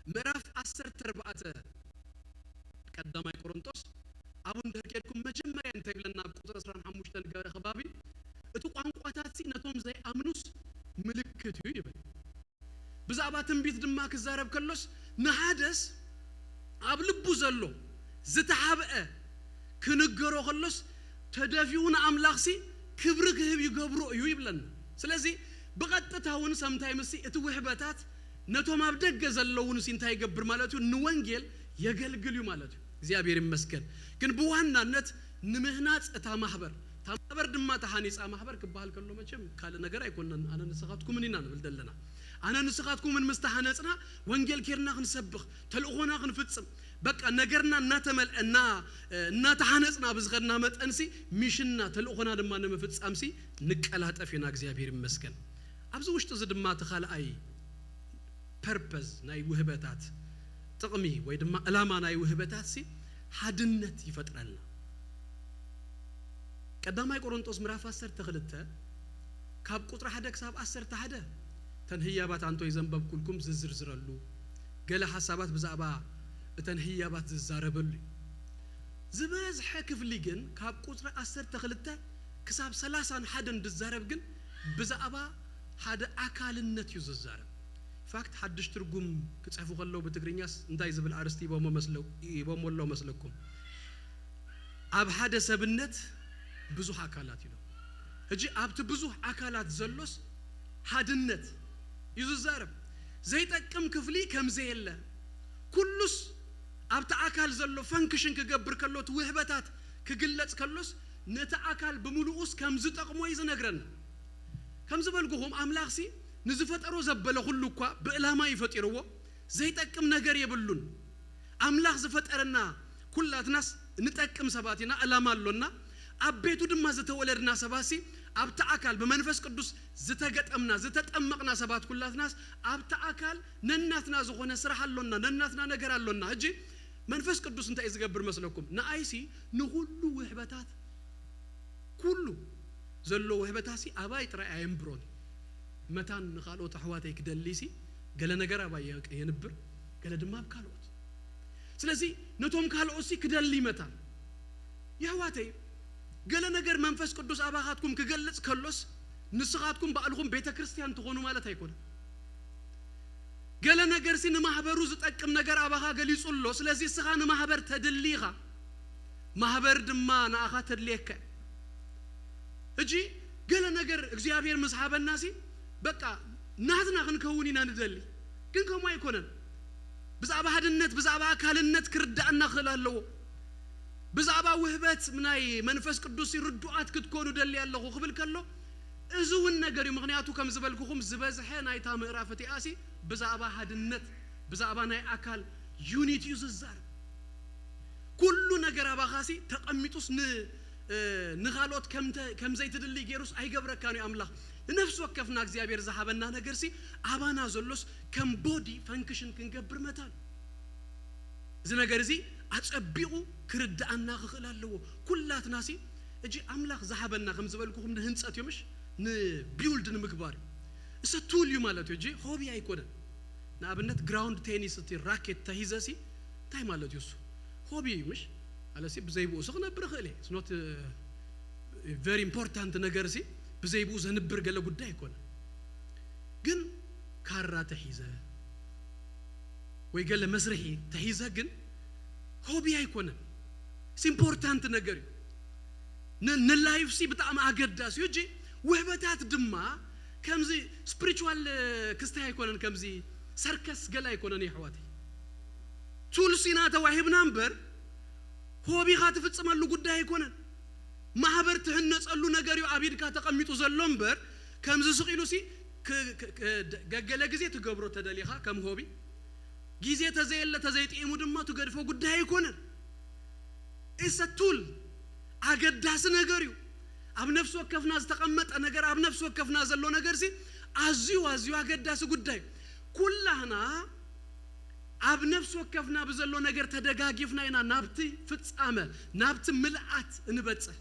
ምዕራፍ ዓሰርተ ኣርባዕተ ቀዳማይ ቆሮንቶስ ኣብኡ እንድሕር ኬድኩም መጀመርያ እንታይ ይብለና? ኣብ ቁጽሪ ዕስራን ሓሙሽተን ገረ ከባቢ እቲ ቋንቋታት ሲ ነቶም ዘይኣምኑስ ምልክት እዩ ይብል። ብዛዕባ ትንቢት ድማ ክዛረብ ከሎስ ንሓደስ ኣብ ልቡ ዘሎ ዝተሓብአ ክንገሮ ከሎስ ተደፊኡ ንኣምላኽሲ ክብሪ ክህብ ይገብሮ እዩ ይብለና። ስለዚ ብቐጥታ እውን ሰምታይ ምሲ እቲ ውህበታት ነቶም ኣብ ደገ ዘለውን ሲ እንታይ ይገብር ማለት እዩ? ንወንጌል የገልግል እዩ ማለት እዩ። እግዚኣብሔር ይመስገን። ግን ብዋናነት ንምህናፅ እታ ማህበር፣ እታ ማህበር ድማ ተሃኒፃ ማህበር ክበሃል ከሎ መቸም ካልእ ነገር ኣይኮነን። ኣነ ንስኻትኩምን ኢና ንብል ዘለና። ኣነ ንስኻትኩምን ምስ ተሃነፅና ወንጌል ኬርና ክንሰብኽ፣ ተልእኾና ክንፍፅም፣ በቃ ነገርና እናተመልአ እና እናተሃነፅና ብዝኸድና መጠንሲ ሚሽንና ተልእኾና ድማ ንምፍፃምሲ ንቀላጠፍ ኢና። እግዚኣብሔር ይመስገን። ኣብዚ ውሽጢ እዚ ድማ እቲ ካልኣይ ፐርፐዝ ናይ ውህበታት ጥቕሚ ወይ ድማ ዕላማ ናይ ውህበታት ሲ ሓድነት ይፈጥረልና። ቀዳማይ ቆሮንጦስ ምዕራፍ ዓሰርተ ክልተ ካብ ቁጽሪ ሓደ ክሳብ ዓሰርተ ሓደ እተን ህያባት ኣንቶይ ዘንበብኩልኩም ዝዝርዝረሉ፣ ገለ ሓሳባት ብዛዕባ እተን ህያባት ዝዛረበሉ እዩ። ዝበዝሐ ክፍሊ ግን ካብ ቁጽሪ ዓሰርተ ክልተ ክሳብ ሰላሳን ሓደን ዝዛረብ ግን ብዛዕባ ሓደ ኣካልነት እዩ ዝዛረብ። ፋክት ሓድሽ ትርጉም ክጽሕፉ ከለዉ ብትግርኛስ እንታይ ዝብል ኣርስቲ ሂቦሞ ኣለዉ መስለኩም? ኣብ ሓደ ሰብነት ብዙሕ ኣካላት ኢሎም። ሕጂ ኣብቲ ብዙሕ ኣካላት ዘሎስ ሓድነት እዩ ዝዛረብ። ዘይጠቅም ክፍሊ ከም ዘየለ፣ ኩሉስ ኣብቲ ኣካል ዘሎ ፈንክሽን ክገብር ከሎ፣ እቲ ውህበታት ክግለጽ ከሎስ ነቲ ኣካል ብምሉኡስ ከም ዝጠቕሞ እዩ ዝነግረና። ከም ዝበልኩኹም ኣምላኽሲ ንዝፈጠሮ ዘበለ ኩሉ እኳ ብዕላማ እዩ ፈጢርዎ፣ ዘይጠቅም ነገር የብሉን። ኣምላኽ ዝፈጠረና ኩላትናስ ንጠቅም ሰባት ኢና፣ ዕላማ ኣሎና። ኣብ ቤቱ ድማ ዝተወለድና ሰባሲ ኣብቲ ኣካል ብመንፈስ ቅዱስ ዝተገጠምና ዝተጠመቕና ሰባት ኩላትናስ ኣብቲ ኣካል ነናትና ዝኾነ ስራሕ ኣሎና፣ ነናትና ነገር ኣሎና። ሕጂ መንፈስ ቅዱስ እንታይ እዩ ዝገብር መስለኩም? ንኣይሲ ንኹሉ ውሕበታት ኩሉ ዘሎ ውህበታሲ ኣባይ ጥራይ ኣየንብሮን። መታን ንኻልኦት ኣሕዋተይ ክደሊሲ ገለ ነገር ኣባይ የንብር፣ ገለ ድማ ኣብ ካልኦት። ስለዚ ነቶም ካልኦትሲ ክደሊ መታን የሕዋተይ ገለ ነገር መንፈስ ቅዱስ ኣባኻትኩም ክገልጽ ከሎስ ንስኻትኩም ባዕልኹም ቤተ ክርስቲያን ትኾኑ ማለት ኣይኮነን። ገለ ነገርሲ ንማህበሩ ዝጠቅም ነገር ኣባኻ ገሊጹ ኣሎ። ስለዚ እስኻ ንማህበር ተድሊ ኢኻ። ማህበር ድማ ንኣኻ ተድልየካ። ሕጂ ገለ ነገር እግዚኣብሔር ምስ ሃበናሲ በቃ ናትና ክንከውን ኢና ንደሊ። ግን ከምኡ ኣይኮነን። ብዛዕባ ሓድነት፣ ብዛዕባ ኣካልነት ክርዳእና ክኽእል ኣለዎ። ብዛዕባ ውህበት ናይ መንፈስ ቅዱስ ርዱኣት ክትኮኑ ደሊ ኣለኹ ክብል ከሎ እዚ እውን ነገር እዩ። ምኽንያቱ ከም ዝበልኩኹም ዝበዝሐ ናይታ ምዕራፍ እቲኣሲ ብዛዕባ ሓድነት፣ ብዛዕባ ናይ ኣካል ዩኒቲ እዩ ዝዛረብ። ኩሉ ነገር ኣባኻሲ ተቐሚጡስ ን ንኻልኦት ከም ዘይትድልይ ገይሩስ ኣይገብረካን እዩ ኣምላኽ። ንነፍሲ ወከፍና እግዚኣብሔር ዝሃበና ነገርሲ ኣባና ዘሎስ ከም ቦዲ ፈንክሽን ክንገብር መታን እዚ ነገር እዚ ኣጸቢቑ ክርድኣና ክኽእል ኣለዎ። ኩላትናሲ እጂ ኣምላኽ ዝሃበና ከም ዝበልኩኹም ንህንጸት እዩ ምሽ ንቢውልድ ንምግባር እዩ። እሰ ቱል እዩ ማለት እዩ። እጂ ሆቢ ኣይኮነን። ንኣብነት ግራውንድ ቴኒስ እቲ ራኬት ተሂዘሲ እንታይ ማለት እዩ እሱ? ሆቢ እዩ ምሽ? ኣለሲ ብዘይብኡ ሲ ክነብር እኽእል እየ። It's not very important ነገር ሲ ብዘይብኡ ዘንብር ገለ ጉዳይ ኣይኮነ። ግን ካራ ተሒዘ ወይ ገለ መስርሒ ተሒዘ ግን ሆቢ ኣይኮነን። It's important ነገር እዩ። ንላይፍ ሲ ብጣዕሚ ኣገዳሲ እዩ። እጂ ውህበታት ድማ ከምዚ ስፕሪቹዋል ክስታይ ኣይኮነን፣ ከምዚ ሰርከስ ገለ ኣይኮነን የሕዋተይ። ቱልስ ኢና ተዋሂብና እምበር ሆቢኻ ትፍጽመሉ ጉዳይ ኣይኮነን። ማህበር ትህነጸሉ ነገር እዩ ኣብ ኢድካ ተቐሚጡ ዘሎ እምበር ከምዚ ስቕ ኢሉ ሲ ክ- ክ- ክ- ገገለ ግዜ ትገብሮ ተደሊኻ ከም ሆቢ፣ ግዜ ተዘየለ ተዘይጥዒሙ ድማ ትገድፎ ጉዳይ ኣይኮነን። ኢሰ ቱል ኣገዳሲ ነገር እዩ። ኣብ ነፍሲ ወከፍና ዝተቐመጠ ነገር፣ ኣብ ነፍሲ ወከፍና ዘሎ ነገር ሲ ኣዝዩ ኣዝዩ ኣገዳሲ ጉዳይ እዩ። ኩላህና ኣብ ነፍሲ ወከፍና ብዘሎ ነገር ተደጋጊፍና ኢና ናብቲ ፍጻመ፣ ናብቲ ምልኣት እንበጽሕ።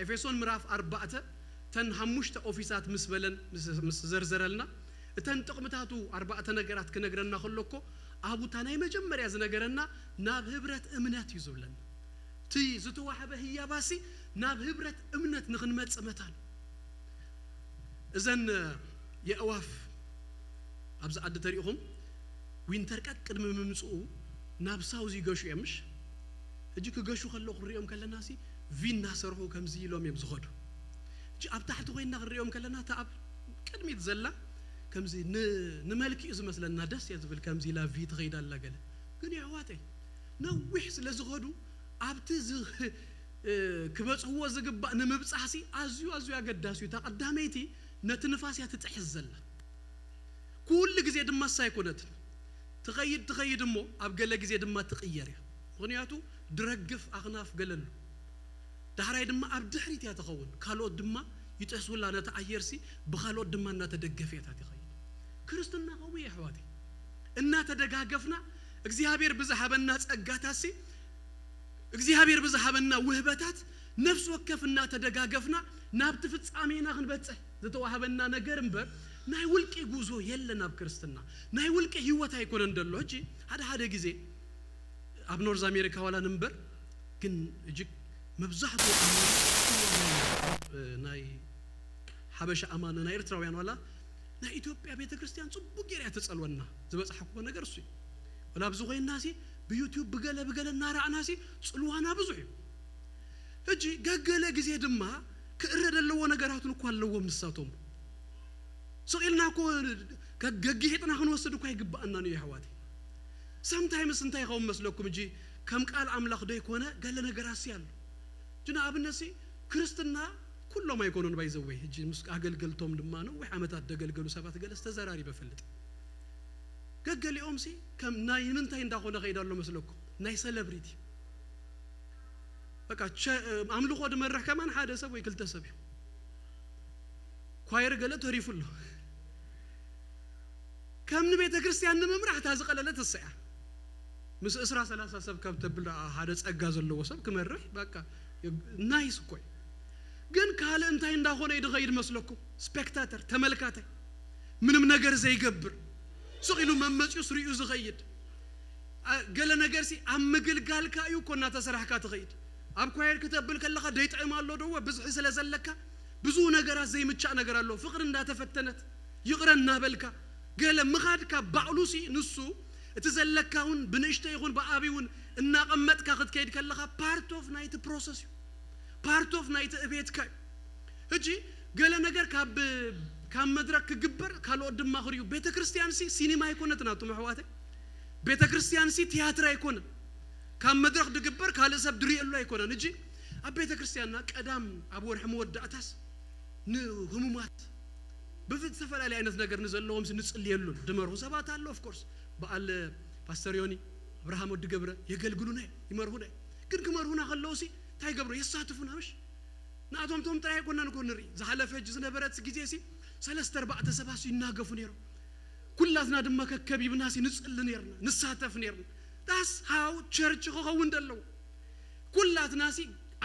ኤፌሶን ምዕራፍ ኣርባዕተ ተን ሓሙሽተ ኦፊሳት ምስ በለን ምስ- ምስ ዘርዘረልና፣ እተን ጥቕምታቱ ኣርባዕተ ነገራት ክነግረና ከሎ እኮ ኣብኡ እታ ናይ መጀመርያ ዝነገረና ናብ ህብረት እምነት እዩ ዝብለና። እቲ ዝተዋህበ ህያባሲ ናብ ህብረት እምነት ንኽንመጽእ መታን እዘን የእዋፍ ኣብዚ ዓዲ ተሪእኹም ዊንተር ቀጥ ቅድሚ ምምፅኡ ናብ ሳውዝ ይገሹ እዮም ምሽ? ሕጂ ክገሹ ከለዉ ክንሪኦም ከለና ሲ ቪ እናሰርሑ ከምዚ ኢሎም እዮም ዝኸዱ። ሕጂ ኣብ ታሕቲ ኮይንና ክንሪኦም ከለና እታ ኣብ ቅድሚት ዘላ ከምዚ ን- ንመልክኡ ዝመስለና ደስ እየ ዝብል ከምዚ ኢላ ቪ ትኸይድ ኣላ ገለ። ግን የሕዋተይ ነዊሕ ስለ ዝኸዱ ኣብቲ ዝ- እ፣ ክበፅሕዎ ዝግባእ ንምብፃሕሲ ኣዝዩ ኣዝዩ ኣገዳሲ እዩ። እታ ቀዳመይቲ ነቲ ንፋስ እያ ትጥሕስ ዘላ። ኩሉ ግዜ ድማ እሳ ኣይኮነትን ትኸይድ ትኸይድ እሞ ኣብ ገለ ግዜ ድማ ትቕየር እያ። ምኽንያቱ ድረግፍ ኣኽናፍ ገለ ኣሎ። ዳሕራይ ድማ ኣብ ድሕሪት እያ ትኸውን፣ ካልኦት ድማ ይጥሕሱላ። ነቲ ኣየርሲ ብኻልኦት ድማ እናተደገፈ እያ ትኸይድ። ክርስትና ከምኡ እዩ ኣሕዋተይ። እናተደጋገፍና እግዚኣብሔር ብዝሃበና ጸጋታሲ እግዚኣብሔር ብዝሃበና ውህበታት ነፍሲ ወከፍ እናተደጋገፍና ናብቲ ፍጻሜ ኢና ክንበጽሕ ዝተዋህበና ነገር እምበር ናይ ውልቂ ጉዞ የለን ኣብ ክርስትና። ናይ ውልቂ ህይወት ኣይኮነን ደሎ። ሕጂ ሓደ ሓደ ግዜ ኣብ ኖርዝ ኣሜሪካ ዋላ ንንበር ግን እጅግ መብዛሕትኡ ናይ ሓበሻ ኣማን ናይ ኤርትራውያን ዋላ ናይ ኢትዮጵያ ቤተክርስትያን ጽቡቅ ገይራ እያ ትጸልወና። ዝበጽሓኩዎ ነገር እሱ እዩ። ወላ ኣብዚ ኮይንና ሲ ብዩቲዩብ ብገለ ብገለ እናረኣና ሲ ጽልዋና ብዙሕ እዩ። ሕጂ ገገለ ግዜ ድማ ክእረ ዘለዎ ነገራትን እኳ ኣለዎም ንሳቶም። ስቕ ኢልና እኮ ገ- ገጊሒጥና ክንወስድ እኳ ይግብኣና እዩ ኣሕዋተይ። ሰምታይምስ እንታይ ይኸውን መስለኩም? እጂ ከም ቃል ኣምላኽ ዶ ይኮነ ገለ ነገራት ሲ ኣሎ። ሕጂ ንኣብነት ሲ ክርስትና ኩሎም ኣይኮኑን ባይዘወይ። ሕጂ ምስ ኣገልገልቶም ድማ ነዊሕ ዓመታት ደገልገሉ ሰባት ገለ ዝተዘራሪበ ፈልጥ። ገገሊኦም ሲ ከም ናይ ምንታይ እንዳኾነ ከይዳ ኣሎ መስለኩም? ናይ ሰለብሪቲ በቃ ቸ- ኣምልኾ ድመርሕ ከማን ሓደ ሰብ ወይ ክልተ ሰብ እዩ። ኳየር ገለ ተሪፉ ኣሎ። ከም ንቤተ ክርስቲያን ንምምራሕ እታ ዝቐለለት እሳ እያ። ምስ ዕስራ ሰላሳ ሰብ ካብ ተብል ደኣ ሓደ ጸጋ ዘለዎ ሰብ ክመርሕ በቃ ናይስ እኮ እዩ። ግን ካልእ እንታይ እንዳኾነ እዩ ድኸይድ መስለኩም? ስፔክታተር፣ ተመልካታይ፣ ምንም ነገር ዘይገብር፣ ስቕ ኢሉ መመፂኡስ ሪኡ ዝኸይድ። አ- ገለ ነገር ሲ ኣብ ምግልጋልካ እዩ እኮ እናተሰራሕካ ትኸይድ። ኣብ ኳየር ክተብል ከለኻ ደይጥዕም ኣሎ ደዎ ብዝሒ ስለ ዘለካ ብዙ ነገራት ዘይምቻእ ነገር ኣሎ። ፍቕሪ እንዳተፈተነት ይቕረ እናበልካ ገለ ምኻድካ ባዕሉ ሲ ንሱ እቲ ዘለካ እውን ብንእሽተ ይኹን ብዓብይ እውን እናቐመጥካ ክትከይድ ከለኻ ፓርት ኦፍ ናይቲ ፕሮሰስ እዩ። ፓርት ኦፍ ናይቲ እቤትካ እዩ። ሕጂ ገለ ነገር ካብ ካብ መድረክ ክግበር ካልኦት ድማ ክርእዩ። ቤተ ክርስቲያን ሲ ሲኒማ ኣይኮነትን ኣቱም ኣሕዋተይ። ቤተ ክርስቲያን ሲ ቲያትር ኣይኮነን። ካብ መድረክ ድግበር ካልእ ሰብ ድርእየሉ ኣይኮነን። ሕጂ ኣብ ቤተ ክርስቲያንና ቀዳም ኣብ ወርሒ መወዳእታስ ንህሙማት ብዝተፈላለየ ዓይነት ነገር ንዘለዎም ንጽልየሉን ድመርሁ ሰባት ኣሎ። ኦፍኮርስ በዓል ፓስተር ዮኒ ኣብርሃም ወዲ ገብረ የገልግሉና እዮም፣ ይመርሁና እዮም። ግን ክመርሁና ከለዉ ሲ እንታይ ይገብሩ? የሳትፉና ምሽ? ንኣቶም ቶም ጥራይ ኣይኮናን እኮ ንርኢ። ዝሓለፈ ሕጂ ዝነበረት ግዜ ሲ ሰለስተ ኣርባዕተ ሰባት ሲ ይናገፉ ነይሮም። ኩላትና ድማ ከከቢብና ሲ ንጽሊ ነይርና፣ ንሳተፍ ነይርና። ዳስ ሃው ቸርች ክኸውን ደለዎ። ኩላትና ሲ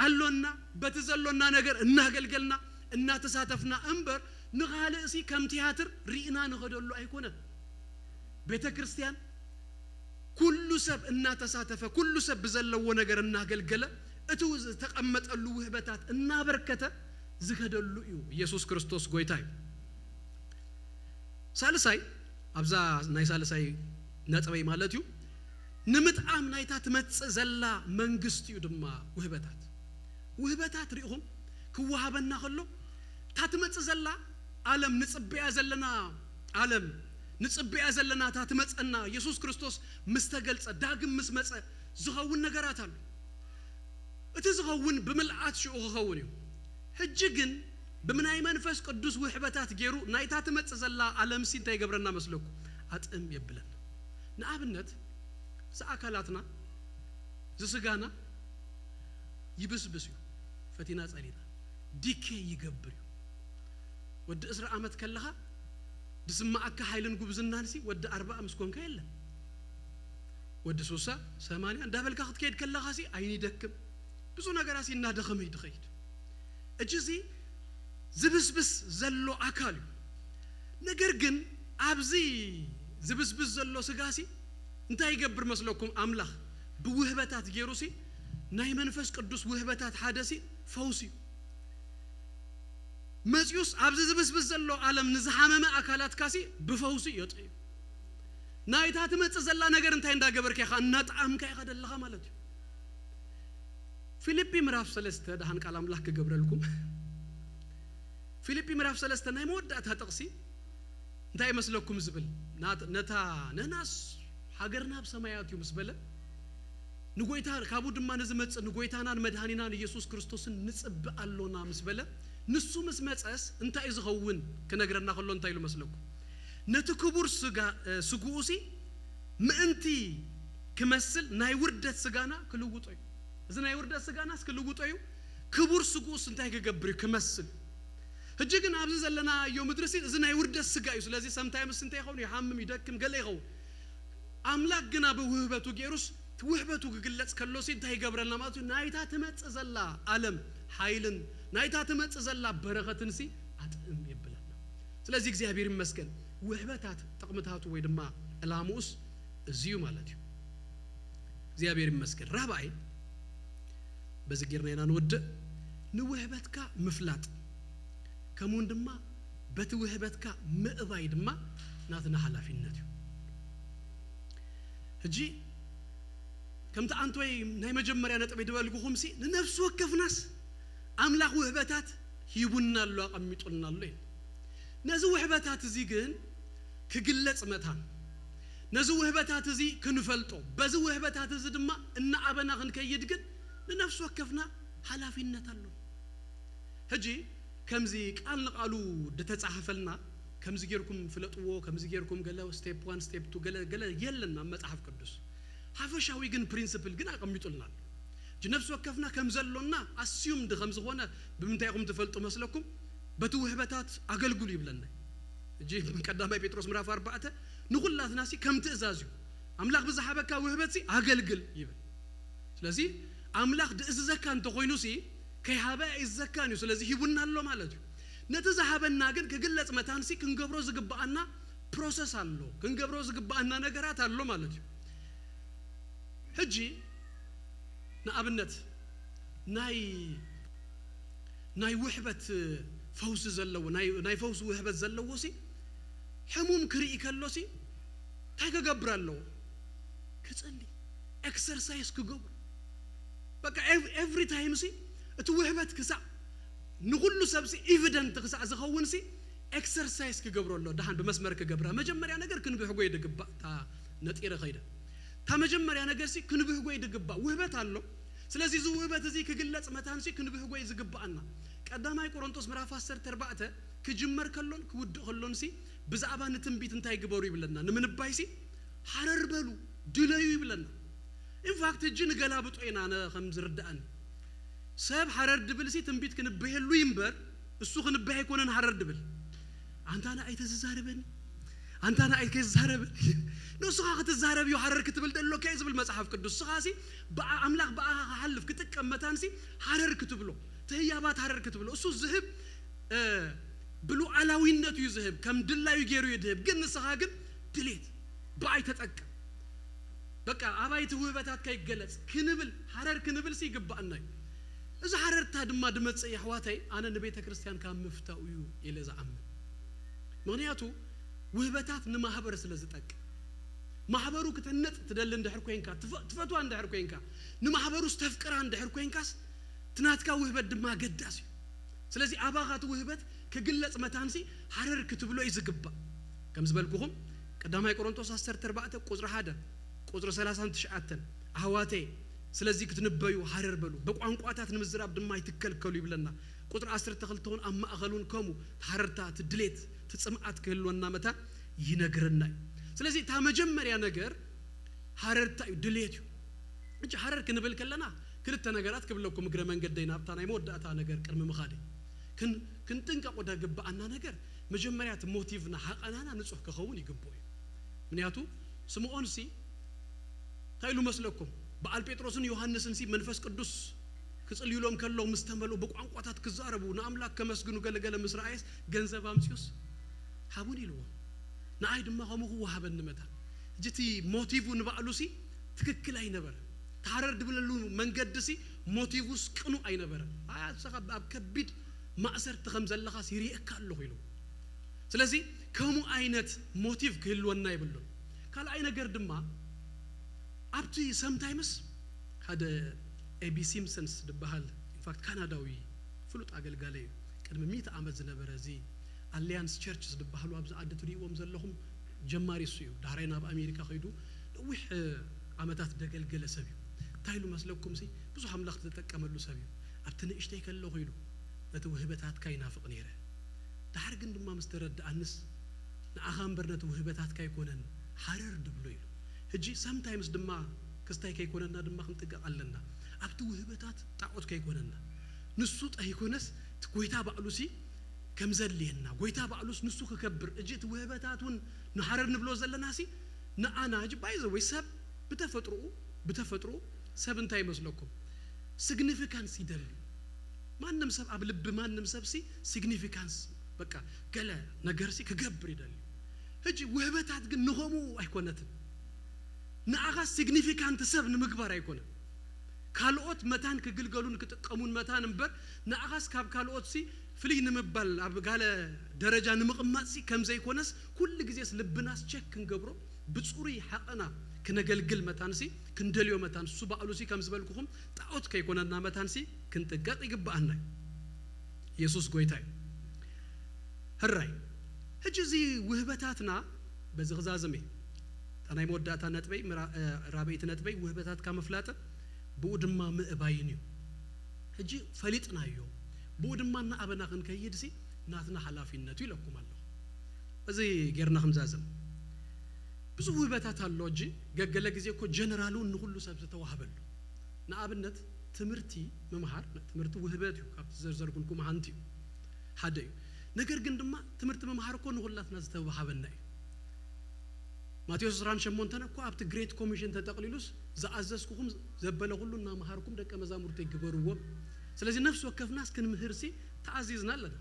ኣሎና፣ በቲ ዘሎና ነገር እናገልገልና እናተሳተፍና እምበር ንኻልእ ሲ ከም ቲያትር ርኢና ንኸደሉ ኣይኮነን። ቤተ ክርስቲያን ኩሉ ሰብ እናተሳተፈ ኩሉ ሰብ ብዘለዎ ነገር እናገልገለ እቲ ዝተቐመጠሉ ውህበታት እናበርከተ ዝኸደሉ እዩ። ኢየሱስ ክርስቶስ ጎይታ እዩ። ሳልሳይ፣ ኣብዛ ናይ ሳልሳይ ነጥበይ ማለት እዩ፣ ንምጥዓም ናይታ ትመጽእ ዘላ መንግስቲ እዩ ድማ ውህበታት። ውህበታት ሪኢኹም ክወሃበና ከሎ፣ እታ ትመጽእ ዘላ ዓለም ንጽበያ ዘለና፣ ዓለም ንጽበያ ዘለና፣ እታ ትመጸና፣ ኢየሱስ ክርስቶስ ምስ ተገልጸ፣ ዳግም ምስ መጸ ዝኸውን ነገራት ኣሎ። እቲ ዝኸውን ብምልኣት ሽኡ ክኸውን እዩ። ሕጂ ግን ብምናይ መንፈስ ቅዱስ ውሕበታት ገይሩ ናይታ ትመጽእ ዘላ ዓለምሲ እንታይ ይገብረና መስለኩም? ኣጥም የብለና። ንኣብነት፣ እዚ ኣካላትና፣ እዚ ስጋና ይብስብስ እዩ። ፈቲና ጸሊና ዲኬ ይገብር እዩ። ወዲ ዕስራ ዓመት ከለኻ ዝስማዓካ ሓይልን ጉብዝናንሲ ወዲ ኣርባዓ ምስ ኮንካ የለን። ወዲ ሱሳ፣ ሰማንያ እንዳበልካ ክትከይድ ከለኻሲ ዓይኒ ይደክም። ብዙ ነገራሲ እናደኸመ እዩ ዝኸይድ። እጅ እዚ ዝብስብስ ዘሎ ኣካል እዩ። ነገር ግን ኣብዚ ዝብስብስ ዘሎ ስጋሲ እንታይ ይገብር መስለኩም? ኣምላኽ ብውህበታት ገይሩሲ፣ ናይ መንፈስ ቅዱስ ውህበታት ሓደሲ ፈውሲ እዩ። መጺኡስ ኣብዚ ዝብስብስ ዘሎ ዓለም ንዝሓመመ ኣካላትካሲ ብፈውሲ የጥዕዩ። ናይታ ትመጽእ ዘላ ነገር እንታይ እንዳገበርካ ኢኻ? እናጠዓምካ ኢኻ ደለኻ ማለት እዩ። ፊልጲ ምዕራፍ ሰለስተ፣ ደሓን ቃል ኣምላኽ ክገብረልኩም። ፊልጲ ምዕራፍ ሰለስተ ናይ መወዳእታ ጥቕሲ እንታይ ይመስለኩም ዝብል? ናት-፣ ነታ ንሕናስ ሃገርና ኣብ ሰማያት እዩ ምስ በለ፣ ንጎይታ፣ ካብኡ ድማ ንዝመጽእ ንጎይታናን መድሃኒናን ኢየሱስ ክርስቶስን ንጽበ ኣሎና ምስ በለ፣ ንሱ ምስ መጸስ እንታይ እዩ ዝኸውን ክነግረና ከሎ እንታይ ኢሉ መስለኩም? ነቲ ክቡር ስጋ-፣ እ፣ ስግኡሲ ምእንቲ ክመስል ናይ ውርደት ስጋና ክልውጦ እዩ። እዚ ናይ ውርደት ስጋናስ ክልውጦ እዩ። ክቡር ስግኡስ እንታይ ክገብር እዩ? ክመስል። ሕጂ ግን ኣብዚ ዘለናዮ ምድሪ ሲ፣ እዚ ናይ ውርደት ስጋ እዩ። ስለዚ ሰምታይምስ እንታይ ይኸውን? ይሓምም፣ ይደክም፣ ገለ ይኸውን። ኣምላኽ ግና ብውህበቱ ገይሩስ፣ እቲ ውህበቱ ክግለጽ ከሎ ሲ እንታይ ይገብረልና ማለት እዩ? ናይታ ትመጽእ ዘላ ዓለም ሓይልን ናይታ ትመጽእ ዘላ በረኸትን ሲ ኣጥዕም የብለና። ስለዚ እግዚኣብሔር ይመስገን፣ ውህበታት ጥቕምታቱ ወይ ድማ ዕላምኡስ እዚ እዩ ማለት እዩ። እግዚኣብሔር ይመስገን። ራብኣይ፣ በዚ ጌርና ኢና ንወድእ፣ ንውህበትካ ምፍላጥ፣ ከምኡውን ድማ በቲ ውህበትካ ምእባይ ድማ ናትና ሓላፊነት እዩ። ሕጂ ከምቲ ኣንቶይ ናይ መጀመርያ ነጥበይ ዝበልኩኹምሲ፣ ንነፍሲ ወከፍናስ ኣምላኽ ውህበታት ሂቡና ኣሎ፣ ኣቐሚጡልና ኣሎ እዩ። ነዚ ውህበታት እዚ ግን ክግለጽ መታን፣ ነዚ ውህበታት እዚ ክንፈልጦ፣ በዚ ውህበታት እዚ ድማ እናኣበና ክንከይድ ግን ንነፍሲ ወከፍና ሓላፊነት ኣሎ። ሕጂ ከምዚ ቃል ንቃሉ ዝተጻሕፈልና፣ ከምዚ ጌርኩም ፍለጥዎ፣ ከምዚ ጌርኩም ገለ ስቴፕ ዋን፣ ስቴፕ ቱ፣ ገለ፣ ገለ የለን ኣብ መጽሓፍ ቅዱስ። ሓፈሻዊ ግን ፕሪንስፕል ግን ኣቐሚጡልና ኣሎ። ሕጂ ነፍሲ ወከፍና ከም ዘሎና ኣስዩምድ ከም ዝኾነ ብምንታይ ኢኹም ትፈልጡ መስለኩም? በቲ ውህበታት ኣገልግሉ ይብለና። ሕጂ ቀዳማይ ጴጥሮስ ምዕራፍ ኣርባዕተ ንኹላትናሲ ከም ትእዛዝ እዩ። ኣምላኽ ብዝሃበካ ውህበትሲ ኣገልግል ይብል። ስለዚ ኣምላኽ ድእዝዘካ እንተኾይኑሲ ከይሃበ ኣይእዝዘካን እዩ። ስለዚ ሂቡና ኣሎ ማለት እዩ። ነቲ ዝሃበና ግን ክግለጽ መታንሲ ክንገብሮ ዝግብኣና ፕሮሰስ ኣሎ፣ ክንገብሮ ዝግብኣና ነገራት ኣሎ ማለት እዩ። ሕጂ ንኣብነት ናይ፣ ናይ ውሕበት ፈውሲ ዘለዎ፣ ናይ፣ ናይ ፈውሲ ውህበት ዘለዎ ሲ ሕሙም ክርኢ ከሎ ሲ እንታይ ክገብር ኣለዎ? ክጽሊ፣ ኤክሰርሳይዝ ክገብሩ። በቃ ኤቭ-፣ ኤቭሪ ታይም ሲ እቲ ውህበት ክሳዕ ንኹሉ ሰብ ሲ ኤቪደንት ክሳዕ ዝኸውን ሲ ኤክሰርሳይዝ ክገብሮ ኣሎ። ደሓን ብመስመር ክገብራ፣ መጀመርያ ነገር ክንብሕጎ ይድግባእ። እታ ነጢረ ኸይደ፣ እታ መጀመርያ ነገር ሲ ክንብህጎ ይድግባእ። ውህበት ኣሎ። ስለዚ እዚ ውህበት እዚ ክግለጽ መታን ሲ ክንብህጎ እዩ ዝግባኣና። ቀዳማይ ቆሮንቶስ ምዕራፍ ዓሰርተ ኣርባዕተ ክጅመር ከሎን ክውድእ ከሎን ሲ ብዛዕባ ንትንቢት እንታይ ግበሩ ይብለና? ንምንባይ ሲ ሓረር በሉ፣ ድለዩ ይብለና። ኢንፋክት ሕጂ ንገላብጦ ኢና፣ ኣነ ከም ዝርድኣኒ። ሰብ ሓረር ድብል ሲ ትንቢት ክንበየሉ ይምበር፣ እሱ ክንበይ ኣይኮነን ሓረር ድብል። ኣንታ ንኣይ ተዝዛረበኒ፣ ኣንታ ንኣይ ከዝዛረበኒ። ንስኻ ክትዛረብ እዩ ሓረር ክትብል ደሎካ እዩ ዝብል መጽሓፍ ቅዱስ። ንስኻ ሲ ብኣ-፣ ኣምላኽ ብኣኻ ክሓልፍ ክጥቀም መታን ሲ ሓረር ክትብሎ፣ ተህያባት ሓረር ክትብሎ። እሱ ዝህብ፣ እ፣ ብሉዓላዊነቱ እዩ ዝህብ፣ ከም ድላዩ ገይሩ እዩ ዝህብ። ግን ንስኻ ግን ድሌት ብኣይ ተጠቅም። በቃ ኣባይ እቲ ውህበታት ከይገለጽ ክንብል፣ ሓረር ክንብል ሲ ይግባኣና እዩ። እዚ ሓረርታ ድማ ድመጽእ የሕዋተይ ኣነ ንቤተ ክርስቲያን ካብ ምፍታው እዩ ኢለ ዝኣምን። ምኽንያቱ ውህበታት ንማህበር ስለ ዝጠቅም፣ ማህበሩ ክትህነጽ ትደሊ እንድሕር ኮንካ፣ ትፈ- ትፈትዋ እንድሕር ኮንካ፣ ንማህበሩ ዝተፍቅራ እንድሕር ኮንካስ ትናትካ ውህበት ድማ ገዳስ እዩ። ስለዚ ኣባኻ እቲ ውህበት ክግለጽ መታንሲ ሓረር ክትብሎ እዩ ዝግባእ። ከም ዝበልኩኹም ቀዳማይ ቆሮንቶስ ዓሰርተ ኣርባዕተ ቁጽሪ ሓደ ቁጽሪ ሰላሳን ትሽዓተን ኣሕዋተይ ስለዚ ክትንበዩ ሃረር በሉ፣ ብቋንቋታት ንምዝራብ ድማ ኣይትከልከሉ ይብለና። ቁጽሪ ዓሰርተ ክልተ እውን ኣብ ማእኸል እውን ከምኡ እቲ ሃረርታ፣ እቲ ድሌት፣ እቲ ጽምኣት ክህልወና መታ ይነግረና እዩ። ስለዚ እታ መጀመርያ ነገር ሃረርታ እዩ፣ ድሌት እዩ። እጂ ሃረር ክንብል ከለና ክልተ ነገራት ክብለኩም እግረ መንገደይ ናብታ ናይ መወዳእታ ነገር ቅድሚ ምኻደይ። ክን- ክንጥንቀቑ ደግብኣና ነገር መጀመርያ እቲ ሞቲቭና ሃቐናና ንጹህ ክኸውን ይግብኦ እዩ። ምክንያቱ ስምዖን ሲ እንታይ ኢሉ መስለኩም? በዓል ጴጥሮስን ዮሃንስን ሲ መንፈስ ቅዱስ ክጽልዩሎም ከለዉ ምስ ተመልኡ ብቋንቋታት ክዛረቡ ንኣምላክ ከመስግኑ ገለገለ ምስ ረኣየስ ገንዘብ ኣምጽኡስ ሃቡን ኢልዎም። ንኣይ ድማ ከምኡ ክወሃበኒ መታን። ሕጂ እቲ ሞቲቭ ንባዕሉ ሲ ትክክል ኣይነበረ። ተሃረር ድብለሉ መንገዲ ሲ ሞቲቭስ ቅኑዕ ኣይነበረ። ኣይ ኣሰኻ ኣብ ከቢድ ማእሰርቲ ከም ዘለኻስ ይርእየካ ኣለኹ ኢሉ። ስለዚ ከምኡ ዓይነት ሞቲቭ ክህልወና የብሉን። ካልኣይ ነገር ድማ ኣብቲ ሰምታይምስ ሓደ ኤቢ ሲምፕሰንስ ዝበሃል ኢንፋክት ካናዳዊ ፍሉጥ ኣገልጋሊ እዩ። ቅድሚ ሚእቲ ዓመት ዝነበረ እዚ ኣሊያንስ ቸርች ዝበሃሉ ኣብዚ ዓዲ ትርእይዎም ዘለኹም ጀማሪ እሱ እዩ። ዳሕራይ ናብ ኣሜሪካ ከይዱ ነዊሕ ዓመታት ደገልገለ ሰብ እዩ። እንታይ ኢሉ መስለኩም ሲ ብዙሕ ኣምላኽ ዝተጠቀመሉ ሰብ እዩ። ኣብቲ ንእሽተይ ከለኹ ኢሉ ነቲ ውህበታትካ ይናፍቕ ነይረ። ዳሕር ግን ድማ ምስ ተረድኣንስ ንኣኻ እምበር ነቲ ውህበታትካ ኣይኮነን ሃረር ድብሎ ኢሉ። ሕጂ ሰምታይምስ ድማ ክስታይ ከይኮነና ድማ ክንጥንቀቕ ኣለና። ኣብቲ ውህበታት ጣዖት ከይኮነና። ንሱ ጠይኮነስ እቲ ጎይታ ባዕሉሲ ከም ዘድልየና ጎይታ ባዕሉስ ንሱ ክከብር እጂ እቲ ውህበታት እውን ንሃረር ንብሎ ዘለናሲ ንኣና እጂ ባይዘወይ ሰብ ብተፈጥሮኡ ብተፈጥሮኡ ሰብ እንታይ ይመስለኩም? ሲግኒፊካንስ ይደሊ። ማንም ሰብ ኣብ ልቢ ማንም ሰብ ሲ ሲግኒፊካንስ በቃ ገለ ነገር ሲ ክገብር ይደሊ። ሕጂ ውህበታት ግን ንኸምኡ ኣይኮነትን። ንኣኻ ሲግኒፊካንት ሰብ ንምግባር ኣይኮነን። ካልኦት መታን ክግልገሉን ክጥቀሙን መታን እምበር ንኣኻስ ካብ ካልኦት ሲ ፍልይ ንምባል ኣብ ጋለ ደረጃ ንምቕማጥ ሲ ከም ዘይኮነስ ኩሉ ግዜስ ልብናስ ቸክ ክንገብሮ ብጽሩይ ሓቐና ክነገልግል መታንሲ ክንደልዮ መታን እሱ ባዕሉሲ ከም ዝበልኩኹም ጣዖት ከይኮነና መታንሲ ክንጥንቀቕ ይግብኣና እዩ። የሱስ ጎይታ እዩ። ሕራይ ሕጂ እዚ ውህበታትና በዚ ክዛዝም እየ። እታ ናይ መወዳእታ ነጥበይ ምራ- እ፣ ራበይቲ ነጥበይ ውህበታትካ ምፍላጥን ብኡ ድማ ምእባይን እዩ። ሕጂ ፈሊጥናዮ ብኡ ድማ እናኣበና ክንከይድ ሲ ናትና ሓላፊነቱ ኢለኩም ኣለኹ። እዚ ጌርና ክንዛዝም ብዙ ውህበታት ኣሎ እጂ ገገለ ግዜ እኮ ጀነራሉ ንኩሉ ሰብ ዝተዋህበሉ ንኣብነት ትምህርቲ ምምሃር ትምህርቲ ውህበት እዩ ካብቲ ዘርዘርኩልኩም ሓንቲ እዩ ሓደ እዩ ነገር ግን ድማ ትምህርቲ ምምሃር እኮ ንኩላትና ዝተዋሃበና እዩ ማቴዎስ ዕስራን ሸሞንተን እኮ ኣብቲ ግሬት ኮሚሽን ተጠቕሊሉስ ዝኣዘዝኩኹም ዘበለ ኩሉ እናምሃርኩም ደቀ መዛሙርተይ ግበርዎም ስለዚ ነፍሲ ወከፍናስ ክንምህርሲ ተኣዚዝና ኣለና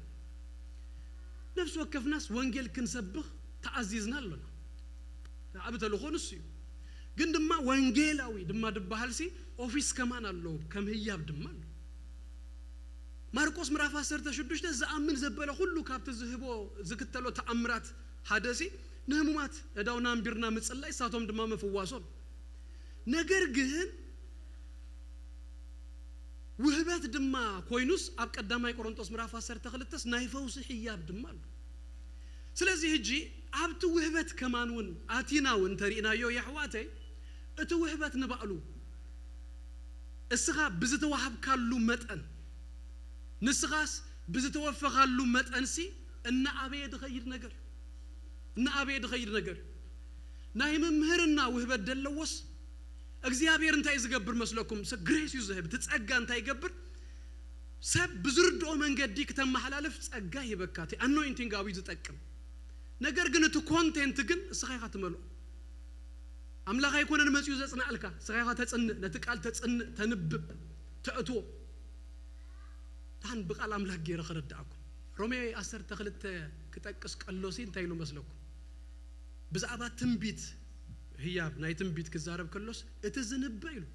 ነፍሲ ወከፍናስ ወንጌል ክንሰብኽ ተኣዚዝና ኣሎና። ዓቢ ተልእኾ ንሱ እዩ። ግን ድማ ወንጌላዊ ድማ ዝበሃል ሲ ኦፊስ ከማን ኣለዎ፣ ከም ህያብ ድማ ኣሎ። ማርቆስ ምዕራፍ ዓሰርተ ሽዱሽተ ዝኣምን ዘበለ ኩሉ ካብቲ ዝህቦ ዝክተሎ ተኣምራት ሓደ ሲ ንህሙማት እዳውና ኣንቢርና ምጽላይ እሳቶም ድማ ምፍዋሶም። ነገር ግን ውህበት ድማ ኮይኑስ ኣብ ቀዳማይ ቆሮንጦስ ምዕራፍ ዓሰርተ ክልተስ ናይ ፈውሲ ህያብ ድማ ኣሎ። ስለዚ ሕጂ ኣብቲ ውህበት ከማን እውን ኣቲና እውን እንተሪእናዮ የሕዋተይ እቲ ውህበት ንባዕሉ እስኻ ብዝተዋሃብካሉ መጠን ንስኻስ ብዝተወፈኻሉ መጠንሲ እናኣበየ ድኸይድ ነገር እዩ። እናኣበየ ድኸይድ ነገር እዩ። ናይ ምምህርና ውህበት ደለዎስ እግዚኣብሔር እንታይ ዝገብር መስለኩም? ግሬስ እዩ ዝህብ። እቲ ጸጋ እንታይ ይገብር? ሰብ ብዝርድኦ መንገዲ ክተመሓላልፍ ጸጋ ይህበካ። እቲ ኣኖይንቲንግ ኣብዩ ዝጠቅም። ነገር ግን እቲ ኮንቴንት ግን እስኻ ኢኻ ትመልኦ። ኣምላኽ ኣይኮነን መጺኡ ዘጽናዕልካ፣ እስኻ ኢኻ ተጽንእ፣ ነቲ ቃል ተጽንእ፣ ተንብብ፣ ተእትዎ። ደሓን ብቃል ኣምላኽ ገይረ ክረድኣኩም። ሮሜ ዓሰርተ ክልተ ክጠቅስ ቀሎሲ እንታይ ኢሉ መስለኩም? ብዛዕባ ትንቢት ህያብ ናይ ትንቢት ክዛረብ ከሎስ እቲ ዝንበ ኢሉ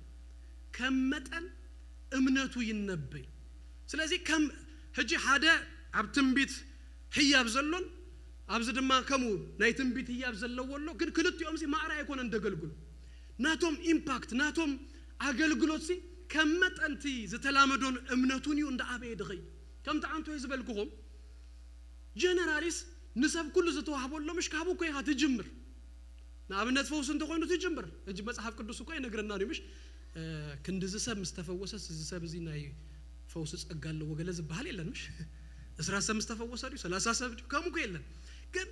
ከም መጠን እምነቱ ይነበይ። ስለዚ ከም ሕጂ ሓደ ኣብ ትንቢት ህያብ ዘሎን ኣብዚ ድማ ከምኡ ናይ ትንቢት ህያብ ዘለዎ ኣሎ። ግን ክልቲኦም ሲ ማዕረ ኣይኮነን ደገልግሉ። ናቶም ኢምፓክት፣ ናቶም ኣገልግሎት ሲ ከም መጠንቲ ዝተላመዶን እምነቱን እዩ እንዳ ኣበየ ድኸይ። ከምቲ ኣንቶይ ዝበልኩኹም ጀነራሊስ ንሰብ ኩሉ ዝተዋህበሎ ምሽ ካብኡ እኮ ኢኻ ትጅምር። ንኣብነት ፈውሲ እንተኾይኑ ትጅምር። ሕጂ መጽሓፍ ቅዱስ እኮ ይነግረና እዩ ምሽ? ክንዲ እዚ ሰብ ምስ ተፈወሰስ እዚ ሰብ እዚ ናይ ፈውሲ ጸጋ ኣለዎ ገለ ዝበሃል የለን ምሽ? እስራ ሰብ ምስ ተፈወሰ ድዩ ሰላሳ ሰብ ድዩ ከምኡ እኮ የለን። ግን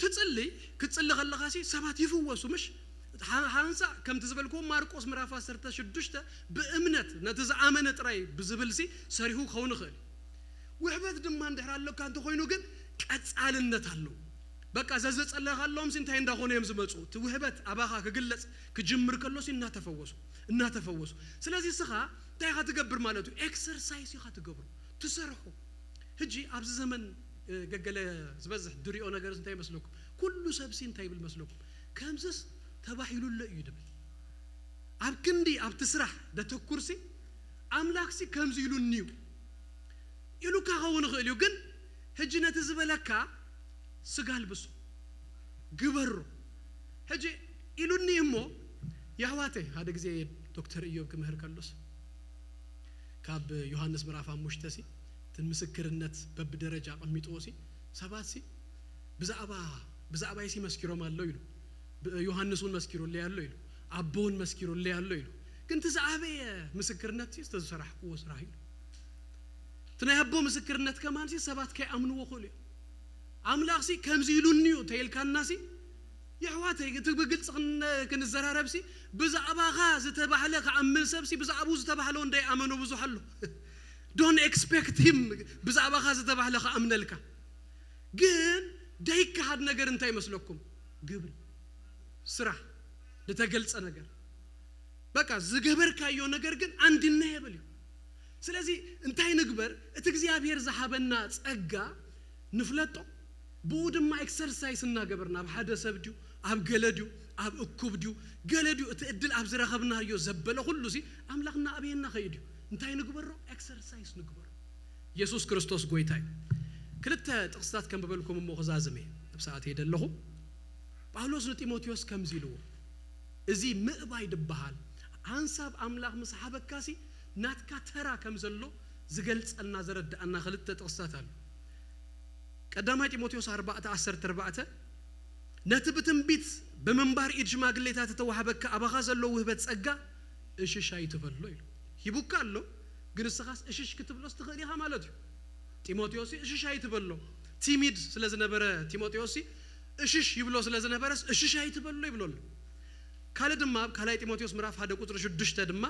ትጽሊ ክትጽሊ ከለኻ ሲ ሰባት ይፍወሱ ምሽ? ሓንሳ ከምቲ ዝበልክዎ ማርቆስ ምዕራፍ ዓሰርተ ሽዱሽተ ብእምነት ነቲ ዝኣመነ ጥራይ ብዝብል ሲ ሰሪሑ ክኸውን ይኽእል እዩ። ውህበት ድማ እንድሕር ኣለካ እንተኾይኑ ግን ቀጻልነት ኣለዎ። በቃ ዘዘጸለኻሎም ሲ እንታይ እንዳኾኑ እዮም ዝመጹ? እቲ ውህበት ኣባኻ ክግለጽ ክጅምር ከሎ ሲ እናተፈወሱ እናተፈወሱ። ስለዚ እስኻ እንታይ ኢኻ ትገብር ማለት እዩ? ኤክሰርሳይስ ኢኻ ትገብሩ፣ ትሰርሑ። ሕጂ ኣብዚ ዘመን ገገለ ዝበዝሕ ድሪኦ ነገር እንታይ ይመስለኩም? ኩሉ ሰብ ሲ እንታይ ይብል መስለኩም? ከምዝስ ተባሂሉ ኣሎ እዩ ድብል። ኣብ ክንዲ ኣብቲ ስራሕ ደተኩር ሲ ኣምላኽ ሲ ከምዚ ኢሉኒ እዩ ኢሉካ ኸውን ይኽእል እዩ። ግን ሕጂ ነቲ ዝበለካ ስጋ ኣልብሶ ግበሮ። ሕጂ ኢሉኒ እሞ የሕዋተይ ሓደ ግዜ ዶክተር እዮብ ክምህር ከሎስ ካብ ዮሃንስ ምዕራፍ ኣሙሽተ ሲ እቲ ምስክርነት በብደረጃ ኣቐሚጥዎ ሲ ሰባት ሲ ብዛዕባ ብዛዕባይ ሲ መስኪሮም ኣሎ ኢሉ። ብ- ዮሃንስ እውን መስኪሩለይ ኣሎ ኢሉ። ኣቦ እውን መስኪሩለይ ኣሎ ኢሉ። ግን እቲ ዝዓበየ ምስክርነት ሲ ዝተዝሰራሕክዎ ስራሕ ኢሉ። እቲ ናይ ኣቦ ምስክርነት ከማን ሲ ሰባት ከይኣምንዎ ክእሉ እዮም። ኣምላኽ ሲ ከምዚ ኢሉኒ እዩ ተይልካና ሲ የሕዋተይ እቲ ብግልፂ ክን- ክንዘራረብ ሲ ብዛዕባኻ ዝተባህለ ክኣምን ሰብ ሲ ብዛዕባኡ ዝተባህለ እውን ደይኣመኖ ብዙሕ ኣሎ። ዶን ኤክስፔክት ሂም ብዛዕባኻ ዝተባህለ ክኣምነልካ። ግን ደይከሃድ ነገር እንታይ ይመስለኩም? ግብሪ፣ ስራሕ፣ ዝተገልጸ ነገር። በቃ ዝገበርካዮ ነገር ግን ኣንድነብል እዩ። ስለዚ እንታይ ንግበር? እቲ እግዚኣብሔር ዝሃበና ጸጋ ንፍለጦ፣ ብኡ ድማ ኤክሰርሳይስ እናገበርና ኣብ ሓደ ሰብ ድዩ፣ ኣብ ገለ ድዩ፣ ኣብ እኩብ ድዩ፣ ገለ ድዩ፣ እቲ እድል ኣብ ዝረኸብናዮ ዘበለ ኩሉ ሲ ኣምላኽ እናኣበየና ኸይድ እዩ። እንታይ ንግበሮ? ኤክሰርሳይስ ንግበሮ። የሱስ ክርስቶስ ጎይታ እዩ። ክልተ ጥቕስታት ከንብበልኩም እሞ ክዛዝም እየ፣ ኣብ ሰዓት እየ ደለኹ። ጳውሎስ ንጢሞቴዎስ ከምዚ ኢልዎ፣ እዚ ምእባይ ድበሃል ሓንሳብ ኣምላኽ ምስ ሓበካሲ ናትካ ተራ ከም ዘሎ ዝገልጸልና ዘረድኣና ክልተ ጥቕስታት ኣሎ። ቀዳማይ ጢሞቴዎስ ኣርባዕተ ዓሰርተ ኣርባዕተ ነቲ ብትንቢት ብምንባር ኢድ ሽማግሌታት እተዋህበካ ኣባኻ ዘሎ ውህበት ጸጋ እሽሽ ኣይትበሎ ኢሉ። ሂቡካ ኣሎ፣ ግን እስኻስ እሽሽ ክትብሎስ ትኽእል ኢኻ ማለት እዩ። ጢሞቴዎስ እሽሽ ኣይትበሎ። ቲሚድ ስለ ዝነበረ ጢሞቴዎስ እሽሽ ይብሎ ስለ ዝነበረስ እሽሽ ኣይትበሎ ይብሎ ኣሎ። ካልእ ድማ ኣብ ካልኣይ ጢሞቴዎስ ምዕራፍ ሓደ ቁጽሪ ሽዱሽተ ድማ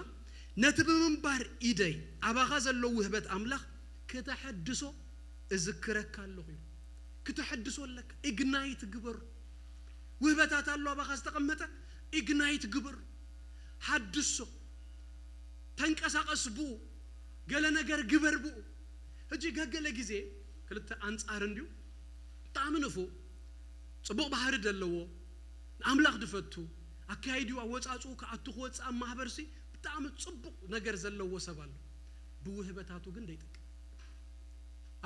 ነቲ ብምንባር ኢደይ ኣባኻ ዘሎ ውህበት ኣምላኽ ክተሐድሶ እዝክረካ ኣለኹ እዩ። ክተሐድሶ ኣለካ፣ ኢግናይት ግበሩ። ውህበታት ኣሎ ኣባኻ ዝተቐመጠ፣ ኢግናይት ግበሩ። ሓድሶ፣ ተንቀሳቐስ ብኡ፣ ገለ ነገር ግበር ብኡ። ሕጂ ገገለ ግዜ ክልተ ኣንጻር እንድዩ ብጣዕሚ ንፉ ጽቡቕ ባህሪ ደለዎ ንኣምላኽ ድፈቱ ኣካይድኡ ኣወጻጽኡ ክኣቱ ክወጽእ ኣብ ማህበርሲ ብጣዕሚ ጽቡቕ ነገር ዘለዎ ሰብ ኣሎ። ብውህበታቱ ግን ደይጠቅም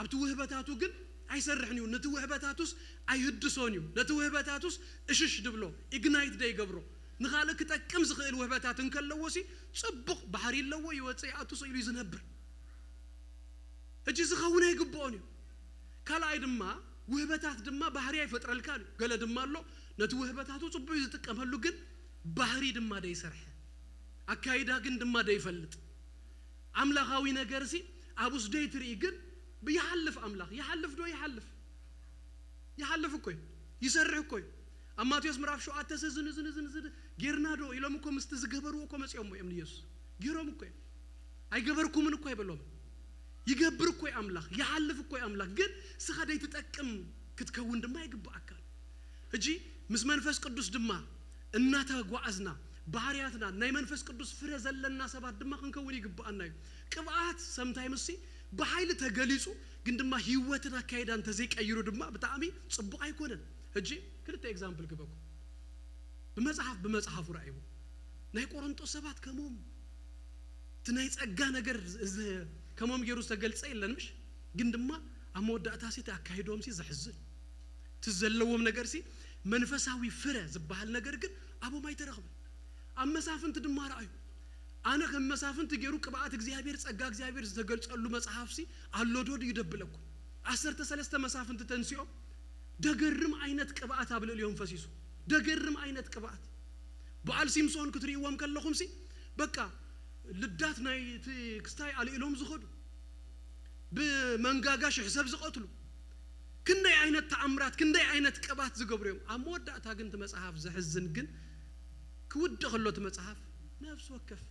ኣብቲ ውህበታቱ ግን ኣይሰርሕን እዩ። ነቲ ውህበታቱስ ኣይህድሶን እዩ። ነቲ ውህበታቱስ እሽሽ ድብሎ ኢግናይት ደይገብሮ። ንኻልእ ክጠቅም ዝኽእል ውህበታት እንከለዎ ሲ ጽቡቕ ባህሪ ኣለዎ ይወጽእ ይኣቱ ስኢሉ እዩ ዝነብር። ሕጂ ዝኸውን ኣይግብኦን እዩ። ካልኣይ ድማ ውህበታት ድማ ባህሪ ኣይፈጥረልካን እዩ። ገለ ድማ ኣሎ ነቲ ውህበታቱ ጽቡቅ እዩ ዝጥቀመሉ ግን ባህሪ ድማ ደይሰርሐ ኣካይዳ ግን ድማ ደይፈልጥ ኣምላኻዊ ነገር ሲ ኣብኡስ ደይትርኢ ግን ይሓልፍ ኣምላኽ ይሓልፍ ዶ ይሓልፍ ይሓልፍ እኮ እዩ ይሰርሕ እኮ እዩ ኣብ ማቴዎስ ምዕራፍ ሸውዓተ ሲ ዝን ዝን ዝን ዝን ጌርና ዶ ኢሎም እኮ ምስቲ ዝገበርዎ እኮ መጺኦሞ እዮም ንየሱስ ጌሮም እኮ እዮም ኣይገበርኩምን እኮ ኣይበሎምን ይገብር እኮ ኣምላኽ ይሓልፍ እኮ ኣምላኽ ግን ስኻ ደይትጠቅም ክትከውን ድማ ይግብኣካ ሕጂ ምስ መንፈስ ቅዱስ ድማ እናተጓዓዝና ባህርያትና ናይ መንፈስ ቅዱስ ፍረ ዘለና ሰባት ድማ ክንከውን ይግብኣና እዩ ቅብኣት ሰምታይምስ ብሓይሊ ተገሊጹ ግን ድማ ህይወትን ኣካይዳ እንተዘይቀይሩ ድማ ብጣዕሚ ጽቡቕ ኣይኮነን ሕጂ ክልተ ኤግዛምፕል ግበኩም ብመጽሓፍ ብመጽሓፉ ረኣይዎ ናይ ቆሮንጦስ ሰባት ከምኦም እቲ ናይ ጸጋ ነገር ከሞም ገይሩ ዝተገልጸ የለን ምሽ? ግን ድማ ኣብ መወዳእታ ሲ እቲ ኣካይዶም ሲ ዘሕዝን። እቲ ዘለዎም ነገር ሲ መንፈሳዊ ፍረ ዝበሃል ነገር ግን ኣቦም ኣይተረኽብን። ኣብ መሳፍንቲ ድማ ረኣዩ። ኣነ ከም መሳፍንቲ ገይሩ ቅብኣት እግዚኣብሔር፣ ጸጋ እግዚኣብሔር ዝተገልጸሉ መጽሓፍ ሲ ኣሎ ዶ ድዩ ደብለኩም? ዓሰርተ ሰለስተ መሳፍንቲ ተንሲኦም ደገርም ዓይነት ቅብኣት ኣብ ልዕሊኦም ፈሲሱ። ደገርም ዓይነት ቅብኣት። በዓል ሲምሶን ክትርእይዎም ከለኹም ሲ በቃ ልዳት ናይ እቲ ክስታይ ኣልኢሎም ዝኸዱ፣ ብመንጋጋ ሽሕ ሰብ ዝቐትሉ፣ ክንደይ ዓይነት ተኣምራት፣ ክንደይ ዓይነት ቅባት ዝገብሩ እዮም። ኣብ መወዳእታ ግን እቲ መጽሓፍ ዘሕዝን ግን ክውድእ ከሎ እቲ መጽሓፍ ነፍሲ ወከፍ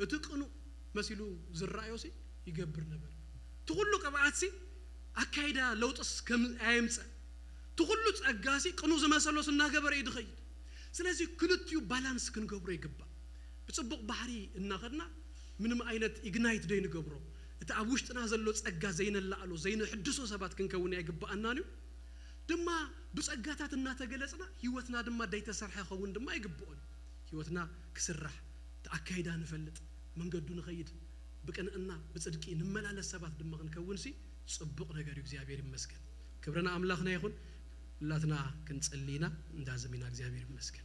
እቲ ቅኑዕ መሲሉ ዝረኣዮ ሲ ይገብር ነበር። እቲ ኩሉ ቅብኣት ሲ ኣካይዳ ለውጥስ ከም ኣየምጸ፣ እቲ ኩሉ ጸጋ ሲ ቅኑዕ ዝመሰሎስ እናገበረ እዩ ዝኸይድ። ስለዚ ክልቲኡ ባላንስ ክንገብሮ ይግባእ። ብጽቡቕ ባህሪ እናኸድና ምንም ዓይነት ኢግናይት ደይንገብሮ፣ እቲ ኣብ ውሽጥና ዘሎ ጸጋ ዘይነላዕሎ ዘይንሕድሶ ሰባት ክንከውን ኣይግብኣናን እዩ። ድማ ብጸጋታት እናተገለጽና ህይወትና ድማ ደይተሰርሐ ኸውን ድማ ኣይግብኦን። ህይወትና ክስራሕ፣ እቲ ኣካይዳ ንፈልጥ፣ መንገዱ ንኸይድ፣ ብቅንዕና ብጽድቂ ንመላለስ ሰባት ድማ ክንከውን ሲ ጽቡቕ ነገር እዩ። እግዚኣብሔር ይመስገን። ክብሪ ንኣምላኽና ይኹን። ሁላትና ክንጽሊ ኢና፣ እንዳዝም ኢና። እግዚኣብሔር ይመስገን።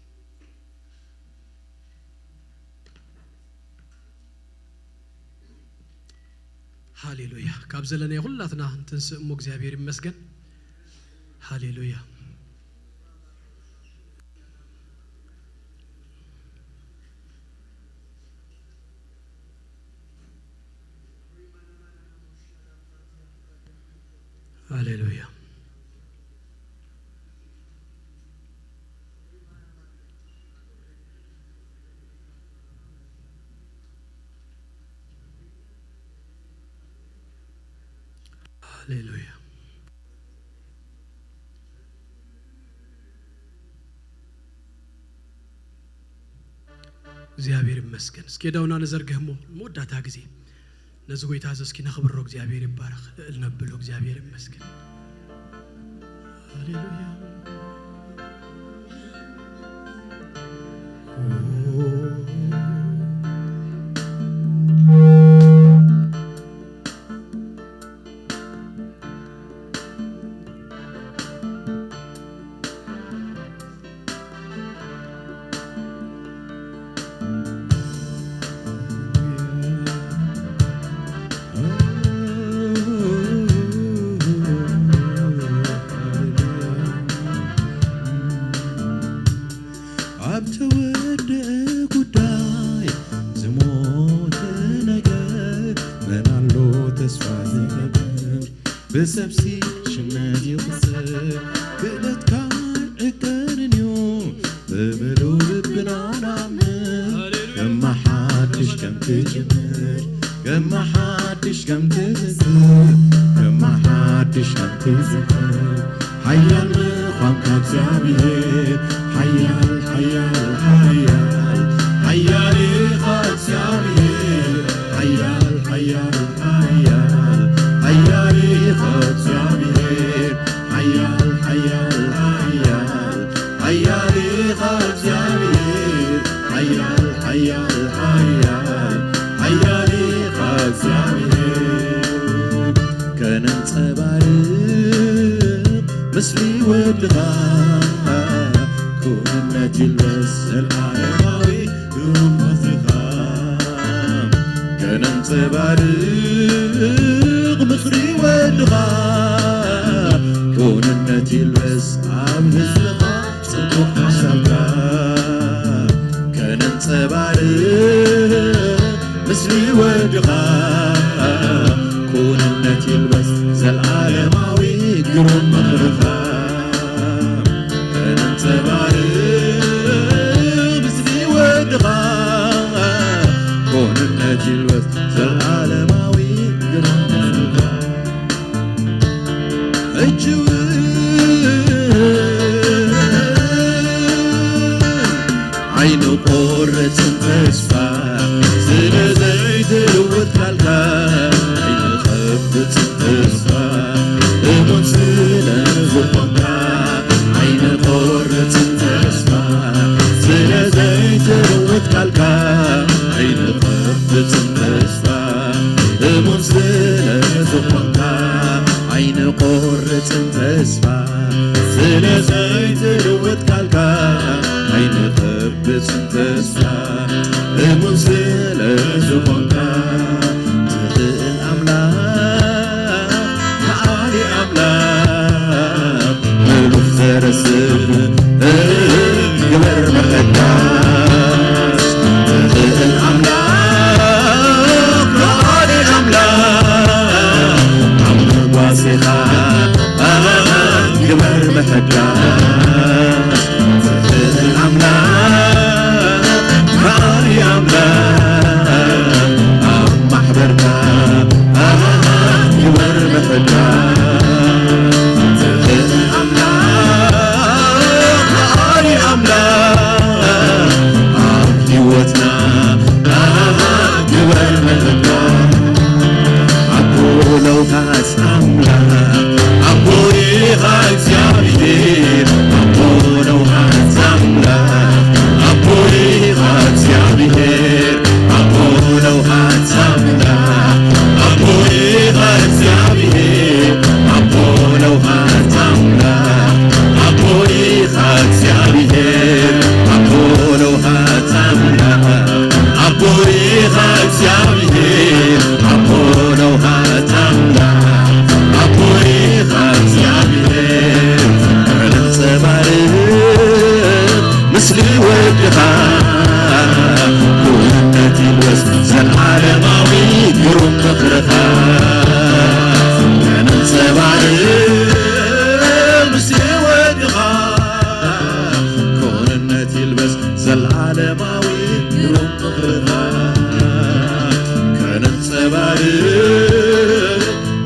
ሃሌሉያ። ካብ ዘለናዮ ኩላትና እንትንስእ እሞ እግዚኣብሔር ይመስገን። ሃሌሉያ። ሃሌሉያ። ሃሌሉያ። እግዚኣብሔር ይመስገን። እስኪ እዳውና ንዘርግህ እሞ መወዳእታ ግዜ ነዚ ጎይታ እዚ እስኪ ነኽብሮ። እግዚኣብሔር ይባረኽ። ልዕል ነብሎ። እግዚኣብሔር ይመስገን። ሃሌሉያ። ኣብ ተወደአ ጉዳይ ዝሞተ ነገር መን ኣሎ ተስፋ ዝገብር? ብሰብሲ ሽነት ይቕጽር ክእለትካ ዕቀንን እዩ ብምሉእ ልብና ንኣምን። ከመሓድሽ ከም ትጅምር፣ ከመሓድሽ ከም ትዝክር፣ ከመሓድሽ ከም ትዝክር። ሓያል ምዃንካ እግዚኣብሔር፣ ሓያል፣ ሓያል፣ ሓያል፣ ሓያል ኢኻ እግዚኣብሔር። ሓያል፣ ሓያል፣ ሓያል፣ ሓያል ኢኻ እግዚኣብሔር። ሓያል፣ ሓያል፣ ሓያል፣ ሓያል ኢኻ እግዚኣብሔር። ሓያል፣ ሓያል፣ ሓያል፣ ሓያል ኢኻ እግዚኣብሔር። ከነንጸባርቕ ምስሊ ወድኻ፣ ክውንነት ይልበስ ዘልኣለማዊ ግሩም ምኽርኻ። ከነንጸባርቕ ምኽሪ ወድኻ፣ ክውንነት ይልበስ ኣብ ህዝብኻ ጽቡቕ ሓሳብካ። ከነንጸባርቕ ምስሊ ወድኻ፣ ክውንነት ይልበስ ዘልኣለማዊ ግሩም ምኽርኻ። ከነንጸባርቕ ብስሚ ወድኻ፣ ክውንነት ይልበስ ዘልኣለማዊ ግርማ። ሕጂ እውን ኣይንቆርጽን ተስፋ፣ ስለ ዘይትልውጥ ቃልካ ኣይንኸፍጽን ተስፋ። እሙን ስለ ዝኾንካ ኣይንቆርጽን ተስፋ፣ ስለ ዘይትልውጥ ቃልካ ኣይንኸፍጽን ተስፋ።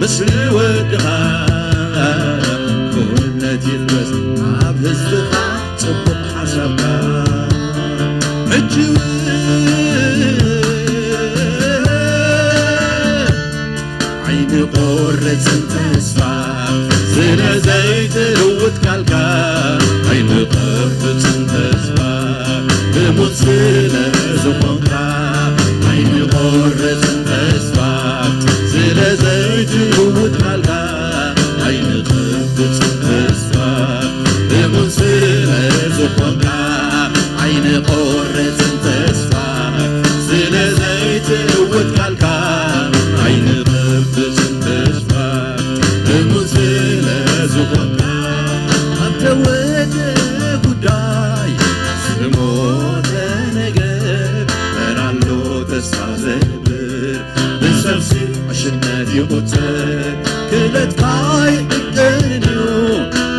ምስሊ ወድኻ ኩነት ይልበስ ኣብ ህዝብኻ ጽቡቕ ሓሳብካ። ሕጂ እውን ኣይንቆርጽን ተስፋ ስለ ዘይትልውጥ ቃልካ፣ ኣይንቆርጽን ተስፋ እሙን ስለ ዝኾንካ። ኣይንቆርጽን ተስፋ ስለ ዘይትልውጥ ቃልካ፣ ኣይንቆርጽን ተስፋ እሙን ስለ ዝኾንካ። ኣይንቆርጽን ተስፋ ስለ ዘይትልውጥ ቃልካ፣ ኣይንቆርጽን ተስፋ እሙን ስለ ዝኾንካ። ኣንተ ወደ ጉዳይ ዝሞተ ነገር፣ ኧረ ኣሎ ተስፋ ዘንብር ብሰብሲ ዕሽነት ይቑጸር። ክእለትካ ኣይዕቀንን እዩ፣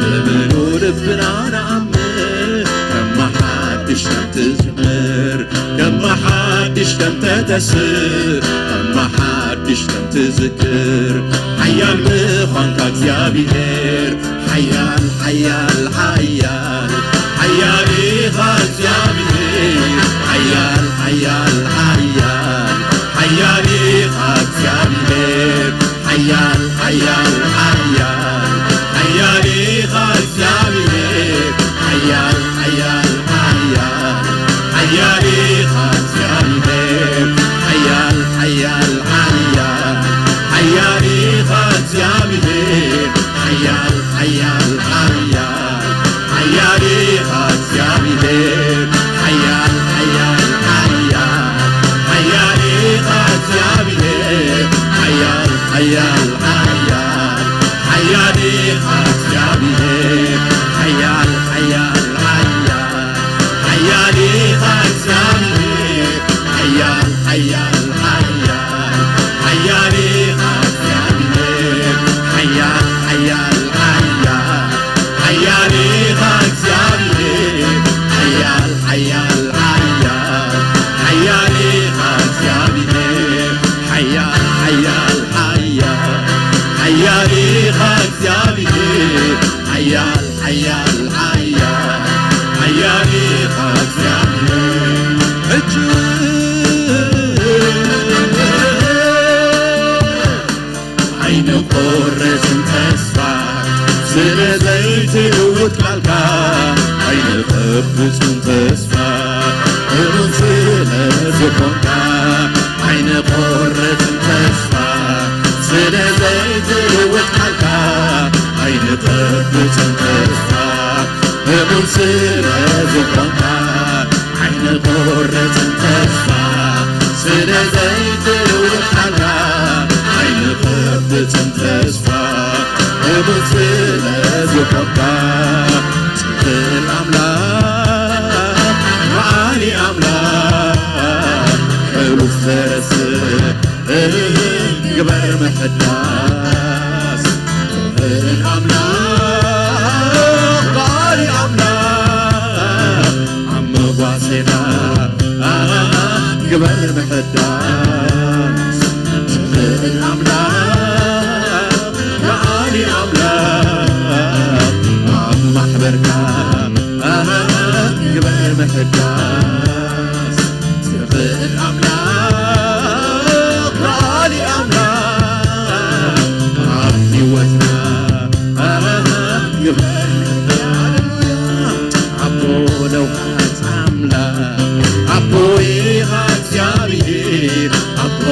ብምሉ ልብና ንኣምን። ከመሓድሽ ከም ትዝምር፣ ከመሓድሽ ከም ተተስእ፣ ከመሓድሽ ከም ትዝክር። ሓያል ምዃንካ እግዚኣብሔር፣ ሓያል፣ ሓያል፣ ሓያል፣ ሓያል ኢኻ እግዚኣብሔር። ሓያል፣ ሓያል፣ ሓያል፣ ሓያል ኢኻ እግዚኣብሔር። ሓያል፣ ሓያል፣ ሓያል፣ ሓያል ኢኻ እግዚኣብሔር። ሓያል፣ ሓያል፣ ሓያል፣ ሓያል ኢኻ እግዚኣብሔር። ሓያል፣ ሓያል፣ ሓያል፣ ሓያል ኢኻ እግዚኣብሔር። ሓያል፣ ሓያል፣ ሓያል፣ ሓያል ኢኻ እግዚኣብሔር። ሓያል፣ ሓያል፣ ሓያል፣ ሓያል ኢኻ እግዚኣብሔር። ሓያል፣ ሓያል፣ ሓያል፣ ሓያል ኢኻ እግዚኣብሔር። ሓያል፣ ሓያል፣ ሓያል፣ ሓያል ኢኻ እግዚኣብሔር። ሓያል፣ ሓያል፣ ሓያል፣ ሓያል ኢኻ እግዚኣብሔር። ሓያል፣ ሓያል፣ ሓያል፣ ሓያል ኢኻ እግዚኣብሔር። ሓያል፣ ሓያል፣ ሓያል፣ ሓያል ኢኻ እግዚኣብሔር። ሓያል፣ ሓያል፣ ሓያል፣ ሓያል ኢኻ እግዚኣብሔር። ሓያል፣ ሓያል፣ ሓያል፣ ሓያል ኢኻ እግዚኣብሔር። ሕጂ ኣይንቆርጽን ተስፋ ስለ ዘይትልውጥ ቃልካ፣ ኣይንቆርጽን ተስፋ እሙን ስለ ዝኾንካ። ኣይንቆርጽን ተስፋ ስለ ዘይትልውጥ ቃልካ፣ ኣይንቆርጽን ተስፋ እሙን ስለ ዝኾንካ። ኣይንቆርጽን ተስፋ ስለ ዘይትልውጥ ቃልካ፣ ኣይንቆርጽን ተስፋ እሙን ስለ ዝኾንካ። ጽድቂ ኣምላኽ፣ መዓሊ ኣምላኽ፣ ሕሉፍ ተረስእ ግበር ምሕዳስ። ጽድቂ ኣምላኽ፣ መዓሊ ኣምላኽ፣ ኣብ መጓሴና ግበር ምሕዳስ። ጽድቂ ኣምላኽ፣ መዓሊ ኣምላኽ፣ ኣብ ማሕበርካ ግበር ምሕዳስ። ጽድቂ ኣምላኽ፣ መዓሊ ኣምላኽ፣ ኣብ ህይወትና ግበር። ሃሌሉያ። ኣቦ ለውሃት ኣምላኽ፣ ኣቦ ኢኻ እግዚኣብሔር። ኣቦ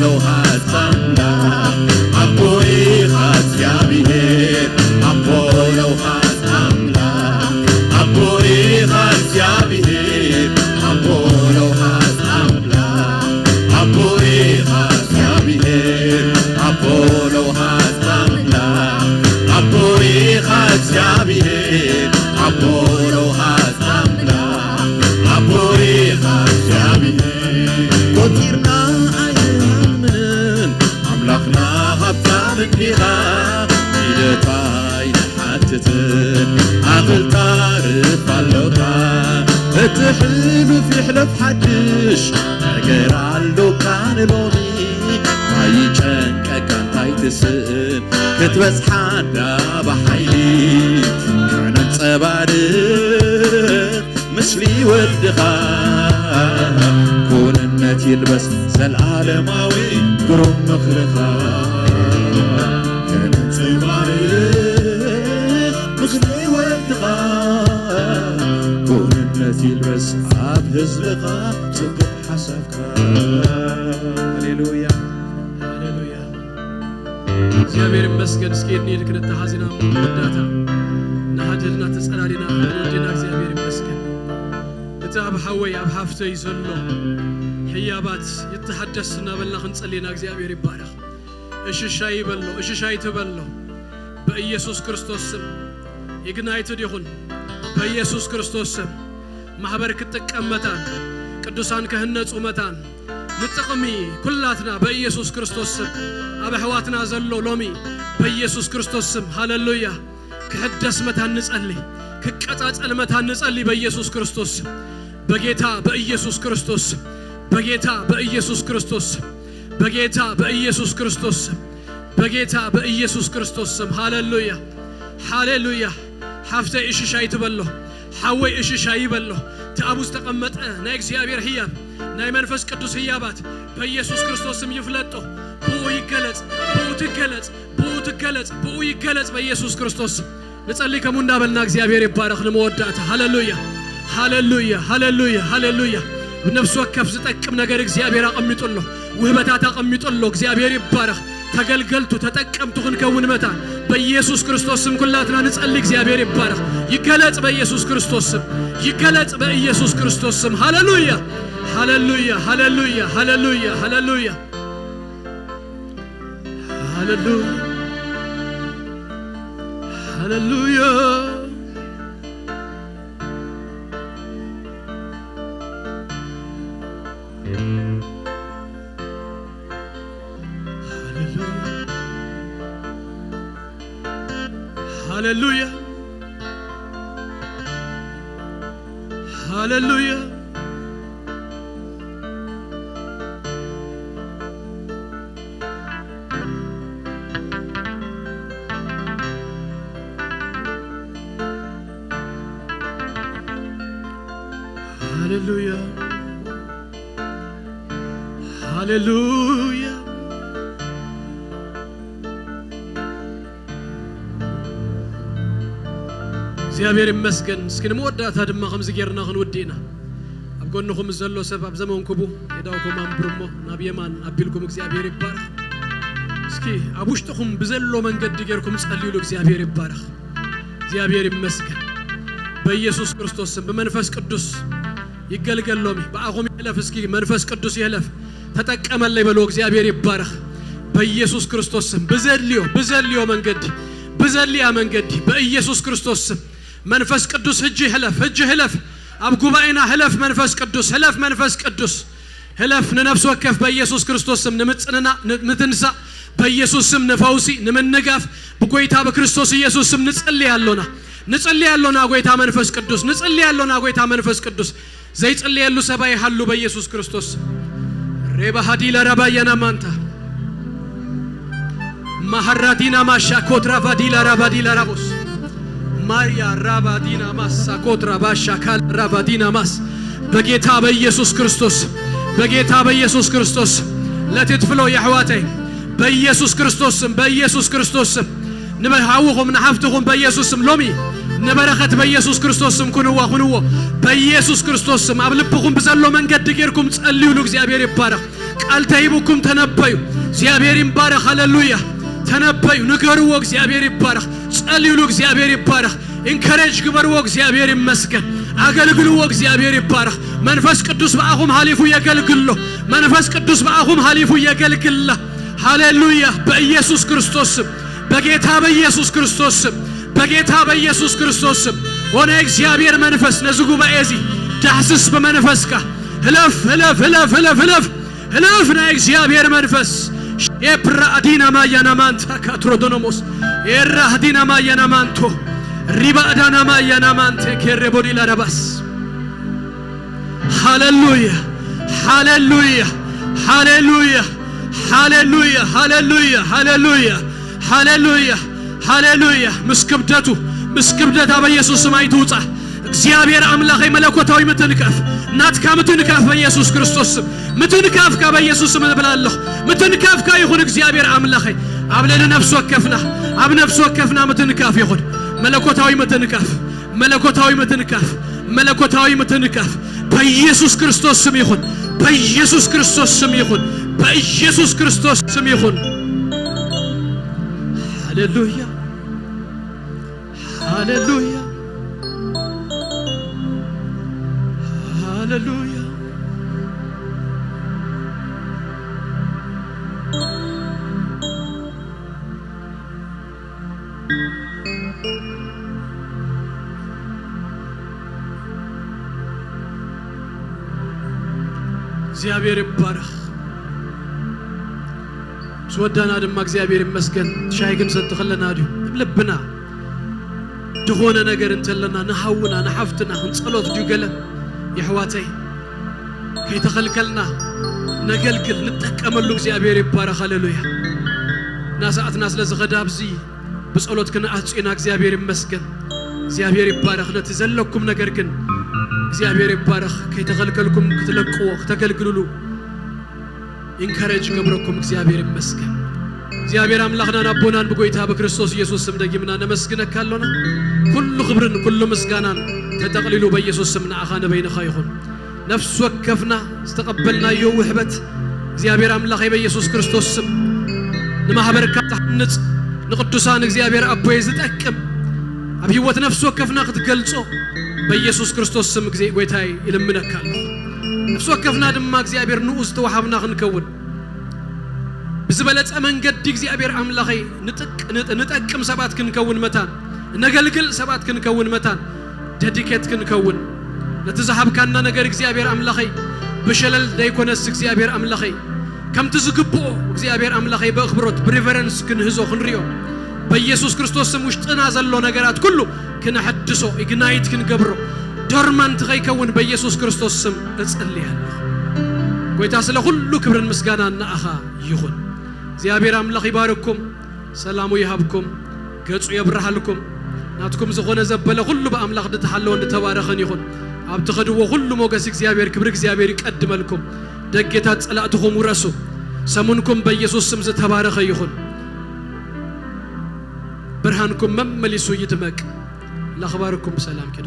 ለውሃት ኣምላኽ፣ ኣቦ ኢኻ እግዚኣብሔር። ኣቦ ለውሃት ኣምላኽ፣ ኣቦ ኢኻ እግዚኣብሔር። ኣቦ ለውሃት ኣምላኽ፣ ኣቦ ኢኻ እግዚኣብሔር። ኣቦ ለውሃት ኣምላኽ፣ ኣቦ ኢኻ እግዚኣብሔር። ኣቦ ለውሃት ኣምላኽ፣ ኣቦ ኢኻ እግዚኣብሔር። ቆጺርና ኣይንኣምንን፣ ኣምላኽና ሃብታም እንዲኻ። ሂደት ኣይንሓትትን፣ ኣኽል ታርፍ ኣሎካ። እቲ ሕሉፍ ይሕለፍ፣ ሓድሽ ነገር ኣሎካ ንሎሚ። ማይ ስም ክትበጽሓና ብሓይሊ ክነንጸባርቕ ምስሊ ወድኻ ኩንነት ይልበስ ዘልዓለማዊ ግሩም ምኽርኻ ክነንጸባርቕ ምስሊ ወድኻ ኩንነት ይልበስ ኣብ ህዝብኻ ጽቡቕ ሓሳብካ። ሃሌሉያ፣ ሃሌሉያ። እግዚኣብሔር ይመስገን። እስኪ እንሂድ ክንተሓዝ ኢና። መወዳእታ ንሓድሕድና ተጸላሊና ክንወድና እግዚኣብሔር ይመስገን። እቲ ኣብ ሓወይ ኣብ ሓፍተይ ዘሎ ህያባት ይተሓደስ እናበልና ክንጸሊ ኢና። እግዚኣብሔር ይባረኽ። እሽሻይ በሎ፣ እሽሻይ ትበሎ። በኢየሱስ ክርስቶስ ስም ኢግናይትድ ይኹን። በኢየሱስ ክርስቶስ ስም ማሕበር ክጥቀም መታን፣ ቅዱሳን ክህነጹ መታን፣ ንጥቕሚ ኩላትና በኢየሱስ ክርስቶስ ስም ኣብ ኣሕዋትና ዘሎ ሎሚ በኢየሱስ ክርስቶስ ስም፣ ሃሌሉያ፣ ክሕደስ መታን ንጸሊ፣ ክቀጻጸል መታን ንጸሊ በኢየሱስ ክርስቶስ ስም። በጌታ በኢየሱስ ክርስቶስ ስም፣ በጌታ በኢየሱስ ክርስቶስ ስም፣ በጌታ በኢየሱስ ክርስቶስ ስም፣ በጌታ በኢየሱስ ክርስቶስ ስም። ሃሌሉያ፣ ሃሌሉያ። ሓፍተይ እሽሽ ኣይትበሎ፣ ሓወይ እሽሽ ኣይበሎ። እቲ ኣብኡ ዝተቐመጠ ናይ እግዚኣብሔር ህያብ፣ ናይ መንፈስ ቅዱስ ህያባት በኢየሱስ ክርስቶስ ስም ይፍለጦ። ብኡ ይገለጽ፣ ብኡ ትገለጽ፣ ብኡ ትገለጽ፣ ብኡ ይገለጽ በኢየሱስ ክርስቶስ ስም። ንጸሊ ከምኡ እንዳበልና እግዚኣብሔር ይባረኽ። ንመወዳእታ ሃሌሉያ፣ ሃሌሉያ፣ ሃሌሉያ፣ ሃሌሉያ። ነፍሲ ወከፍ ዝጠቅም ነገር እግዚኣብሔር ኣቐሚጡ ኣሎ፣ ውህበታት ኣቐሚጡ ኣሎ። እግዚኣብሔር ይባረኽ። ተገልገልቱ ተጠቀምቱ ክንከውን መታን በኢየሱስ ክርስቶስ ስም ኩላትና ንጸሊ። እግዚኣብሔር ይባረኽ። ይገለጽ በኢየሱስ ክርስቶስ ስም፣ ይገለጽ በኢየሱስ ክርስቶስ ስም። ሃሌሉያ፣ ሃሌሉያ፣ ሃሌሉያ፣ ሃሌሉያ፣ ሃሌሉያ፣ ሃሌሉያ፣ ሃሌሉያ። ሃሌሉያ፣ ሃሌሉያ። ሃሌሉያ፣ ሃሌሉያ። እግዚኣብሔር ይመስገን። እስኪ ንመወዳእታ ድማ ከምዚ ጌርና ክንውድእ ኢና። ኣብ ጎንኹም ዘሎ ሰብ ኣብ ዘመንኩቡ የዳውኩም ኣንብርሞ ናብ የማን ኣቢልኩም እግዚኣብሔር ይባረኽ። እስኪ ኣብ ውሽጥኹም ብዘሎ መንገዲ ጌርኩም ጸልዩሉ እግዚኣብሔር ይባረኽ። እግዚኣብሔር ይመስገን። በኢየሱስ ክርስቶስ ስም ብመንፈስ ቅዱስ ይገልገል ሎሚ። ብኣኹም ይሕለፍ፣ እስኪ መንፈስ ቅዱስ ይሕለፍ። ተጠቀመለይ በሉ። እግዚኣብሔር ይባረኽ። በኢየሱስ ክርስቶስ ስም ብዘድልዮ፣ ብዘድልዮ መንገዲ፣ ብዘድልያ መንገዲ በኢየሱስ ክርስቶስ ስም መንፈስ ቅዱስ ህጂ ህለፍ፣ ህጂ ህለፍ። ኣብ ጉባኤና ህለፍ መንፈስ ቅዱስ፣ ህለፍ መንፈስ ቅዱስ። ህለፍ ንነፍሲ ወከፍ በኢየሱስ ክርስቶስ ስም ንምጽንና፣ ን-፣ ምትንሳእ፣ በኢየሱስ ስም ንፈውሲ፣ ንምንጋፍ፣ ብጎይታ ብክርስቶስ ኢየሱስ ስም ንጽሊ ኣሎና። ንጽሊ ኣሎና ጎይታ መንፈስ ቅዱስ፣ ንጽሊ ኣሎና ጎይታ መንፈስ ቅዱስ። ዘይጽልየሉ ሰብ ኣይሃሉ በኢየሱስ ክርስቶስ። ሬባ ሃዲላ ራባያና ማንታ ማሃራዲና ማሻ ኮትራ ቫዲላ ራባዲላ ራቦስ ማያ ራባዲና ማሳ ኮትራ ባሻ ካል ራባዲና ማስ በጌታ በኢየሱስ ክርስቶስ፣ በጌታ በኢየሱስ ክርስቶስ ለትትፍሎ የሕዋተይ በኢየሱስ ክርስቶስ ስም፣ በኢየሱስ ክርስቶስ ስም ንበሃውኹም ንሓፍትኹም በኢየሱስ ስም ሎሚ ንበረኸት በኢየሱስ ክርስቶስ ስም ኩንዋ፣ ኩንዎ። በኢየሱስ ክርስቶስ ስም ኣብ ልብኹም ብዘሎ መንገዲ ጌርኩም ጸልዩሉ፣ እግዚኣብሔር ይባረኽ። ቃል ተሂቡኩም ተነበዩ፣ እግዚኣብሔር ይባረኽ። ሃሌሉያ። ተነበዩ፣ ንገርዎ፣ እግዚኣብሔር ይባረኽ። ጸልዩሉ፣ እግዚኣብሔር ይባረኽ። ኢንከሬጅ ግበርዎ፣ እግዚኣብሔር ይመስገን። ኣገልግልዎ፣ እግዚኣብሔር ይባረኽ። መንፈስ ቅዱስ ብኣኹም ሃሊፉ የገልግሎ። መንፈስ ቅዱስ ብኣኹም ሃሊፉ የገልግላ። ሃሌሉያ። በኢየሱስ ክርስቶስ ስም፣ በጌታ በኢየሱስ ክርስቶስ ስም፣ በጌታ በኢየሱስ ክርስቶስ ስም ሆነ። እግዚአብሔር መንፈስ ነዚ ጉባኤ እዚ ዳህስስ ብመንፈስካ። ህለፍ፣ ህለፍ፣ ህለፍ፣ ህለፍ፣ ህለፍ። ህለፍ ናይ እግዚኣብሔር መንፈስ። ኤፕራ ኣዲና ማያና ማንታ ካትሮዶኖሞስ ኤራ ኣዲና ማያና ማንቶ ሪባ ኣዳና ማያና ማንቴ ኬሬ ቦዲላ ረባስ። ሃሌሉያ፣ ሃሌሉያ፣ ሃሌሉያ፣ ሃሌሉያ፣ ሃሌሉያ፣ ሃሌሉያ፣ ሃሌሉያ፣ ሃሌሉያ። ምስ ክብደቱ፣ ምስ ክብደታ በኢየሱስ ስም ኣይትውጻ። እግዚኣብሔር ኣምላኸይ መለኮታዊ ምትንካፍ፣ ናትካ ምትንካፍ በኢየሱስ ክርስቶስ ስም። ምትንካፍካ በኢየሱስ ስም እብል ኣለኹ። ምትንካፍካ ይኹን እግዚኣብሔር ኣምላኸይ። ኣብ ልዕሊ ነፍሲ ወከፍና፣ ኣብ ነፍሲ ወከፍና ምትንካፍ ይኹን። መለኮታዊ ምትንካፍ፣ መለኮታዊ ምትንካፍ፣ መለኮታዊ ምትንካፍ በኢየሱስ ክርስቶስ ስም ይኹን። በኢየሱስ ክርስቶስ ስም ይኹን። በኢየሱስ ክርስቶስ ስም ይኹን። ሃሌሉያ፣ ሃሌሉያ፣ ሃሌሉያ። እግዚኣብሔር ይባረኽ። ምስ ወዳና ድማ እግዚኣብሔር ይመስገን። ሻሂ ክንሰቲ ከለና ድዩ ልብና ዝኾነ ነገር እንተለና ንሃውና ንሓፍትና ክንጸሎት ድዩ ገለ? የሕዋተይ፣ ከይተኸልከልና ነገልግል፣ ንጠቀመሉ። እግዚኣብሔር ይባረኽ። ሃሌሉያ። ናሰዓትና ስለ ዝኸዳ ኣብዚ ብጸሎት ክንዓጹ ኢና። እግዚኣብሔር ይመስገን። እግዚኣብሔር ይባረኽ። ነቲ ዘለኩም ነገር ግን እግዚኣብሔር ይባረኽ። ከይተኸልከልኩም ክትለቅዎ፣ ክተገልግሉሉ ኢንካሬጅ ገብረኩም። እግዚኣብሔር ይመስገን። እግዚኣብሔር ኣምላኽናን ኣቦናን ብጎይታ ብክርስቶስ ኢየሱስ ስም ደጊምና ነመስግነካ ኣሎና። ኩሉ ክብርን ኩሉ ምስጋናን ተጠቕሊሉ በኢየሱስ ስም ንኣኻ ንበይንኻ ይኹን። ነፍሲ ወከፍና ዝተቐበልናዮ ውሕበት እግዚኣብሔር ኣምላኸይ በኢየሱስ ክርስቶስ ስም ንማህበርካ ዝሃንጽ፣ ንቅዱሳን እግዚኣብሔር ኣቦይ ዝጠቅም፣ ኣብ ህይወት ነፍሲ ወከፍና ክትገልጾ በኢየሱስ ክርስቶስ ስም ግዜ ጎይታይ ይልምነካ ኣለኹ። ነፍሲ ወከፍና ድማ እግዚኣብሔር ንኡ ዝተዋሃብና ክንከውን፣ ብዝበለጸ መንገዲ እግዚኣብሔር ኣምላኸይ ንጥቅ-፣ ንጥ-፣ ንጠቅም ሰባት ክንከውን መታን፣ ነገልግል ሰባት ክንከውን መታን፣ ደዲኬት ክንከውን፣ ነቲ ዝሃብካና ነገር እግዚኣብሔር ኣምላኸይ ብሸለል ደይኮነስ እግዚኣብሔር ኣምላኸይ ከምቲ ዝግብኦ እግዚኣብሔር ኣምላኸይ ብእኽብሮት ብሪቨረንስ ክንህዞ ክንሪኦ በኢየሱስ ክርስቶስ ስም ውሽጥና ዘሎ ነገራት ኩሉ ክነሐድሶ፣ ኢግናይት ክንገብሮ፣ ዶርማንት ከይከውን በኢየሱስ ክርስቶስ ስም እጽልይ ኣለኹ። ጎይታ ስለ ኩሉ ክብርን ምስጋናን ንኣኻ ይኹን። እግዚኣብሔር ኣምላኽ ይባርኩም፣ ሰላሙ ይሃብኩም፣ ገጹ የብርሃልኩም። ናትኩም ዝኾነ ዘበለ ኩሉ ብኣምላኽ ዝተሓለወን ዝተባረኸን ይኹን። ኣብ ትኸድዎ ኩሉ ሞገስ እግዚኣብሔር፣ ክብሪ እግዚኣብሔር ይቀድመልኩም። ደጌታት ጸላእትኹም ውረሱ። ሰሙንኩም በኢየሱስ ስም ዝተባረኸ ይኹን። ብርሃንኩም መመሊሱ ይድመቅ። ላኽባርኩም ብሰላም ኪዱ።